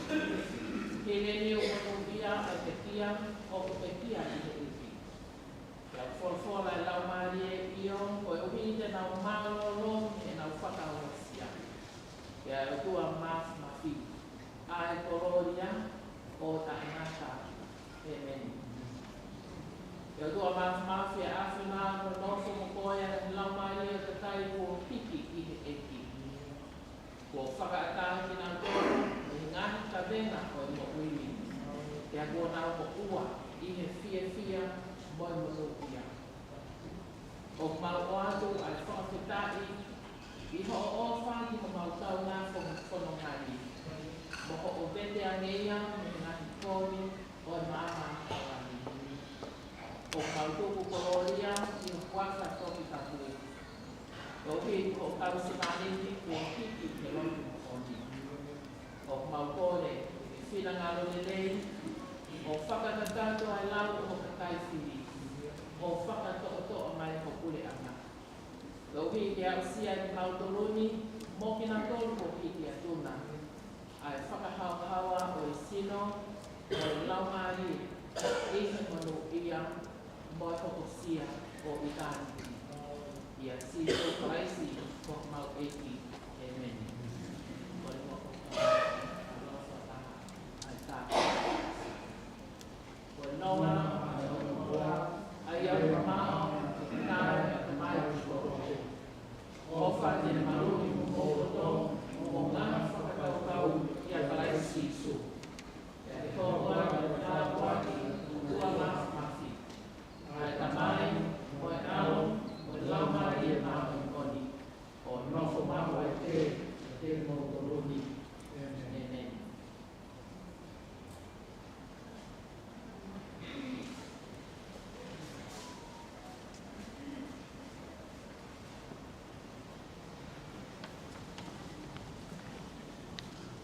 hili ni ʻo monūʻia ʻa e pekia ʻoku pekia ʻi he ʻEiki. Pea folofola ʻa e Laumālie, ʻio, koeʻuhi te nau mālōlō mei heʻenau fakaongosia. Pea ʻe ʻOtua Māfimafi, ʻa e kolōlia ʻo taʻengata. ʻĒmeni. ʻE ʻOtua Māfimafi, ʻa e ʻAfiona, nofo mo koe ʻa e Laumālie ʻo e kakai kuo hiki ʻi he ʻEiki, kuo fakaʻatā kinautolu mei he ngaahi kavenga ʻo e moʻui ni, pea kuo nau moʻua ʻi he fiefia mo e monūʻia. ʻOku mau ʻoatu ʻa e fakafetaʻi ʻi hoʻo ʻofa ki homau kaungā fo-, fononga ni, mo hoʻo vete ange ia mei he ngaahi kovi ʻo e maama ʻo e ʻaho ni. ʻOku mau tuku kolōlia ʻi ho huafa tohi tapu, koeʻuhi ko hoʻo kau sevāniti kuo hiki he lotu moʻoni. ʻOku mau kole ke ke finangalo lelei, ʻo fakakakato ʻa e lau ʻo ho kakai fili, ʻo fakatoʻotoʻo mai ho puleʻanga. Koeʻuhi ke aʻusia kimautolu ni mo kinautolu kuo hiki atu na ʻa e fakahaohaoa ʻo e sino ʻo e Laumālie ʻi he monūʻia mo e hokosia ʻo ʻitāniti. ʻIa Sīsū Kalaisi ko homau ʻEiki. ʻĒmeni. Ko e loko ʻa e lofa ʻa e tā. Ko e nonga ʻa e ʻOtua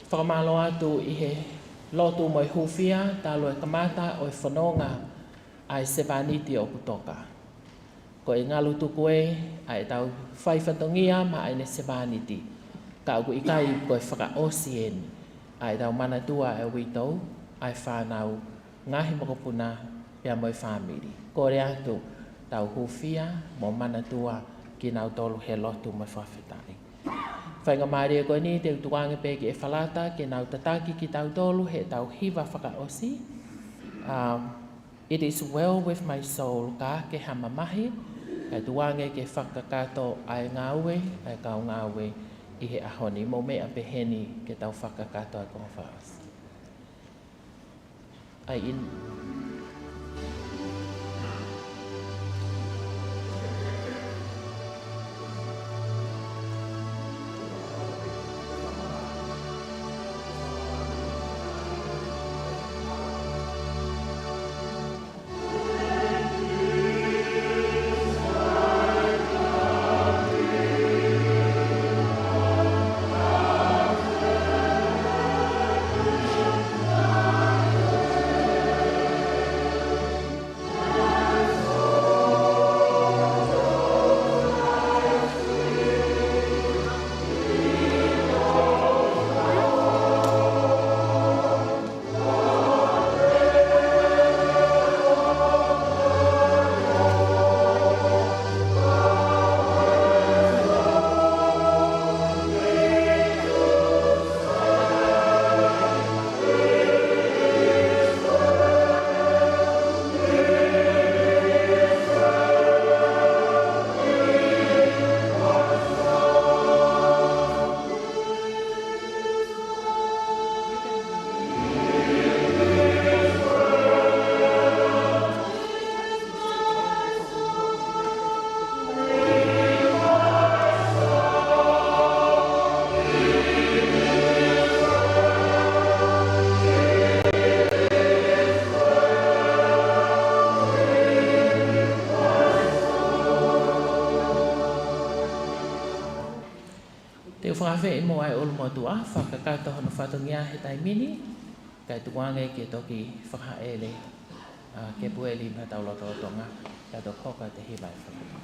Fakamālō atu ʻi he lotu mo e hūfia talu e kamata ʻo e fononga ʻa e sevāniti ʻoku toka. Ko e ngalu tuku ē ʻa ʻetau fai fatongia maʻa ʻene sevāniti, ka ʻoku ʻikai ko e fakaʻosi eni ʻa ʻetau manatua ʻa e uitou, ʻa e fānau, ngaahi mokopuna, pea mo e fāmili. Kole atu ʻetau hūfia mo manatua kinautolu he lotu mo e fakafetaʻi. Faingamālie ko eni te u tukuange pē ki he falata ke nau tataki kitautolu heʻetau hiva fakaʻosi. Um, It is well with my soul, ka ke ha mamahi, kae tukuange ke fakakakato ʻa e ngāue ʻa e kau ngāue ʻi he ʻaho ni. Mou meʻa pehē ni ke tau fakakakato ʻa e konga fakaʻosi. ʻAi in. Te u fakaafeʻi muʻa e ʻulumotuʻa, fakakakato hono fatongia he taimi ni, kae tukuange ke toki fakaʻele ʻa Kepueli maʻa hotau lotolotonga, kae toki hoko atu e hiva ʻa e fatongia.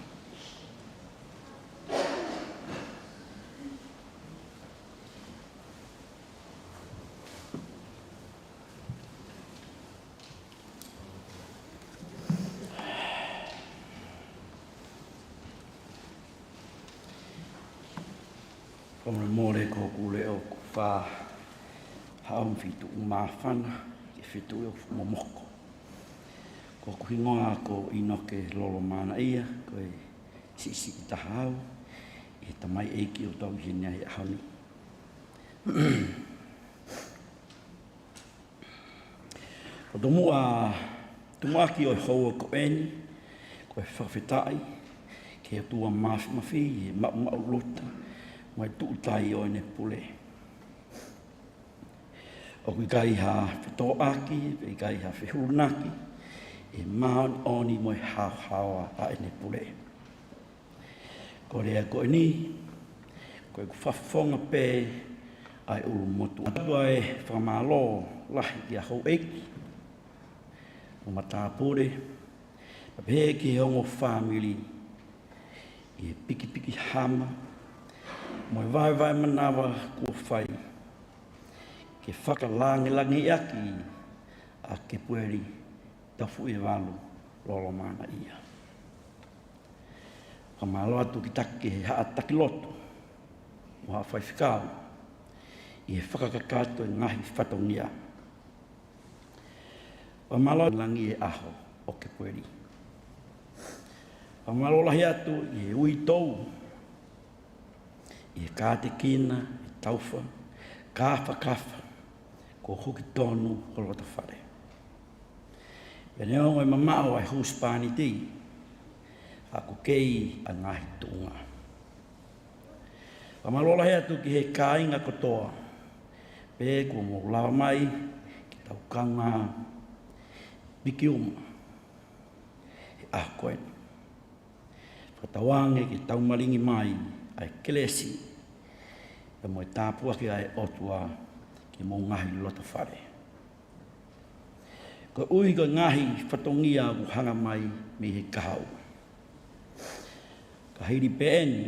Fakamolemole ko hoku leʻo ʻoku fā haʻu mei he feituʻu māfana ki he feituʻu ʻoku momoko. Ko hoku hingoa ko ʻInoke Lolomanaʻia, ko e siʻisiʻi taha au ʻi he tamaioʻeiki ʻoku tau ʻi heni he ʻaho ni. Ko e tomuʻa, tomuʻa ʻaki ʻo e houa ko eni, ko e fakafetaʻi ki he ʻOtua Māfimafi, ʻi he maʻumaʻuluta mo e tuʻutai ʻo ʻene pule. ʻOku ʻikai ha fetōʻaki, pe ʻikai ha fehulunaki, ʻi he māʻoniʻoni mo e haohaoa ʻa ʻene pule. Ko e lea ko eni, ko ʻeku fakafofonga pē ʻa e ʻulumotuʻa. ʻOatu ʻa e fakamālō lahi kia houʻeiki mo matāpule, pea pehē ki he ongo fāmili, ʻi he pikipiki hama mo e vaevae manava kuo fai ke fakalāngilangiʻaki ʻa Kepueli Taufuʻivalu Lolomanaʻia. Fakamālō atu ki he takilotu mo haʻa faifekau ʻi he fakakakato e ngaahi fatongia. Fakamālō langi e ʻaho ʻo Kepueli. Fakamālō lahi atu ʻi he uitou, ʻi he kātekina, ʻi he taufa, kāfakafa, kuo huki tonu ho loto fale. Pea neongo e mamaʻo ʻa e husepāniti, ka ʻoku kei ʻi ai e ngaahi tuʻunga. Fakamālō lahi atu ki he kāinga kotoa, pea kuo mou lava mai ke tau kaungā piki uma he ʻaho ko eni. Fakatauange ke tau malingi mai ʻa e kelesi pea mo e tāpuaki ʻa e ʻOtua ki homou ngaahi loto fale. Koeʻuhi ko e ngaahi fatongia ʻoku hanga mai mei he kahaʻu. Ka hili pē ʻeni,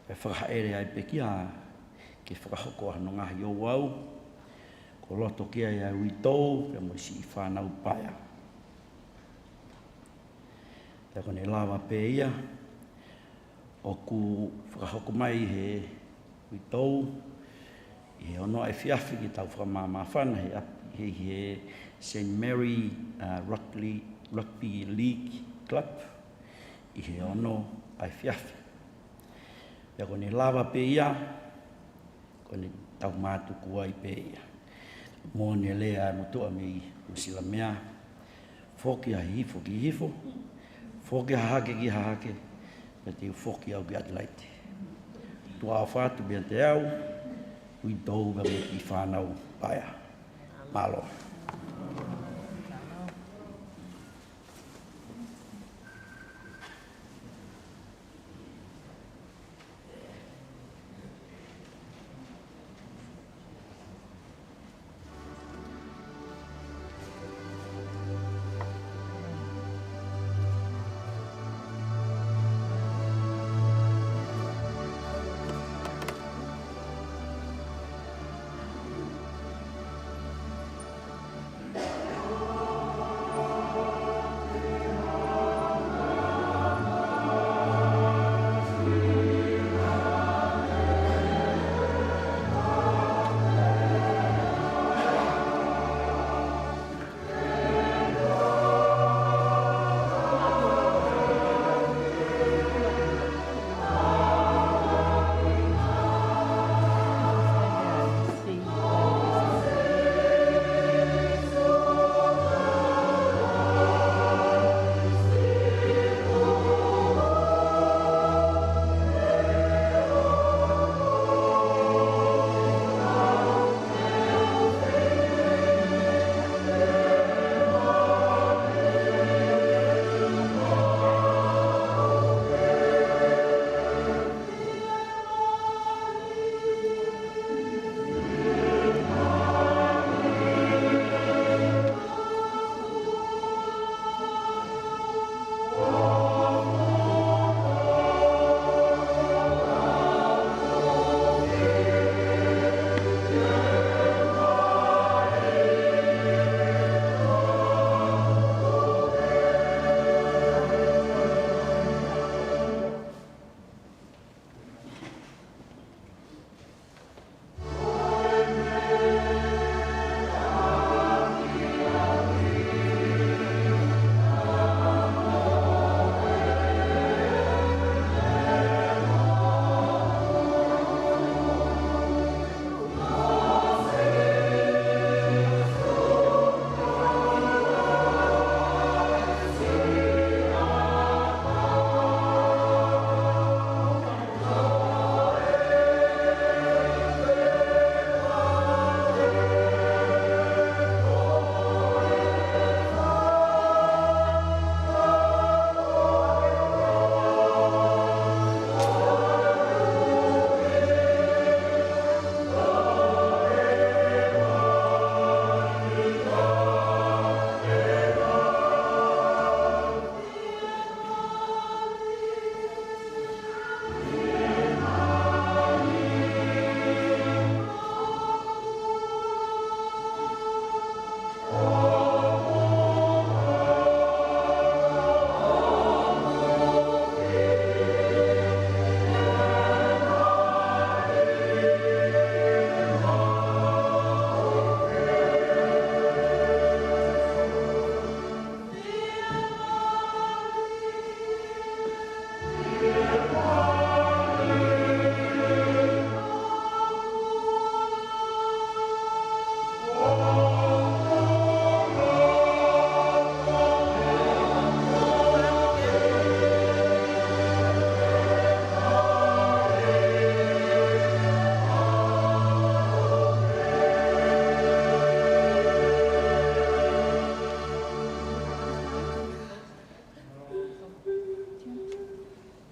ʻe fakahaʻele ai pē ki ai ke fakahoko hono ngaahi ouau, ko loto ki ai ʻa e uitou, pea mo e siʻi fānau paea. Pea ko ʻene lava pē ia, ʻoku fakahoko mai he uitou, ʻi he ono ʻa e efiafi ke tau fakamāmāfana he ʻapi, he, he Saint Mary, uh, Rugby, Rugby League Club, ʻi he ono ʻa e efiafi. Pea ko ʻene lava pē ia, ko ʻene tau mātuku ai pē ia. Mo ʻene lea ʻa e motuʻa mei Nuʻusila meʻa, foki ʻa Hihifo ki Hihifo, foki ʻa Hahake ki Hahake, pea te u foki au ki ʻAtelaite. Tuʻa ʻofa atu pē ʻiate au, uitou pea mo e kiʻi fānau paea. Mālō.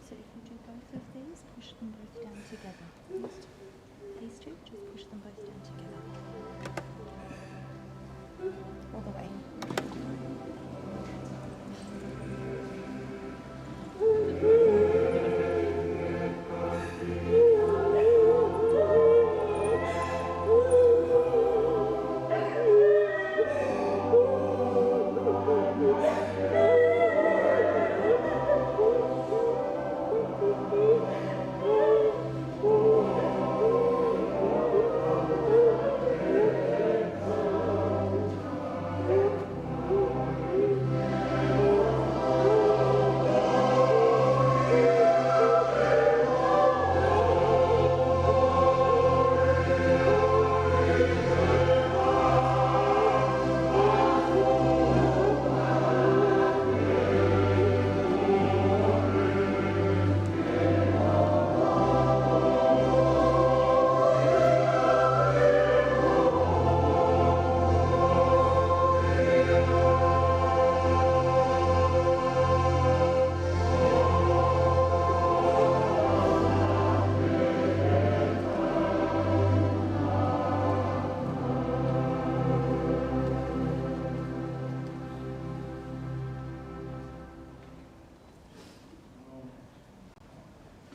So if you do both of these, push them both down together. These two, just push them both down together.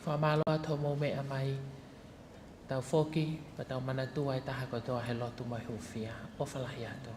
Fakamālō atu hoʻomou meʻa mai. Tau foki, pea tau manatua e taha kotoa he lotu mo e hūfia. ʻOfa lahi atu.